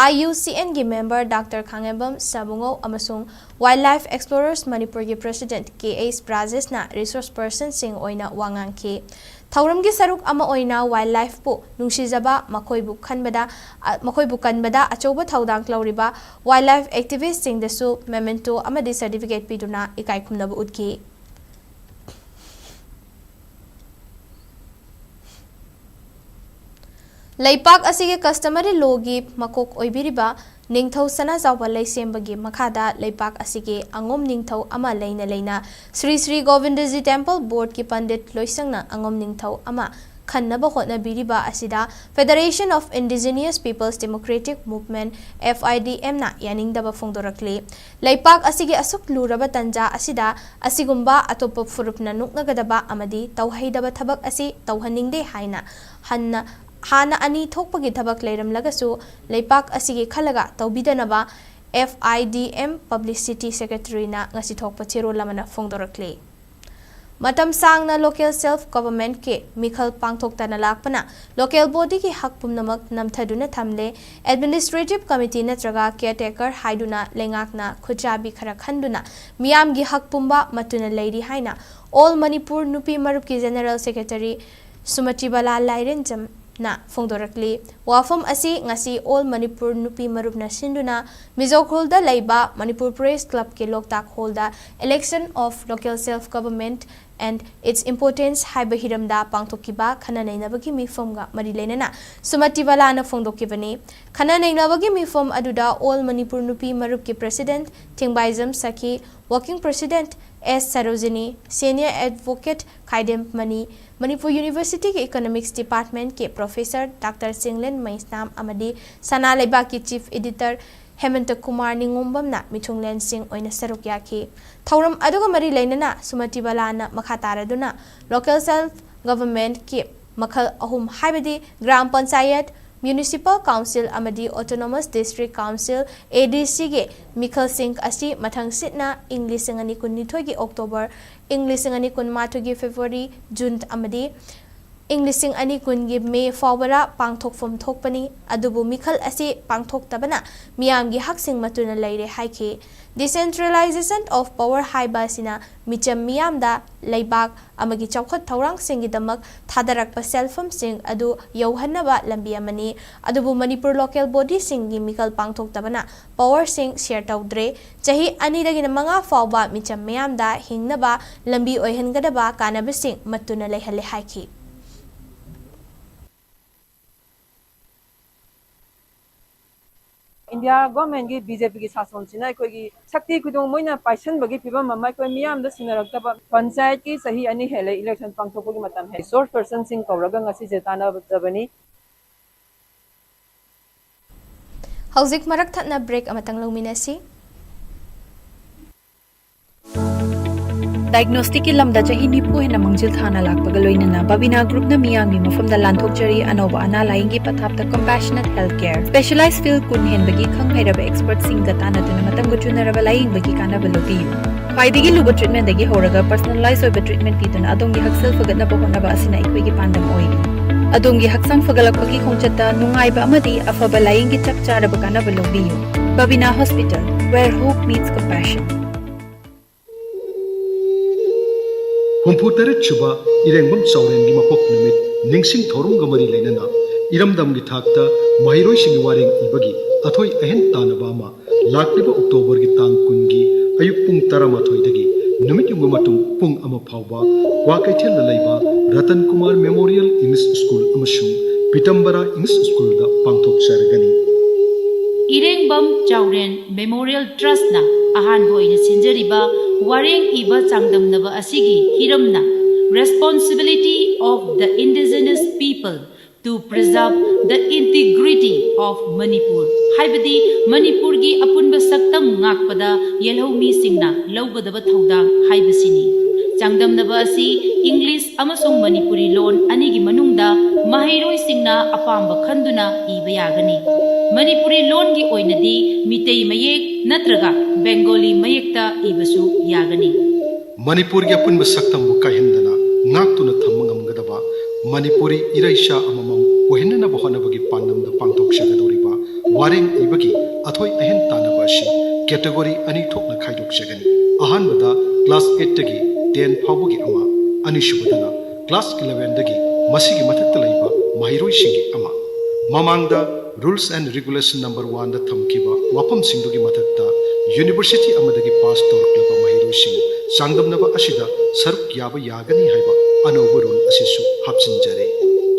ꯑꯥꯏ ꯌꯨ ꯁꯤ ꯑꯦꯟꯒꯤ ꯃꯦꯝꯕꯔ ꯗꯥꯛꯇꯔ ꯈꯥꯉꯦꯝꯕꯝ ꯁꯥꯕꯨꯡꯉꯧ ꯑꯃꯁꯨꯡ Wildlife Explorers Manipur ꯒꯤ ꯄ꯭ꯔꯦꯁꯤꯗꯦꯟꯠ ꯀꯦ ꯑꯩꯆ ꯕ꯭ꯔꯥꯖꯦꯁꯅ ꯔꯤꯁꯣꯔꯁ ꯄꯔꯁꯟꯁꯤꯡ ꯑꯣꯏꯅ ꯋꯥ ꯉꯥꯡꯈꯤ꯫ ꯊꯧꯔꯝꯒꯤ ꯁꯔꯨꯛ ꯑꯃ ꯑꯣꯏꯅ ꯋꯥꯏꯜꯗ ꯂꯥꯏꯐꯄꯨ ꯅꯨꯡꯁꯤꯖꯕ, ꯃꯈꯣꯏꯕꯨ ꯈꯟꯕꯗ, ꯑ, ꯃꯈꯣꯏꯕꯨ ꯀꯟꯕꯗ ꯑꯆꯧꯕ ꯊꯧꯗꯥꯡ ꯂꯧꯔꯤꯕ ꯋꯥꯏꯜꯗ ꯂꯥꯏꯐ ꯑꯦꯛꯇꯤꯚꯤꯁ꯭ꯠꯁꯤꯡꯗꯁꯨ ꯃꯦꯃꯦꯟꯇꯣ ꯑꯃꯗꯤ ꯁꯔꯇꯤꯐꯤꯀꯦꯠ ꯄꯤꯗꯨꯅ ꯏꯀꯥꯏ ꯈꯨꯝꯅꯕ ꯎꯠꯈꯤ꯫ ꯂꯩꯄꯥꯛ ꯑꯁꯤꯒꯤ customary lawꯒꯤ ꯃꯀꯣꯛ ꯑꯣꯏꯕꯤꯔꯤꯕ ꯅꯤꯡꯊꯧ ꯁꯅꯥꯖꯥꯎꯕ ꯂꯩꯁꯦꯝꯕꯒꯤ ꯃꯈꯥꯗ ꯂꯩꯄꯥꯛ ꯑꯁꯤꯒꯤ ꯑꯉꯣꯝ ꯅꯤꯡꯊꯧ ꯑꯃ ꯂꯩꯅ ꯂꯩꯅ ꯁ꯭ꯔꯤ ꯁ꯭ꯔꯤ ꯒꯣꯕꯤꯟꯗꯖꯤ Temple Boardꯀꯤ ꯄꯟꯗꯤꯠ ꯂꯣꯏꯁꯪꯅ ꯑꯉꯣꯝ ꯅꯤꯡꯊꯧ ꯑꯃ ꯈꯟꯅꯕ ꯍꯣꯠꯅꯕꯤꯔꯤꯕ ꯑꯁꯤꯗ Federation of Indigenous Peoples Democratic Movement, FIDMꯅ ꯌꯥꯅꯤꯡꯗꯕ ꯐꯣꯡꯗꯣꯔꯛꯂꯤ꯫ ꯂꯩꯄꯥꯛ ꯑꯁꯤꯒꯤ ꯑꯁꯨꯛ ꯂꯨꯔꯕ ꯇꯟꯖꯥ ꯑꯁꯤꯗ ꯑꯁꯤꯒꯨꯝꯕ ꯑꯇꯣꯞꯄ ꯐꯨꯔꯨꯞꯅ ꯅꯣꯛꯅꯒꯗꯕ ꯑꯃꯗꯤ ꯇꯧꯍꯩꯗꯕ ꯊꯕꯛ ꯑꯁꯤ ꯇꯧꯍꯟꯅꯤꯡꯗꯦ ꯍꯥꯏꯅ ꯍꯟꯅ ꯍꯥꯟꯅ ꯑꯅꯤ ꯊꯣꯛꯄꯒꯤ ꯊꯕꯛ ꯂꯩꯔꯝꯂꯒꯁꯨ ꯂꯩꯄꯥꯛ ꯑꯁꯤꯒꯤ ꯈꯜꯂꯒ ꯇꯧꯕꯤꯗꯅꯕ FIDM Publicity Secretaryꯅ ꯉꯁꯤ ꯊꯣꯛꯄ ꯆꯦꯔꯣꯜ ꯑꯃꯅ ꯐꯣꯡꯗꯣꯔꯛꯂꯤ꯫ ꯃꯇꯝ ꯁꯥꯡꯅ local self governmentꯀꯤ ꯃꯤꯈꯜ ꯄꯥꯡꯊꯣꯛꯇꯅ ꯂꯥꯛꯄꯅ local bodyꯒꯤ ꯍꯛ ꯄꯨꯝꯅꯃꯛ ꯅꯝꯊꯗꯨꯅ ꯊꯝꯂꯦ꯫ Administrative committee ꯅꯠꯇ꯭ꯔꯒ caretaker ꯍꯥꯏꯗꯨꯅ ꯂꯩꯉꯥꯛꯅ ꯈꯨꯠꯆꯥꯕꯤ ꯈꯔ ꯈꯟꯗꯨꯅ ꯃꯤꯌꯥꯝꯒꯤ ꯍꯛ ꯄꯨꯝꯕ ꯃꯠꯇꯨꯅ ꯂꯩꯔꯤ ꯍꯥꯏꯅ All Manipur ꯅꯨꯄꯤ ꯃꯔꯨꯞꯀꯤ General Secretary ꯁꯨꯃꯇꯤꯕꯥꯂꯥ ꯂꯥꯏꯔꯦꯟꯖꯝꯅ ꯐꯣꯡꯗꯣꯔꯛꯂꯤ꯫ ꯋꯥꯐꯝ ꯑꯁꯤ ꯉꯁꯤ All Manipur ꯅꯨꯄꯤ ꯃꯔꯨꯞꯅ ꯁꯤꯟꯗꯨꯅ ꯃꯤꯖꯣ ꯎꯈ꯭ꯔꯨꯜꯗ ꯂꯩꯕ Manipur Press Clubꯀꯤ ꯂꯣꯛꯇꯥꯛ ꯍꯣꯜꯗ Election of Local Self Government and Its Importance ꯍꯥꯏꯕ ꯍꯤꯔꯝꯗ ꯄꯥꯡꯊꯣꯛꯈꯤꯕ ꯈꯟꯅ ꯅꯩꯅꯕꯒꯤ ꯃꯤꯐꯝꯒ ꯃꯔꯤ ꯂꯩꯅꯅ ꯁꯨꯃꯇꯤꯕꯥꯂꯥꯅ ꯐꯣꯡꯗꯣꯛꯈꯤꯕꯅꯤ꯫ ꯈꯟꯅ ꯅꯩꯅꯕꯒꯤ ꯃꯤꯐꯝ ꯑꯗꯨꯗ All Manipur ꯅꯨꯄꯤ ꯃꯔꯨꯞꯀꯤ President Thingbaijam Sakhi, Working President S Sarojini, Senior Advocate Khaidem Mani, Manipur Universityꯒꯤ Economics Departmentꯀꯤ Professor Doctor ꯆꯤꯡꯂꯦꯟ ꯃꯩꯁꯅꯥꯝ ꯑꯃꯗꯤ ꯁꯅꯥ ꯂꯩꯕꯥꯛꯀꯤ Chief Editor ꯍꯦꯃꯟꯇ ꯀꯨꯃꯥꯔ ꯅꯤꯉꯣꯝꯕꯝꯅ ꯃꯤꯊꯨꯡꯂꯦꯟꯁꯤꯡ ꯑꯣꯏꯅ ꯁꯔꯨꯛ ꯌꯥꯈꯤ꯫ ꯊꯧꯔꯝ ꯑꯗꯨꯒ ꯃꯔꯤ ꯂꯩꯅꯅ ꯁꯨꯃꯇꯤꯕꯥꯂꯥꯅ ꯃꯈꯥ ꯇꯥꯔꯗꯨꯅ local self governmentꯀꯤ ꯃꯈꯜ ꯑꯍꯨꯝ ꯍꯥꯏꯕꯗꯤ Gram Panchayat, Municipal Council ꯑꯃꯗꯤ Autonomous District Council, ADCꯒꯤ ꯃꯤꯈꯜꯁꯤꯡ ꯑꯁꯤ ꯃꯊꯪ ꯁꯤꯠꯅ ꯏꯪ ꯂꯤꯁꯤꯡ ꯑꯅꯤ ꯀꯨꯟꯅꯤꯊꯣꯏꯒꯤ October, ꯏꯪ ꯂꯤꯁꯤꯡ ꯑꯅꯤ ꯀꯨꯟꯃꯥꯊꯣꯏꯒꯤ February, June ꯑꯃꯗꯤ ꯏꯪ ꯂꯤꯁꯤꯡ ꯑꯅꯤ ꯀꯨꯟꯒꯤ May ꯐꯥꯎꯕꯗ ꯄꯥꯡꯊꯣꯛꯐꯝ ꯊꯣꯛꯄꯅꯤ꯫ ꯑꯗꯨꯕꯨ ꯃꯤꯈꯜ ꯑꯁꯤ ꯄꯥꯡꯊꯣꯛꯇꯕꯅ ꯃꯤꯌꯥꯝꯒꯤ ꯍꯛꯁꯤꯡ ꯃꯠꯇꯨꯅ ꯂꯩꯔꯦ ꯍꯥꯏꯈꯤ꯫ Decentralization of power ꯍꯥꯏꯕ ꯑꯁꯤꯅ ꯃꯤꯆꯝ ꯃꯤꯌꯥꯝꯗ ꯂꯩꯕꯥꯛ ꯑꯃꯒꯤ ꯆꯥꯎꯈꯠ ꯊꯧꯔꯥꯡꯁꯤꯡꯒꯤꯗꯃꯛ ꯊꯥꯗꯔꯛꯄ ꯁꯦꯜꯐꯝꯁꯤꯡ ꯑꯗꯨ ꯌꯧꯍꯟꯅꯕ ꯂꯝꯕꯤ ꯑꯃꯅꯤ꯫ ꯑꯗꯨꯕꯨ ꯃꯅꯤꯄꯨꯔ local bodyꯁꯤꯡꯒꯤ ꯃꯤꯈꯜ ꯄꯥꯡꯊꯣꯛꯇꯕꯅ powerꯁꯤꯡ share ꯇꯧꯗ꯭ꯔꯦ꯫ ꯆꯍꯤ ꯑꯅꯤꯗꯒꯤꯅ ꯃꯉꯥ ꯐꯥꯎꯕ ꯃꯤꯆꯝ ꯃꯤꯌꯥꯝꯗ ꯍꯤꯡꯅꯕ ꯂꯝꯕꯤ ꯑꯣꯏꯍꯟꯒꯗꯕ ꯀꯥꯟꯅꯕꯁꯤꯡ ꯃꯠꯇꯨꯅ ꯂꯩꯍꯜꯂꯦ ꯍꯥꯏꯈꯤ꯫ ꯏꯟꯗꯤꯌꯥ ꯒꯣꯔꯃꯦꯟꯒꯤ ꯕꯤ ꯖꯦ ꯄꯤꯒꯤ ꯁꯥꯁꯣꯟꯁꯤꯅ ꯑꯩꯈꯣꯏꯒꯤ ꯁꯛꯇꯤ ꯈꯨꯗꯣꯡ ꯃꯣꯏꯅ ꯄꯥꯏꯁꯟꯕꯒꯤ ꯐꯤꯕꯝ ꯑꯃ, ꯑꯩꯈꯣꯏ ꯃꯤꯌꯥꯝꯗ ꯁꯤꯟꯅꯔꯛꯇꯕ, ꯄꯟꯆꯥꯌꯠꯀꯤ ꯆꯍꯤ ꯑꯅꯤ ꯍꯦꯜꯂꯦ ꯏꯂꯦꯛꯁꯟ ꯄꯥꯡꯊꯣꯛꯄꯒꯤ ꯃꯇꯝ ꯍꯦꯜꯂꯦ꯫ ꯔꯤꯁꯣꯔꯁ ꯄꯔꯁꯟꯁꯤꯡ ꯀꯧꯔꯒ ꯉꯁꯤꯁꯦ ꯇꯥꯟꯅꯖꯕꯅꯤ꯫ ꯍꯧꯖꯤꯛ ꯃꯔꯛ ꯊꯠꯅ ꯕ꯭ꯔꯦꯛ ꯑꯃꯇꯪ ꯂꯧꯃꯤꯟꯅꯁꯤ꯫ ꯗꯥꯏꯒꯅꯣꯁꯇꯤꯛꯀꯤ ꯂꯝꯗ ꯆꯍꯤ ꯅꯤꯐꯨ ꯍꯦꯟꯅ ꯃꯥꯡꯖꯤꯜ ꯊꯥꯅ ꯂꯥꯛꯄꯒ ꯂꯣꯏꯅꯅ ꯕꯕꯤꯅꯥ ꯒ꯭ꯔꯨꯞꯅ ꯃꯤꯌꯥꯝꯒꯤ ꯃꯐꯝꯗ ꯂꯥꯟꯊꯣꯛꯆꯔꯤ ꯑꯅꯧꯕ ꯑꯅꯥ ꯂꯥꯏꯌꯦꯡꯒꯤ ꯄꯊꯥꯞꯇ ꯀꯝꯄꯦꯁꯅꯦꯠ ꯍꯦꯜꯊ ꯀꯦꯌꯔ꯫ ꯁ꯭ꯄꯦꯁꯤꯌꯦꯂꯥꯏꯖ ꯐꯤꯜꯗ ꯀꯨꯟ ꯍꯦꯟꯕꯒꯤ ꯈꯪ ꯍꯩꯔꯕ ꯑꯦꯛꯁꯄꯔꯠꯁꯤꯡꯒ ꯇꯥꯟꯅꯗꯨꯅ ꯃꯇꯝꯒ ꯆꯨꯅꯔꯕ ꯂꯥꯏꯌꯦꯡꯕꯒꯤ ꯀꯥꯟꯅꯕ ꯂꯧꯕꯤꯌꯨ꯫ ꯈ꯭ꯋꯥꯏꯗꯒꯤ ꯂꯨꯕ ꯇ꯭ꯔꯤꯠꯃꯦꯟꯗꯒꯤ ꯍꯧꯔꯒ ꯄꯔꯁꯣꯅꯦꯂꯥꯏꯖ ꯑꯣꯏꯕ ꯇ꯭ꯔꯤꯠꯃꯦꯟ ꯄꯤꯗꯨꯅ ꯑꯗꯣꯝꯒꯤ ꯍꯛꯁꯦꯜ ꯐꯒꯠꯅꯕ ꯍꯣꯠꯅꯕ ꯑꯁꯤꯅ ꯑꯩꯈꯣꯏꯒꯤ ꯄꯥꯟꯗꯝ ꯑꯣꯏꯔꯤ꯫ ꯑꯗꯣꯝꯒꯤ ꯍꯛꯆꯥꯡ ꯐꯒꯠꯂꯛꯄꯒꯤ ꯈꯣꯡꯆꯠꯇ ꯅꯨꯡꯉꯥꯏꯕ ꯑꯃꯗꯤ ꯑꯐꯕ ꯂꯥꯏꯌꯦꯡꯒꯤ ꯆꯞ ꯆꯥꯔꯕ ꯀꯥꯟꯅꯕ ꯂꯧꯕꯤꯌꯨ꯫ Babina Hospital, where hope meets compassion. ꯍꯨꯝꯐꯨ ꯇꯔꯦꯠ ꯁꯨꯕ ꯏꯔꯦꯡꯕꯝ ꯆꯥꯎꯔꯦꯟꯒꯤ ꯃꯄꯣꯛ ꯅꯨꯃꯤꯠ ꯅꯤꯡꯁꯤꯡ ꯊꯧꯔꯝꯒ ꯃꯔꯤ ꯂꯩꯅꯅ ꯏꯔꯝꯗꯝꯒꯤ ꯊꯥꯛꯇ ꯃꯍꯩꯔꯣꯏꯁꯤꯡꯒꯤ ꯋꯥꯔꯦꯡ ꯏꯕꯒꯤ ꯑꯊꯣꯏ ꯑꯍꯦꯟ ꯇꯥꯟꯅꯕ ꯑꯃ ꯂꯥꯛꯂꯤꯕ ꯑꯣꯛꯇꯣꯕꯔꯒꯤ ꯇꯥꯡ ꯀꯨꯟꯒꯤ ꯑꯌꯨꯛ ꯄꯨꯡ ꯇꯔꯥꯃꯥꯊꯣꯏꯗꯒꯤ ꯅꯨꯃꯤꯠ ꯌꯨꯡꯕ ꯃꯇꯨꯡ ꯄꯨꯡ ꯑꯃ ꯐꯥꯎꯕ ꯀ꯭ꯋꯥꯀꯩꯊꯦꯜꯗ ꯂꯩꯕ Ratan Kumar memorial English school ꯑꯃꯁꯨꯡ ꯄꯤꯇꯝꯕꯔꯥ ꯏꯪꯂꯤꯁ ꯁ꯭ꯀꯨꯜꯗ ꯄꯥꯡꯊꯣꯛꯆꯔꯒꯅꯤ꯫ ꯏꯔꯦꯡꯕꯝ ꯆꯥꯎꯔꯦꯟ ꯃꯦꯃꯣꯔꯤꯌꯦꯜ ꯇ꯭ꯔꯁꯅ ꯑꯍꯥꯟꯕ ꯑꯣꯏꯅ ꯁꯤꯟꯖꯔꯤꯕ ꯋꯥꯔꯦꯡ ꯏꯕ ꯆꯥꯡꯗꯝꯅꯕ ꯑꯁꯤꯒꯤ ꯍꯤꯔꯝꯅ Responsibility of the Indigenous People to Preserve the Integrity of Manipur ꯍꯥꯏꯕꯗꯤ ꯃꯅꯤꯄꯨꯔꯒꯤ ꯑꯄꯨꯟꯕ ꯁꯛꯇꯝ ꯉꯥꯛꯄꯗ ꯌꯦꯜꯍꯧꯃꯤꯁꯤꯡꯅ ꯂꯧꯒꯗꯕ ꯊꯧꯗꯥꯡ ꯍꯥꯏꯕꯁꯤꯅꯤ꯫ ꯆꯥꯡꯗꯝꯅꯕ ꯑꯁꯤ ꯏꯪꯂꯤꯁ ꯑꯃꯁꯨꯡ ꯃꯅꯤꯄꯨꯔꯤ ꯂꯣꯟ ꯑꯅꯤꯒꯤ ꯃꯅꯨꯡꯗ ꯃꯍꯩꯔꯣꯏꯁꯤꯡꯅ ꯑꯄꯥꯝꯕ ꯈꯟꯗꯨꯅ ꯏꯕ ꯌꯥꯒꯅꯤ꯫ ꯃꯅꯤꯄꯨꯔꯤ ꯂꯣꯟꯒꯤ ꯑꯣꯏꯅꯗꯤ ꯃꯤꯇꯩ ꯃꯌꯦꯛ ꯅꯠꯇ꯭ꯔꯒ ꯕꯦꯡꯒꯣꯂꯤ ꯃꯌꯦꯛꯇ ꯏꯕꯁꯨ ꯌꯥꯒꯅꯤ꯫ ꯃꯅꯤꯄꯨꯔꯒꯤ ꯑꯄꯨꯟꯕ ꯁꯛꯇꯝꯕꯨ ꯀꯥꯏꯍꯟꯗꯅ ꯉꯥꯛꯇꯨꯅ ꯊꯝꯕ ꯉꯝꯒꯗꯕ ꯃꯅꯤꯄꯨꯔꯤ ꯏꯔꯩꯆꯥ ꯑꯃꯃꯝ ꯑꯣꯏꯍꯟꯅꯅꯕ ꯍꯣꯠꯅꯕꯒꯤ ꯄꯥꯟꯗꯝꯗ ꯄꯥꯡꯊꯣꯛꯆꯒꯗꯧꯔꯤꯕ ꯋꯥꯔꯦꯡ ꯏꯕꯒꯤ ꯑꯊꯣꯏ ꯑꯍꯦꯟ ꯇꯥꯟꯅꯕ ꯑꯁꯤ ꯀꯦꯇꯦꯒꯣꯔꯤ ꯑꯅꯤ ꯊꯣꯛꯅ ꯈꯥꯏꯗꯣꯛꯆꯒꯅꯤ꯫ ꯑꯍꯥꯟꯕꯗ ꯀ꯭ꯂꯥꯁ ꯑꯩꯠꯇꯒꯤ ꯇꯦꯟ ꯐꯥꯎꯕꯒꯤ ꯑꯃ, ꯑꯅꯤꯁꯨꯕꯗꯅ ꯀ꯭ꯂꯥꯁ ꯏꯂꯦꯚꯦꯟꯗꯒꯤ ꯃꯁꯤꯒꯤ ꯃꯊꯛꯇ ꯂꯩꯕ ꯃꯍꯩꯔꯣꯏꯁꯤꯡꯒꯤ ꯑꯃ꯫ ꯃꯃꯥꯡꯗ Rules and Regulation number one ꯗ ꯊꯝꯈꯤꯕ ꯋꯥꯐꯝꯁꯤꯡꯗꯨꯒꯤ ꯃꯊꯛꯇ ꯌꯨꯅꯤꯚꯔꯁꯤꯇꯤ ꯑꯃꯗꯒꯤ ꯄꯥꯁ ꯇꯧꯔꯛꯂꯕ ꯃꯍꯩꯔꯣꯏꯁꯤꯡ ꯆꯥꯡꯗꯝꯅꯕ ꯑꯁꯤꯗ ꯁꯔꯨꯛ ꯌꯥꯕ ꯌꯥꯒꯅꯤ ꯍꯥꯏꯕ ꯑꯅꯧꯕ ꯔꯨꯜ ꯑꯁꯤꯁꯨ ꯍꯥꯞꯆꯤꯟꯖꯔꯦ꯫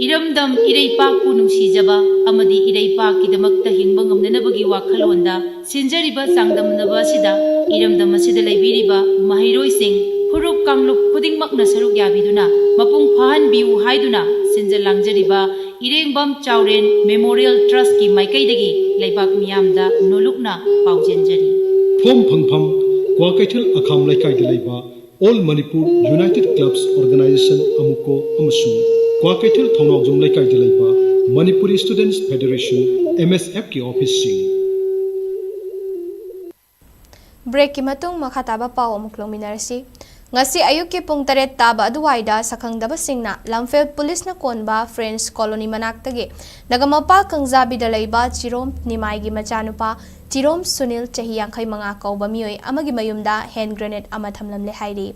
ꯏꯔꯝꯗꯝ ꯏꯔꯩꯄꯥꯛꯄꯨ ꯅꯨꯡꯁꯤꯖꯕ ꯑꯃꯗꯤ ꯏꯔꯩꯄꯥꯛꯀꯤꯗꯃꯛꯇ ꯍꯤꯡꯕ ꯉꯝꯅꯅꯕꯒꯤ ꯋꯥꯈꯜꯂꯣꯟꯗ ꯁꯤꯟꯖꯔꯤꯕ ꯆꯥꯡꯗꯝꯅꯕ ꯑꯁꯤꯗ ꯏꯔꯝꯗꯝ ꯑꯁꯤꯗ ꯂꯩꯕꯤꯔꯤꯕ ꯃꯍꯩꯔꯣꯏꯁꯤꯡ, ꯐꯨꯔꯨꯞ ꯀꯥꯡꯂꯨꯞ ꯈꯨꯗꯤꯡꯃꯛꯅ ꯁꯔꯨꯛ ꯌꯥꯕꯤꯗꯨꯅ ꯃꯄꯨꯡ ꯐꯥꯍꯟꯕꯤꯌꯨ ꯍꯥꯏꯗꯨꯅ ꯁꯤꯟꯖ ꯂꯥꯡꯖꯔꯤꯕ ꯏꯔꯦꯡꯕꯝ ꯆꯥꯎꯔꯦꯟ ꯃꯦꯃꯣꯔꯤꯌꯦꯜ ꯇ꯭ꯔꯁꯀꯤ ꯃꯥꯏꯀꯩꯗꯒꯤ ꯂꯩꯕꯥꯛ ꯃꯤꯌꯥꯝꯗ ꯅꯣꯂꯨꯛꯅ ꯄꯥꯎꯖꯦꯟꯖꯔꯤ꯫ ꯐꯣꯝ ꯐꯪꯐꯝ: ꯀ꯭ꯋꯥꯀꯩꯊꯦꯜ ꯑꯈꯥꯝ ꯂꯩꯀꯥꯏꯗ ꯂꯩꯕ All Manipur United Clubs Organization, ꯑꯃꯨꯀꯣ, ꯑꯃꯁꯨꯡ ꯀ꯭ꯋꯥꯀꯩꯊꯦꯜ ꯊꯧꯅꯥꯎꯖꯝ ꯂꯩꯀꯥꯏꯗ ꯂꯩꯕ Manipuri Students Federation, M S F ꯀꯤ ꯑꯣꯐꯤꯁꯁꯤꯡ꯫ ꯕ꯭ꯔꯦꯛꯀꯤ ꯃꯇꯨꯡ ꯃꯈꯥ ꯇꯥꯕ ꯄꯥꯎ ꯑꯃꯨꯛ ꯂꯧꯃꯤꯟꯅꯔꯁꯤ꯫ ꯉꯁꯤ ꯑꯌꯨꯛꯀꯤ ꯄꯨꯡ ꯇꯔꯦꯠ ꯇꯥꯕ ꯑꯗꯨꯋꯥꯏꯗ ꯁꯛꯈꯪꯗꯕꯁꯤꯡꯅ ꯂꯝꯐꯦꯜ ꯄꯨꯂꯤꯁꯅ ꯀꯣꯟꯕ ꯐ꯭ꯔꯦꯟꯁ ꯀꯣꯂꯣꯅꯤ ꯃꯅꯥꯛꯇꯒꯤ ꯅꯒꯃꯄꯥꯜ ꯀꯪꯖꯥꯕꯤꯗ ꯂꯩꯕ ꯆꯤꯔꯣꯝ ꯅꯤꯃꯥꯏꯒꯤ ꯃꯆꯥꯅꯨꯄꯥ ꯆꯤꯔꯣꯝ ꯁꯨꯅꯤꯜ, ꯆꯍꯤ ꯌꯥꯡꯈꯩ ꯃꯉꯥ ꯀꯧꯕ ꯃꯤꯑꯣꯏ ꯑꯃꯒꯤ ꯃꯌꯨꯝꯗ ꯍꯦꯟ ꯒ꯭ꯔꯦꯅꯦꯗ ꯑꯃ ꯊꯝꯂꯝꯂꯦ ꯍꯥꯏꯔꯤ꯫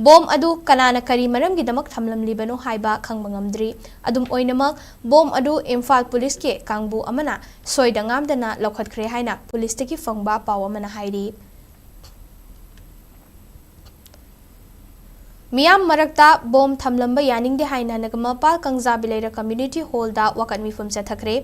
ꯕꯣꯝ ꯑꯗꯨ ꯀꯅꯥꯅ ꯀꯔꯤ ꯃꯔꯝꯒꯤꯗꯃꯛ ꯊꯝꯂꯝꯂꯤꯕꯅꯣ ꯍꯥꯏꯕ ꯈꯪꯕ ꯉꯝꯗ꯭ꯔꯤ꯫ ꯑꯗꯨꯝ ꯑꯣꯏꯅꯃꯛ, ꯕꯣꯝ ꯑꯗꯨ ꯏꯝꯐꯥꯜ ꯄꯨꯂꯤꯁꯀꯤ ꯀꯥꯡꯕꯨ ꯑꯃꯅ ꯁꯣꯏꯗ ꯉꯥꯝꯗꯅ ꯂꯧꯈꯠꯈ꯭ꯔꯦ ꯍꯥꯏꯅ ꯄꯨꯂꯤꯁꯇꯒꯤ ꯐꯪꯕ ꯄꯥꯎ ꯑꯃꯅ ꯍꯥꯏꯔꯤ꯫ ꯃꯤꯌꯥꯝ ꯃꯔꯛꯇ ꯕꯣꯝ ꯊꯝꯂꯝꯕ ꯌꯥꯅꯤꯡꯗꯦ ꯍꯥꯏꯅ ꯅꯒꯃꯄꯥꯜ ꯀꯪꯖꯥꯕꯤ ꯂꯩꯔꯛ ꯀꯝꯃ꯭ꯌꯨꯅꯤꯇꯤ ꯍꯣꯜꯗ ꯋꯥꯀꯠ ꯃꯤꯐꯝ ꯆꯠꯊꯈ꯭ꯔꯦ꯫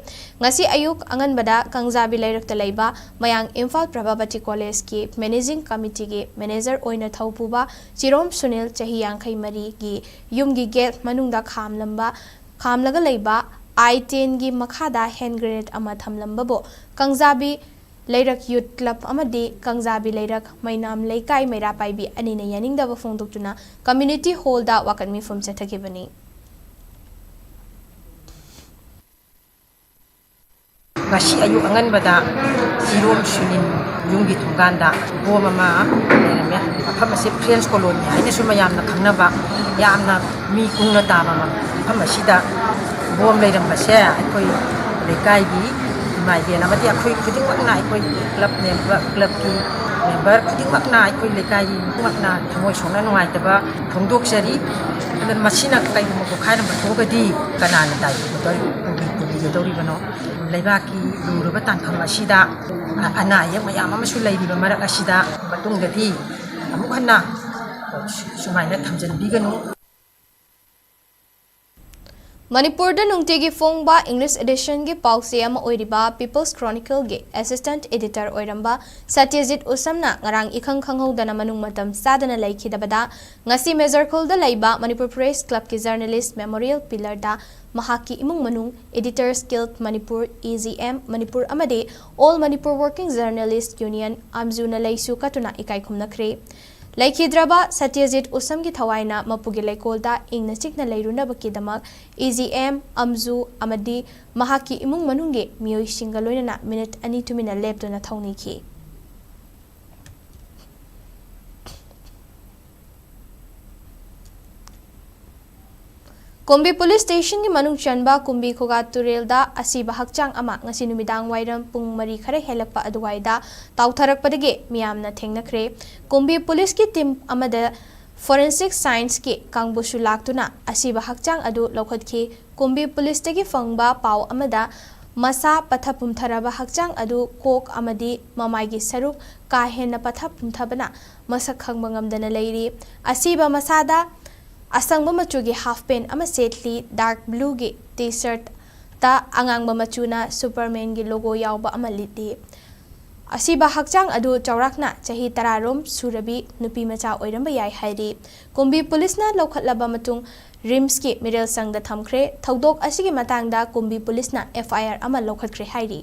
ꯉꯁꯤ ꯑꯌꯨꯛ ꯑꯉꯟꯕꯗ ꯀꯪꯖꯥꯕꯤ ꯂꯩꯔꯛꯇ ꯂꯩꯕ ꯃꯌꯥꯡ ꯏꯝꯐꯥꯜ ꯄ꯭ꯔꯚꯥꯕꯇꯤ ꯀꯣꯂꯦꯖꯀꯤ ꯃꯦꯅꯦꯖꯤꯡ ꯀꯃꯤꯇꯤꯒꯤ ꯃꯦꯅꯦꯖꯔ ꯑꯣꯏꯅ ꯊꯧ ꯄꯨꯕ ꯆꯤꯔꯣꯝ ꯁꯨꯅꯤꯜ, ꯆꯍꯤ ꯌꯥꯡꯈꯩ ꯃꯔꯤꯒꯤ ꯌꯨꯝꯒꯤ ꯒꯦꯠ ꯃꯅꯨꯡꯗ ꯈꯥꯝꯂꯝꯕ, ꯈꯥꯝꯂꯒ ꯂꯩꯕ ꯑꯥꯏ ꯇꯦꯟꯒꯤ ꯃꯈꯥꯗ ꯍꯦꯟ ꯒ꯭ꯔꯦꯅꯦꯗ ꯑꯃ ꯊꯝꯂꯝꯕꯕꯨ ꯀꯪꯖꯥꯕꯤ ꯂꯩꯔꯛ ꯌꯨꯠ ꯀ꯭ꯂꯕ ꯑꯃꯗꯤ ꯀꯪꯖꯥꯕꯤ ꯂꯩꯔꯛ ꯃꯩꯅꯥꯝ ꯂꯩꯀꯥꯏ ꯃꯩꯔꯥ ꯄꯥꯏꯕꯤ ꯑꯅꯤꯅ ꯌꯥꯅꯤꯡꯗꯕ ꯐꯣꯡꯗꯣꯛꯇꯨꯅ ꯀꯝꯃ꯭ꯌꯨꯅꯤꯇꯤ ꯍꯣꯜꯗ ꯋꯥꯀꯠ ꯃꯤꯐꯝ ꯆꯠꯊꯈꯤꯕꯅꯤ꯫ ꯉꯁꯤ ꯑꯌꯨꯛ ꯑꯉꯟꯕꯗ ꯆꯤꯔꯣꯝ ꯁꯨꯅꯤꯜ ꯌꯨꯝꯒꯤ ꯊꯣꯡꯒꯥꯟꯗ ꯕꯣꯝ ꯑꯃ ꯂꯩꯔꯝꯃꯦ꯫ ꯃꯐꯝ ꯑꯁꯤ ꯐ꯭ꯔꯦꯟꯁ ꯀꯣꯂꯣꯅꯤ ꯍꯥꯏꯅꯁꯨ ꯃꯌꯥꯝꯅ ꯈꯪꯅꯕ ꯌꯥꯝꯅ ꯃꯤ ꯀꯨꯡꯅ ꯇꯥꯕ ꯃꯐꯝ ꯑꯁꯤꯗ ꯕꯣꯝ ꯂꯩꯔꯝꯕꯁꯦ ꯑꯩꯈꯣꯏ ꯂꯩꯀꯥꯏꯒꯤ ꯏꯃꯥ ꯏꯕꯦꯟ ꯑꯃꯗꯤ ꯑꯩꯈꯣꯏ ꯈꯨꯗꯤꯡꯃꯛꯅ, ꯑꯩꯈꯣꯏ ꯀ꯭ꯂꯕ ꯃꯦꯝꯕꯔ, ꯀ꯭ꯂꯕꯀꯤ ꯃꯦꯝꯕꯔ ꯈꯨꯗꯤꯡꯃꯛꯅ, ꯑꯩꯈꯣꯏ ꯂꯩꯀꯥꯏꯒꯤ ꯈꯨꯗꯤꯡꯃꯛꯅ ꯊꯃꯣꯏ ꯁꯣꯛꯅ ꯅꯨꯡꯉꯥꯏꯇꯕ ꯐꯣꯡꯗꯣꯛꯆꯔꯤ꯫ ꯑꯗꯨꯅ ꯃꯁꯤꯅ ꯀꯩꯒꯨꯝꯕ ꯄꯣꯛꯈꯥꯏꯔꯝꯕ ꯊꯣꯛꯑꯒꯗꯤ ꯀꯅꯥꯅ ꯗꯥꯏ ꯄꯨꯒꯗꯧꯔꯤ-, ꯄꯨꯕꯤ-, ꯄꯨꯕꯤꯒꯗꯧꯔꯤꯕꯅꯣ? ꯂꯩꯕꯥꯛꯀꯤ ꯂꯨꯔꯕ ꯇꯥꯡꯀꯛ ꯑꯁꯤꯗ ꯑ-, ꯑꯅꯥ ꯑꯌꯦꯛ ꯃꯌꯥꯝ ꯑꯃꯁꯨ ꯂꯩꯔꯤꯕ ꯃꯔꯛ ꯑꯁꯤꯗ ꯃꯇꯨꯡꯗꯗꯤ ꯑꯃꯨꯛ ꯍꯟꯅ ꯁꯨꯃꯥꯏꯅ ꯊꯝꯖꯤꯟꯕꯤꯒꯅꯨ꯫ ꯃꯅꯤꯄꯨꯔꯗ ꯅꯨꯡꯇꯤꯒꯤ ꯐꯣꯡꯕ English editionꯒꯤ ꯄꯥꯎꯆꯦ ꯑꯃ ꯑꯣꯏꯔꯤꯕ People's Chronicleꯒꯤ assistant editor ꯑꯣꯏꯔꯝꯕ ꯁꯇ꯭ꯌꯖꯤꯠ ꯎꯁꯝꯅ ꯉꯔꯥꯡ ꯏꯈꯪ ꯈꯪꯍꯧꯗꯅ ꯃꯅꯨꯡ ꯃꯇꯝ ꯆꯥꯗꯅ ꯂꯩꯈꯤꯗꯕꯗ ꯉꯁꯤ ꯃꯦꯖꯔꯈꯣꯜꯗ ꯂꯩꯕ Manipur Press Clubꯀꯤ journalist memorial pillarꯗ ꯃꯍꯥꯛꯀꯤ ꯏꯃꯨꯡ ꯃꯅꯨꯡ, Editors Guild Manipur, EGM Manipur ꯑꯃꯗꯤ All Manipur Working Journalist Union, AMJUꯅ ꯂꯩꯁꯨ ꯀꯠꯇꯨꯅ ꯏꯀꯥꯏ ꯈꯨꯝꯅꯈ꯭ꯔꯦ꯫ ꯂꯩꯈꯤꯗ꯭ꯔꯕ ꯁꯇ꯭ꯌꯖꯤꯠ ꯎꯁꯝꯒꯤ ꯊꯋꯥꯏꯅ ꯃꯄꯨꯒꯤ ꯂꯩꯀꯣꯜꯗ ꯏꯪꯅ ꯆꯤꯛꯅ ꯂꯩꯔꯨꯅꯕꯒꯤꯗꯃꯛ EGM, AMJU ꯑꯃꯗꯤ ꯃꯍꯥꯛꯀꯤ ꯏꯃꯨꯡ ꯃꯅꯨꯡꯒꯤ ꯃꯤꯑꯣꯏꯁꯤꯡꯒ ꯂꯣꯏꯅꯅ ꯃꯤꯅꯤꯠ ꯑꯅꯤ ꯇꯨꯃꯤꯟꯅ ꯂꯦꯞꯇꯨꯅ ꯊꯧꯅꯤꯈꯤ꯫ ꯀꯨꯝꯕꯤ police stationꯒꯤ ꯃꯅꯨꯡ ꯆꯟꯕ ꯀꯨꯝꯕꯤ ꯈꯨꯒꯥ ꯇꯨꯔꯦꯜꯗ ꯑꯁꯤꯕ ꯍꯛꯆꯥꯡ ꯑꯃ ꯉꯁꯤ ꯅꯨꯃꯤꯗꯥꯡ ꯋꯥꯏꯔꯝ ꯄꯨꯡ ꯃꯔꯤ ꯈꯔ ꯍꯦꯜꯂꯛꯄ ꯑꯗꯨꯋꯥꯏꯗ ꯇꯥꯎꯊꯔꯛꯄꯗꯒꯤ ꯃꯤꯌꯥꯝꯅ ꯊꯦꯡꯅꯈ꯭ꯔꯦ꯫ ꯀꯨꯝꯕꯤ policeꯀꯤ team ꯑꯃꯗ forensic scienceꯀꯤ ꯀꯥꯡꯕꯨꯁꯨ ꯂꯥꯛꯇꯨꯅ ꯑꯁꯤꯕ ꯍꯛꯆꯥꯡ ꯑꯗꯨ ꯂꯧꯈꯠꯈꯤ꯫ ꯀꯨꯝꯕꯤ policeꯇꯒꯤ ꯐꯪꯕ ꯄꯥꯎ ꯑꯃꯗ ꯃꯁꯥ ꯄꯠꯊ ꯄꯨꯝꯊꯔꯕ ꯍꯛꯆꯥꯡ ꯑꯗꯨ ꯀꯣꯛ ꯑꯃꯗꯤ ꯃꯃꯥꯏꯒꯤ ꯁꯔꯨꯛ ꯀꯥ ꯍꯦꯟꯅ ꯄꯠꯊ ꯄꯨꯝꯊꯕꯅ ꯃꯁꯛ ꯈꯪꯕ ꯉꯝꯗꯅ ꯂꯩꯔꯤ꯫ ꯑꯁꯤꯕ ꯃꯁꯥꯗ ꯑꯁꯪꯕ ꯃꯆꯨꯒꯤ half pant ꯑꯃ ꯁꯦꯠꯂꯤ, dark blueꯒꯤ T-shirtꯇ ꯑꯉꯥꯡꯕ ꯃꯆꯨꯅ Supermanꯒꯤ logo ꯌꯥꯎꯕ ꯑꯃ ꯂꯤꯠꯂꯤ꯫ ꯑꯁꯤꯕ ꯍꯛꯆꯥꯡ ꯑꯗꯨ ꯆꯥꯎꯔꯥꯛꯅ ꯆꯍꯤ ꯇꯔꯥ ꯔꯣꯝ ꯁꯨꯔꯕꯤ ꯅꯨꯄꯤ ꯃꯆꯥ ꯑꯣꯏꯔꯝꯕ ꯌꯥꯏ ꯍꯥꯏꯔꯤ꯫ ꯀꯨꯝꯕꯤ policeꯅ ꯂꯧꯈꯠꯂꯕ ꯃꯇꯨꯡ RIMSꯀꯤ ꯃꯤꯔꯦꯜ ꯁꯪꯗ ꯊꯝꯈ꯭ꯔꯦ꯫ ꯊꯧꯗꯣꯛ ꯑꯁꯤꯒꯤ ꯃꯇꯥꯡꯗ ꯀꯨꯝꯕꯤ policeꯅ FIR ꯑꯃ ꯂꯧꯈꯠꯈ꯭ꯔꯦ ꯍꯥꯏꯔꯤ꯫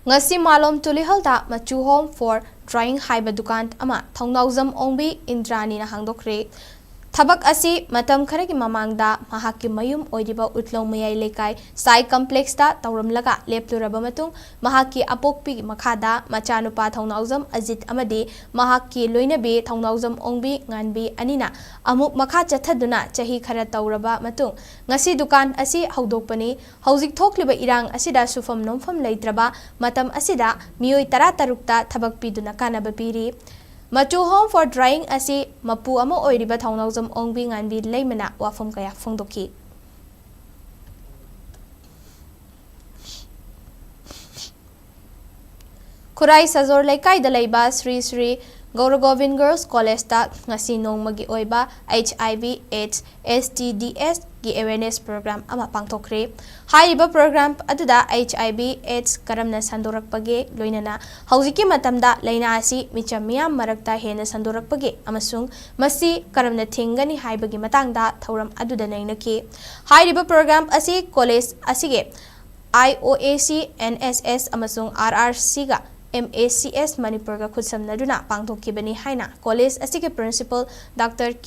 ꯉꯁꯤ ꯃꯥꯂꯣꯝ ꯇꯨꯂꯤꯍꯜꯗ ꯃꯆꯨ Home for Drying ꯍꯥꯏꯕ ꯗꯨꯀꯥꯟ ꯑꯃ ꯊꯧꯅꯥꯎꯖꯝ ꯑꯣꯡꯕꯤ ꯏꯟꯗ꯭ꯔꯥꯅꯤꯅ ꯍꯥꯡꯗꯣꯛꯈ꯭ꯔꯦ꯫ ꯊꯕꯛ ꯑꯁꯤ ꯃꯇꯝ ꯈꯔꯒꯤ ꯃꯃꯥꯡꯗ ꯃꯍꯥꯛꯀꯤ ꯃꯌꯨꯝ ꯑꯣꯏꯔꯤꯕ ꯎꯠꯂꯧ ꯃꯌꯥꯏ ꯂꯩꯀꯥꯏ ꯁꯥꯏ complex ꯇ ꯇꯧꯔꯝꯂꯒ ꯂꯦꯞꯂꯨꯔꯕ ꯃꯇꯨꯡ ꯃꯍꯥꯛꯀꯤ ꯑꯄꯣꯛꯄꯤ ꯃꯈꯥꯗ ꯃꯆꯥꯅꯨꯄꯥ ꯊꯧꯅꯥꯎꯖꯝ ꯑꯖꯤꯠ ꯑꯃꯗꯤ ꯃꯍꯥꯛꯀꯤ ꯂꯣꯏꯅꯕꯤ ꯊꯧꯅꯥꯎꯖꯝ ꯑꯣꯡꯕꯤ ꯉꯥꯟꯕꯤ ꯑꯅꯤꯅ ꯑꯃꯨꯛ ꯃꯈꯥ ꯆꯠꯊꯗꯨꯅ ꯆꯍꯤ ꯈꯔ ꯇꯧꯔꯕ ꯃꯇꯨꯡ ꯉꯁꯤ ꯗꯨꯀꯥꯟ ꯑꯁꯤ ꯍꯧꯗꯣꯛꯄꯅꯤ꯫ ꯍꯧꯖꯤꯛ ꯊꯣꯛꯂꯤꯕ ꯏꯔꯥꯡ ꯑꯁꯤꯗ ꯁꯨꯐꯝ ꯅꯣꯝꯐꯝ ꯂꯩꯇ꯭ꯔꯕ ꯃꯇꯝ ꯑꯁꯤꯗ ꯃꯤꯑꯣꯏ ꯇꯔꯥ ꯇꯔꯨꯛꯇ ꯊꯕꯛ ꯄꯤꯗꯨꯅ ꯀꯥꯟꯅꯕ ꯄꯤꯔꯤ꯫ ꯃꯆꯨ Home for Drying ꯑꯁꯤ ꯃꯄꯨ ꯑꯃ ꯑꯣꯏꯔꯤꯕ ꯊꯧꯅꯥꯎꯖꯝ ꯑꯣꯡꯕꯤ ꯉꯥꯟꯕꯤ ꯂꯩꯃꯅ ꯋꯥꯐꯝ ꯀꯌꯥ ꯐꯣꯡꯗꯣꯛꯈꯤ꯫ ꯈꯨꯔꯥꯏ ꯁꯖꯣꯔ ꯂꯩꯀꯥꯏꯗ ꯂꯩꯕ ꯁ꯭ꯔꯤ ꯁ꯭ꯔꯤ ꯒꯧꯔꯒꯣꯕꯤꯟ ꯒꯔꯜꯁ ꯀꯣꯂꯦꯖꯇ ꯉꯁꯤ ꯅꯣꯡꯃꯒꯤ ꯑꯣꯏꯕ H I V AIDS S T Ds ꯒꯤ awareness program ꯑꯃ ꯄꯥꯡꯊꯣꯛꯈ꯭ꯔꯦ꯫ ꯍꯥꯏꯔꯤꯕ program ꯑꯗꯨꯗ H I V AIDS ꯀꯔꯝꯅ ꯁꯟꯗꯣꯔꯛꯄꯒꯦ, ꯂꯣꯏꯅꯅ ꯍꯧꯖꯤꯛꯀꯤ ꯃꯇꯝꯗ ꯂꯥꯏꯅꯥ ꯑꯁꯤ ꯃꯤꯆꯝ ꯃꯤꯌꯥꯝ ꯃꯔꯛꯇ ꯍꯦꯟꯅ ꯁꯟꯗꯣꯔꯛꯄꯒꯦ ꯑꯃꯁꯨꯡ ꯃꯁꯤ ꯀꯔꯝꯅ ꯊꯤꯡꯒꯅꯤ ꯍꯥꯏꯕꯒꯤ ꯃꯇꯥꯡꯗ ꯊꯧꯔꯝ ꯑꯗꯨꯗ ꯅꯩꯅꯈꯤ꯫ ꯍꯥꯏꯔꯤꯕ program ꯑꯁꯤ ꯀꯣꯂꯦꯖ ꯑꯁꯤꯒꯤ I O A C, N S S ꯑꯃꯁꯨꯡ R R Cꯒ M A C S ꯃꯅꯤꯄꯨꯔꯒ ꯈꯨꯠꯁꯝꯅꯗꯨꯅ ꯄꯥꯡꯊꯣꯛꯈꯤꯕꯅꯤ ꯍꯥꯏꯅ ꯀꯣꯂꯦꯖ ꯑꯁꯤꯒꯤ principal Doctor K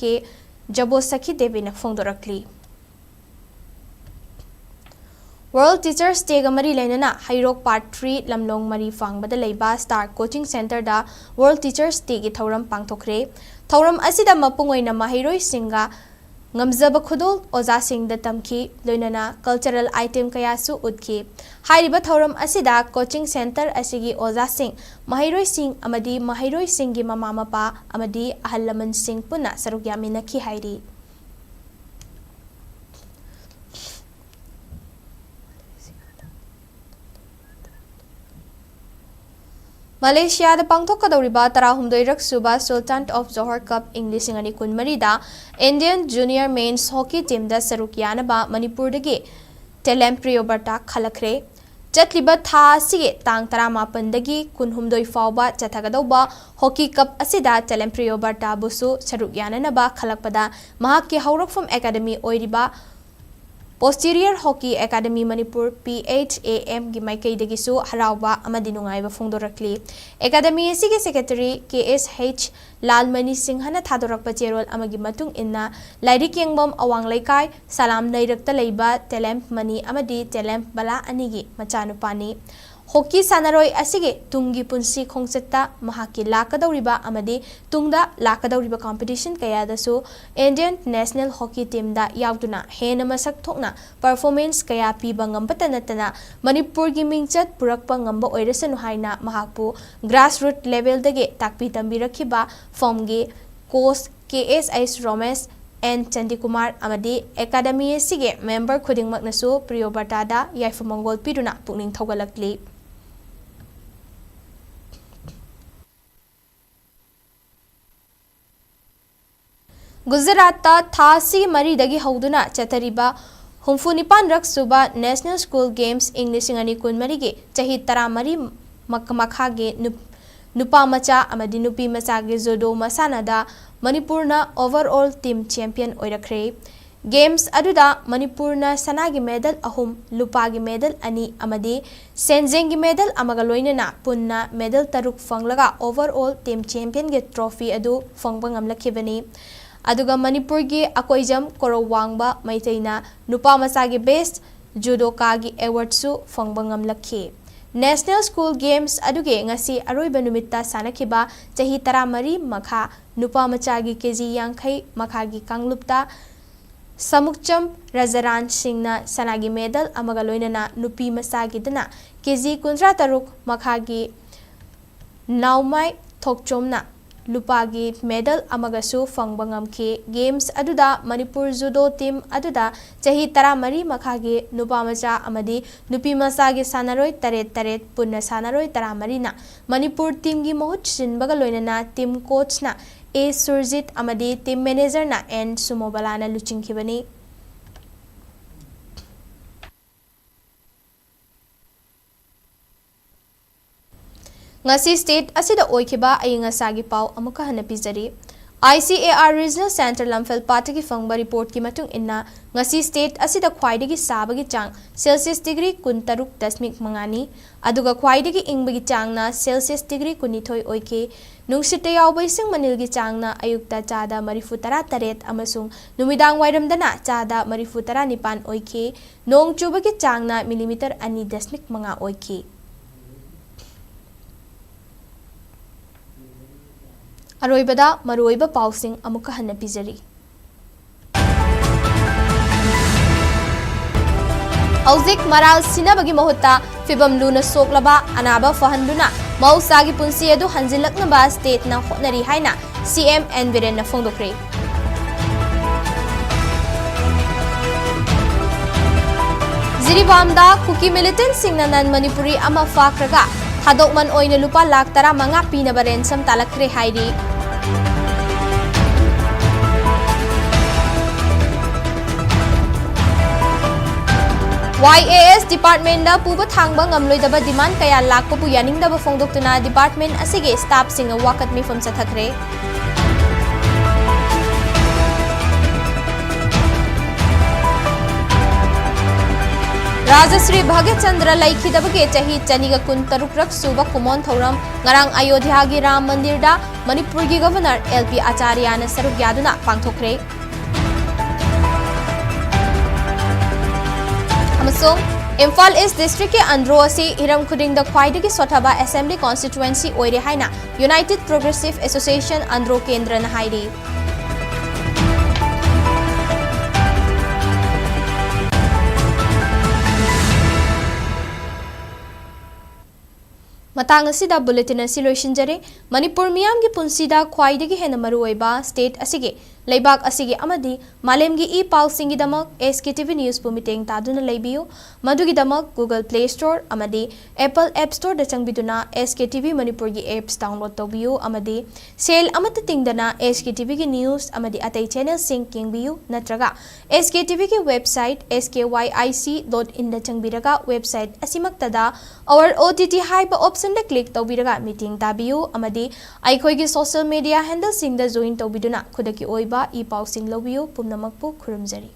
ꯖꯕꯣꯁꯈꯤ ꯗꯦꯕꯤꯅ ꯐꯣꯡꯗꯣꯔꯛꯂꯤ꯫ World Teachers Dayꯒ ꯃꯔꯤ ꯂꯩꯅꯅ ꯍꯩꯔꯣꯛ Part three ꯂꯝꯂꯣꯡ ꯃꯔꯤ ꯐꯥꯡꯕꯗ ꯂꯩꯕ Star Coaching Centreꯗ World Teachers Dayꯒꯤ ꯊꯧꯔꯝ ꯄꯥꯡꯊꯣꯛꯈ꯭ꯔꯦ꯫ ꯊꯧꯔꯝ ꯑꯁꯤꯗ ꯃꯄꯨꯡ ꯑꯣꯏꯅ ꯃꯍꯩꯔꯣꯏꯁꯤꯡꯒ ꯉꯝꯖꯕ ꯈꯨꯗꯣꯜ ꯑꯣꯖꯥꯁꯤꯡꯗ ꯇꯝꯈꯤ, ꯂꯣꯏꯅꯅ cultural item ꯀꯌꯥꯁꯨ ꯎꯠꯈꯤ꯫ ꯍꯥꯏꯔꯤꯕ ꯊꯧꯔꯝ ꯑꯁꯤꯗ coaching centre ꯑꯁꯤꯒꯤ ꯑꯣꯖꯥꯁꯤꯡ, ꯃꯍꯩꯔꯣꯏꯁꯤꯡ ꯑꯃꯗꯤ ꯃꯍꯩꯔꯣꯏꯁꯤꯡꯒꯤ ꯃꯃꯥ ꯃꯄꯥ ꯑꯃꯗꯤ ꯑꯍꯜ ꯂꯃꯟꯁꯤꯡ ꯄꯨꯟꯅ ꯁꯔꯨꯛ ꯌꯥꯃꯤꯟꯅꯈꯤ ꯍꯥꯏꯔꯤ꯫ ꯃꯂꯦꯁꯤꯌꯥꯗ ꯄꯥꯡꯊꯣꯛꯀꯗꯧꯔꯤꯕ ꯇꯔꯥꯍꯨꯝꯗꯣꯏꯔꯛ ꯁꯨꯕ Sultanate of Johor Cup ꯏꯪ ꯂꯤꯁꯤꯡ ꯑꯅꯤ ꯀꯨꯟꯃꯔꯤꯗ Indian Junior Men's Hockey Teamꯗ ꯁꯔꯨꯛ ꯌꯥꯅꯕ ꯃꯅꯤꯄꯨꯔꯗꯒꯤ ꯇꯦꯂꯦꯝ ꯄ꯭ꯔꯤꯌꯣꯕꯔꯇꯥ ꯈꯜꯂꯛꯈ꯭ꯔꯦ꯫ ꯆꯠꯂꯤꯕ ꯊꯥ ꯑꯁꯤꯒꯤ ꯇꯥꯡ ꯇꯔꯥꯃꯥꯄꯟꯗꯒꯤ ꯀꯨꯟꯍꯨꯝꯗꯣꯏ ꯐꯥꯎꯕ ꯆꯠꯊꯒꯗꯧꯕ Hockey Cup ꯑꯁꯤꯗ ꯇꯦꯂꯦꯝ ꯄ꯭ꯔꯤꯌꯣꯕꯔꯇꯥꯕꯨꯁꯨ ꯁꯔꯨꯛ ꯌꯥꯅꯅꯕ ꯈꯜꯂꯛꯄꯗ ꯃꯍꯥꯛꯀꯤ ꯍꯧꯔꯛꯐꯝ academy ꯑꯣꯏꯔꯤꯕ Posterior Hockey Academy Manipur, P H A M ꯒꯤ ꯃꯥꯏꯀꯩꯗꯒꯤꯁꯨ ꯍꯔꯥꯎꯕ ꯑꯃꯗꯤ ꯅꯨꯡꯉꯥꯏꯕ ꯐꯣꯡꯗꯣꯔꯛꯂꯤ꯫ Academy ꯑꯁꯤꯒꯤ secretary K S H Lalmani ꯁꯤꯡꯍꯅ ꯊꯥꯗꯣꯔꯛꯄ ꯆꯦꯔꯣꯜ ꯑꯃꯒꯤ ꯃꯇꯨꯡ ꯏꯟꯅ, ꯂꯥꯏꯔꯤꯛ ꯌꯦꯡꯐꯝ ꯑꯋꯥꯡ ꯂꯩꯀꯥꯏ ꯁꯂꯥꯝ ꯂꯩꯔꯛꯇ ꯂꯩꯕ ꯇꯦꯂꯦꯝ ꯃꯅꯤ ꯑꯃꯗꯤ ꯇꯦꯂꯦꯝ ꯕꯂꯥ ꯑꯅꯤꯒꯤ ꯃꯆꯥꯅꯨꯄꯥꯅꯤ꯫ Hockey ꯁꯥꯟꯅꯔꯣꯏ ꯑꯁꯤꯒꯤ ꯇꯨꯡꯒꯤ ꯄꯨꯟꯁꯤ ꯈꯣꯡꯆꯠꯇ ꯃꯍꯥꯛꯀꯤ ꯂꯥꯛꯀꯗꯧꯔꯤꯕ ꯑꯃꯗꯤ ꯇꯨꯡꯗ ꯂꯥꯛꯀꯗꯧꯔꯤꯕ competition ꯀꯌꯥꯗꯁꯨ Indian National Hockey Teamꯗ ꯌꯥꯎꯗꯨꯅ ꯍꯦꯟꯅ ꯃꯁꯛ ꯊꯣꯛꯅ performance ꯀꯌꯥ ꯄꯤꯕ ꯉꯝꯕꯇ ꯅꯠꯇꯅ ꯃꯅꯤꯄꯨꯔꯒꯤ ꯃꯤꯡꯆꯠ ꯄꯨꯔꯛꯄ ꯉꯝꯕ ꯑꯣꯏꯔꯁꯅꯨ ꯍꯥꯏꯅ ꯃꯍꯥꯛꯄꯨ grassroot levelꯗꯒꯤ ꯇꯥꯛꯄꯤ ꯇꯝꯕꯤꯔꯛꯈꯤꯕ ꯐꯣꯝꯒꯤ coach K S H ꯔꯣꯃꯦꯁ, N ꯆꯟꯗꯤꯀꯨꯃꯥꯔ ꯑꯃꯗꯤ academy ꯑꯁꯤꯒꯤ member ꯈꯨꯗꯤꯡꯃꯛꯅꯁꯨ ꯄ꯭ꯔꯤꯌꯣꯕ꯭ꯔꯇꯥꯗ ꯌꯥꯏꯐ ꯃꯪꯒꯣꯜ ꯄꯤꯗꯨꯅ ꯄꯨꯛꯅꯤꯡ ꯊꯧꯒꯠꯂꯛꯂꯤ꯫ ꯒꯨꯖꯔꯥꯠꯇ ꯊꯥ ꯑꯁꯤꯒꯤ ꯃꯔꯤꯗꯒꯤ ꯍꯧꯗꯨꯅ ꯆꯠꯊꯔꯤꯕ ꯍꯨꯝꯐꯨ ꯅꯤꯄꯥꯟꯔꯛ ꯁꯨꯕ National School Games ꯏꯪ ꯂꯤꯁꯤꯡ ꯑꯅꯤ ꯀꯨꯟꯃꯔꯤꯒꯤ ꯆꯍꯤ ꯇꯔꯥꯃꯔꯤ ꯃꯛ-, ꯃꯈꯥꯒꯤ ꯅꯨꯞ-, ꯅꯨꯄꯥ ꯃꯆꯥ ꯑꯃꯗꯤ ꯅꯨꯄꯤ ꯃꯆꯥꯒꯤ ꯖꯨꯗꯣ ꯃꯁꯥꯟꯅꯗ ꯃꯅꯤꯄꯨꯔꯅ overall team champion ꯑꯣꯏꯔꯛꯈ꯭ꯔꯦ꯫ Games ꯑꯗꯨꯗ ꯃꯅꯤꯄꯨꯔꯅ ꯁꯅꯥꯒꯤ medal ꯑꯍꯨꯝ, ꯂꯨꯄꯥꯒꯤ medal ꯑꯅꯤ ꯑꯃꯗꯤ ꯁꯦꯟꯖꯦꯡꯒꯤ medal ꯑꯃꯒ ꯂꯣꯏꯅꯅ ꯄꯨꯟꯅ medal ꯇꯔꯨꯛ ꯐꯪꯂꯒ overall team championꯒꯤ trophy ꯑꯗꯨ ꯐꯪꯕ ꯉꯝꯂꯛꯈꯤꯕꯅꯤ꯫ ꯑꯗꯨꯒ ꯃꯅꯤꯄꯨꯔꯒꯤ ꯑꯀꯣꯏꯖꯝ ꯀꯣꯔꯧ ꯋꯥꯡꯕ ꯃꯩꯇꯩꯅ ꯅꯨꯄꯥ ꯃꯆꯥꯒꯤ best judokaꯒꯤ awardꯁꯨ ꯐꯪꯕ ꯉꯝꯂꯛꯈꯤ꯫ National School Games ꯑꯗꯨꯒꯤ ꯉꯁꯤ ꯑꯔꯣꯏꯕ ꯅꯨꯃꯤꯠꯇ ꯁꯥꯟꯅꯈꯤꯕ ꯆꯍꯤ ꯇꯔꯥꯃꯔꯤ ꯃꯈꯥ ꯅꯨꯄꯥ ꯃꯆꯥꯒꯤ KG ꯌꯥꯡꯈꯩ ꯃꯈꯥꯒꯤ ꯀꯥꯡꯂꯨꯞꯇ ꯁꯃꯨꯛꯆꯝ ꯔꯖꯔꯥꯟ ꯁꯤꯡꯅ ꯁꯅꯥꯒꯤ medal ꯑꯃꯒ ꯂꯣꯏꯅꯅ ꯅꯨꯄꯤ ꯃꯆꯥꯒꯤꯗꯅ KG ꯀꯨꯟꯊ꯭ꯔꯥ ꯇꯔꯨꯛ ꯃꯈꯥꯒꯤ ꯅꯥꯎꯃꯥꯏ ꯊꯣꯛꯆꯣꯝꯅ ꯂꯨꯄꯥꯒꯤ medal ꯑꯃꯒꯁꯨ ꯐꯪꯕ ꯉꯝꯈꯤ꯫ Games ꯑꯗꯨꯗ ꯃꯅꯤꯄꯨꯔ judo team ꯑꯗꯨꯗ ꯆꯍꯤ ꯇꯔꯥꯃꯔꯤ ꯃꯈꯥꯒꯤ ꯅꯨꯄꯥ ꯃꯆꯥ ꯑꯃꯗꯤ ꯅꯨꯄꯤ ꯃꯆꯥꯒꯤ ꯁꯥꯟꯅꯔꯣꯏ ꯇꯔꯦꯠ ꯇꯔꯦꯠ, ꯄꯨꯟꯅ ꯁꯥꯟꯅꯔꯣꯏ ꯇꯔꯥꯃꯔꯤꯅ ꯃꯅꯤꯄꯨꯔ teamꯒꯤ ꯃꯍꯨꯠ ꯁꯤꯟꯕꯒ ꯂꯣꯏꯅꯅ team coachꯅ A ꯁꯨꯔꯖꯤꯠ ꯑꯃꯗꯤ team managerꯅ N ꯁꯨꯃꯣꯕꯂꯥꯅ ꯂꯨꯆꯤꯡꯈꯤꯕꯅꯤ꯫ ꯉꯁꯤ state ꯑꯁꯤꯗ ꯑꯣꯏꯈꯤꯕ ꯑꯏꯪ ꯑꯁꯥꯒꯤ ꯄꯥꯎ ꯑꯃꯨꯛꯀ ꯍꯟꯅ ꯄꯤꯖꯔꯤ꯫ ICAR Regional Centre ꯂꯝꯐꯦꯜꯄꯥꯠꯇꯒꯤ ꯐꯪꯕ reportꯀꯤ ꯃꯇꯨꯡ ꯏꯟꯅ, ꯉꯁꯤ state ꯑꯁꯤꯗ ꯈ꯭ꯋꯥꯏꯗꯒꯤ ꯁꯥꯕꯒꯤ ꯆꯥꯡ Celsius degree ꯀꯨꯟꯇꯔꯨꯛ ꯗꯁꯃꯤꯛ ꯃꯉꯥꯅꯤ, ꯑꯗꯨꯒ ꯈ꯭ꯋꯥꯏꯗꯒꯤ ꯏꯪꯕꯒꯤ ꯆꯥꯡꯅ Celsius degree ꯀꯨꯟꯅꯤꯊꯣꯏ ꯑꯣꯏꯈꯤ꯫ ꯅꯨꯡꯁꯤꯠꯇ ꯌꯥꯎꯕ ꯏꯁꯤꯡ ꯃꯅꯤꯜꯒꯤ ꯆꯥꯡꯅ ꯑꯌꯨꯛꯇ ꯆꯥꯗ ꯃꯔꯤꯐꯨ ꯇꯔꯥ ꯇꯔꯦꯠ ꯑꯃꯁꯨꯡ ꯅꯨꯃꯤꯗꯥꯡ ꯋꯥꯏꯔꯝꯗꯅ ꯆꯥꯗ ꯃꯔꯤꯐꯨ ꯇꯔꯥ ꯅꯤꯄꯥꯟ ꯑꯣꯏꯈꯤ꯫ ꯅꯣꯡ ꯆꯨꯕꯒꯤ ꯆꯥꯡꯅ millimetre ꯑꯅꯤ ꯗꯁꯃꯤꯛ ꯃꯉꯥ ꯑꯣꯏꯈꯤ꯫ ꯑꯔꯣꯏꯕꯗ ꯃꯔꯨꯑꯣꯏꯕ ꯄꯥꯎꯁꯤꯡ ꯑꯃꯨꯛꯀ ꯍꯟꯅ ꯄꯤꯖꯔꯤ꯫ ꯍꯧꯖꯤꯛ ꯃꯔꯥꯜ ꯁꯤꯅꯕꯒꯤ ꯃꯍꯨꯠꯇ ꯐꯤꯕꯝ ꯂꯨꯅ ꯁꯣꯛꯂꯕ ꯑꯅꯥꯕ ꯐꯍꯟꯗꯨꯅ ꯃꯍꯧꯁꯥꯒꯤ ꯄꯨꯟꯁꯤ ꯑꯗꯨ ꯍꯟꯖꯤꯜꯂꯛꯅꯕ stateꯅ ꯍꯣꯠꯅꯔꯤ ꯍꯥꯏꯅ CM N ꯕꯤꯔꯦꯟꯅ ꯐꯣꯡꯗꯣꯛꯈ꯭ꯔꯦ꯫ ꯖꯤꯔꯤꯕꯥꯝꯗ ꯀꯨꯀꯤ militantꯁꯤꯡꯅ non Manipuri ꯑꯃ ꯐꯥꯈ꯭ꯔꯒ ꯊꯥꯗꯣꯛꯃꯟ ꯑꯣꯏꯅ ꯂꯨꯄꯥ ꯂꯥꯈ ꯇꯔꯥꯃꯉꯥ ꯄꯤꯅꯕ ransom ꯇꯥꯂꯛꯈ꯭ꯔꯦ ꯍꯥꯏꯔꯤ꯫ Y A S departmentꯗ ꯄꯨꯕ ꯊꯥꯡꯕ ꯉꯝꯂꯣꯏꯗꯕ demand ꯀꯌꯥ ꯂꯥꯛꯄꯕꯨ ꯌꯥꯅꯤꯡꯗꯕ ꯐꯣꯡꯗꯣꯛꯇꯨꯅ department ꯑꯁꯤꯒꯤ staffꯁꯤꯡꯅ ꯋꯥꯀꯠ ꯃꯤꯐꯝ ꯆꯠꯊꯈ꯭ꯔꯦ꯫ ꯔꯥꯖꯥ ꯁ꯭ꯔꯤ ꯚꯥꯒ꯭ꯌꯆꯟꯗ꯭ꯔ ꯂꯩꯈꯤꯗꯕꯒꯤ ꯆꯍꯤ ꯆꯅꯤꯒ ꯀꯨꯟꯇꯔꯨꯛꯔꯛ ꯁꯨꯕ ꯀꯨꯃꯣꯟ ꯊꯧꯔꯝ ꯉꯔꯥꯡ ꯑꯌꯣꯙ꯭ꯌꯥꯒꯤ ꯔꯥꯝ ꯃꯟꯗꯤꯔꯗ ꯃꯅꯤꯄꯨꯔꯒꯤ Governor L P ꯑꯆꯥꯔꯌꯥꯅ ꯁꯔꯨꯛ ꯌꯥꯗꯨꯅ ꯄꯥꯡꯊꯣꯛꯈ꯭ꯔꯦ꯫ ꯑꯃꯁꯨꯡ ꯏꯝꯐꯥꯜ East districtꯀꯤ ꯑꯟꯗ꯭ꯔꯣ ꯑꯁꯤ ꯍꯤꯔꯝ ꯈꯨꯗꯤꯡꯗ ꯈ꯭ꯋꯥꯏꯗꯒꯤ ꯁꯣꯠꯊꯕ assembly constituency ꯑꯣꯏꯔꯦ ꯍꯥꯏꯅ United Progressive Association ꯑꯟꯗ꯭ꯔꯣ ꯀꯦꯟꯗ꯭ꯔꯅ ꯍꯥꯏꯔꯤ꯫ ꯃꯇꯥꯡ ꯑꯁꯤꯗ bulletin ꯑꯁꯤ ꯂꯣꯏꯁꯤꯟꯖꯔꯦ꯫ ꯃꯅꯤꯄꯨꯔ ꯃꯤꯌꯥꯝꯒꯤ ꯄꯨꯟꯁꯤꯗ ꯈ꯭ꯋꯥꯏꯗꯒꯤ ꯍꯦꯟꯅ ꯃꯔꯨꯑꯣꯏꯕ state ꯑꯁꯤꯒꯤ, ꯂꯩꯕꯥꯛ ꯑꯁꯤꯒꯤ ꯑꯃꯗꯤ ꯃꯥꯂꯦꯝꯒꯤ E ꯄꯥꯎꯁꯤꯡꯒꯤꯗꯃꯛ S K T V Newsꯕꯨ ꯃꯤꯠꯌꯦꯡ ꯇꯥꯗꯨꯅ ꯂꯩꯕꯤꯌꯨ꯫ ꯃꯗꯨꯒꯤꯗꯃꯛ Google Play Store ꯑꯃꯗꯤ Apple App Storeꯗ ꯆꯪꯕꯤꯗꯨꯅ S K T V ꯃꯅꯤꯄꯨꯔꯒꯤ apps download ꯇꯧꯕꯤꯌꯨ ꯑꯃꯗꯤ ꯁꯦꯜ ꯑꯃꯠꯇ ꯇꯤꯡꯗꯅ S K T Vꯒꯤ news ꯑꯃꯗꯤ ꯑꯇꯩ channelꯁꯤꯡ ꯌꯦꯡꯕꯤꯌꯨ, ꯅꯠꯇ꯭ꯔꯒ S K T Vꯒꯤ website S K Y I C dot inꯗ ꯆꯪꯕꯤꯔꯒ website ꯑꯁꯤꯃꯛꯇꯗ Our O T T ꯍꯥꯏꯕ optionꯗ click ꯇꯧꯕꯤꯔꯒ ꯃꯤꯠꯌꯦꯡ ꯇꯥꯕꯤꯌꯨ ꯑꯃꯗꯤ ꯑꯩꯈꯣꯏꯒꯤ social media handleꯁꯤꯡꯗ join ꯇꯧꯕꯤꯗꯨꯅ ꯈꯨꯗꯛꯀꯤ ꯑꯣꯏꯕ ꯏ ꯄꯥꯎꯁꯤꯡ ꯂꯧꯕꯤꯌꯨ꯫ ꯄꯨꯝꯅꯃꯛꯄꯨ ꯈꯨꯔꯨꯝꯖꯔꯤ꯫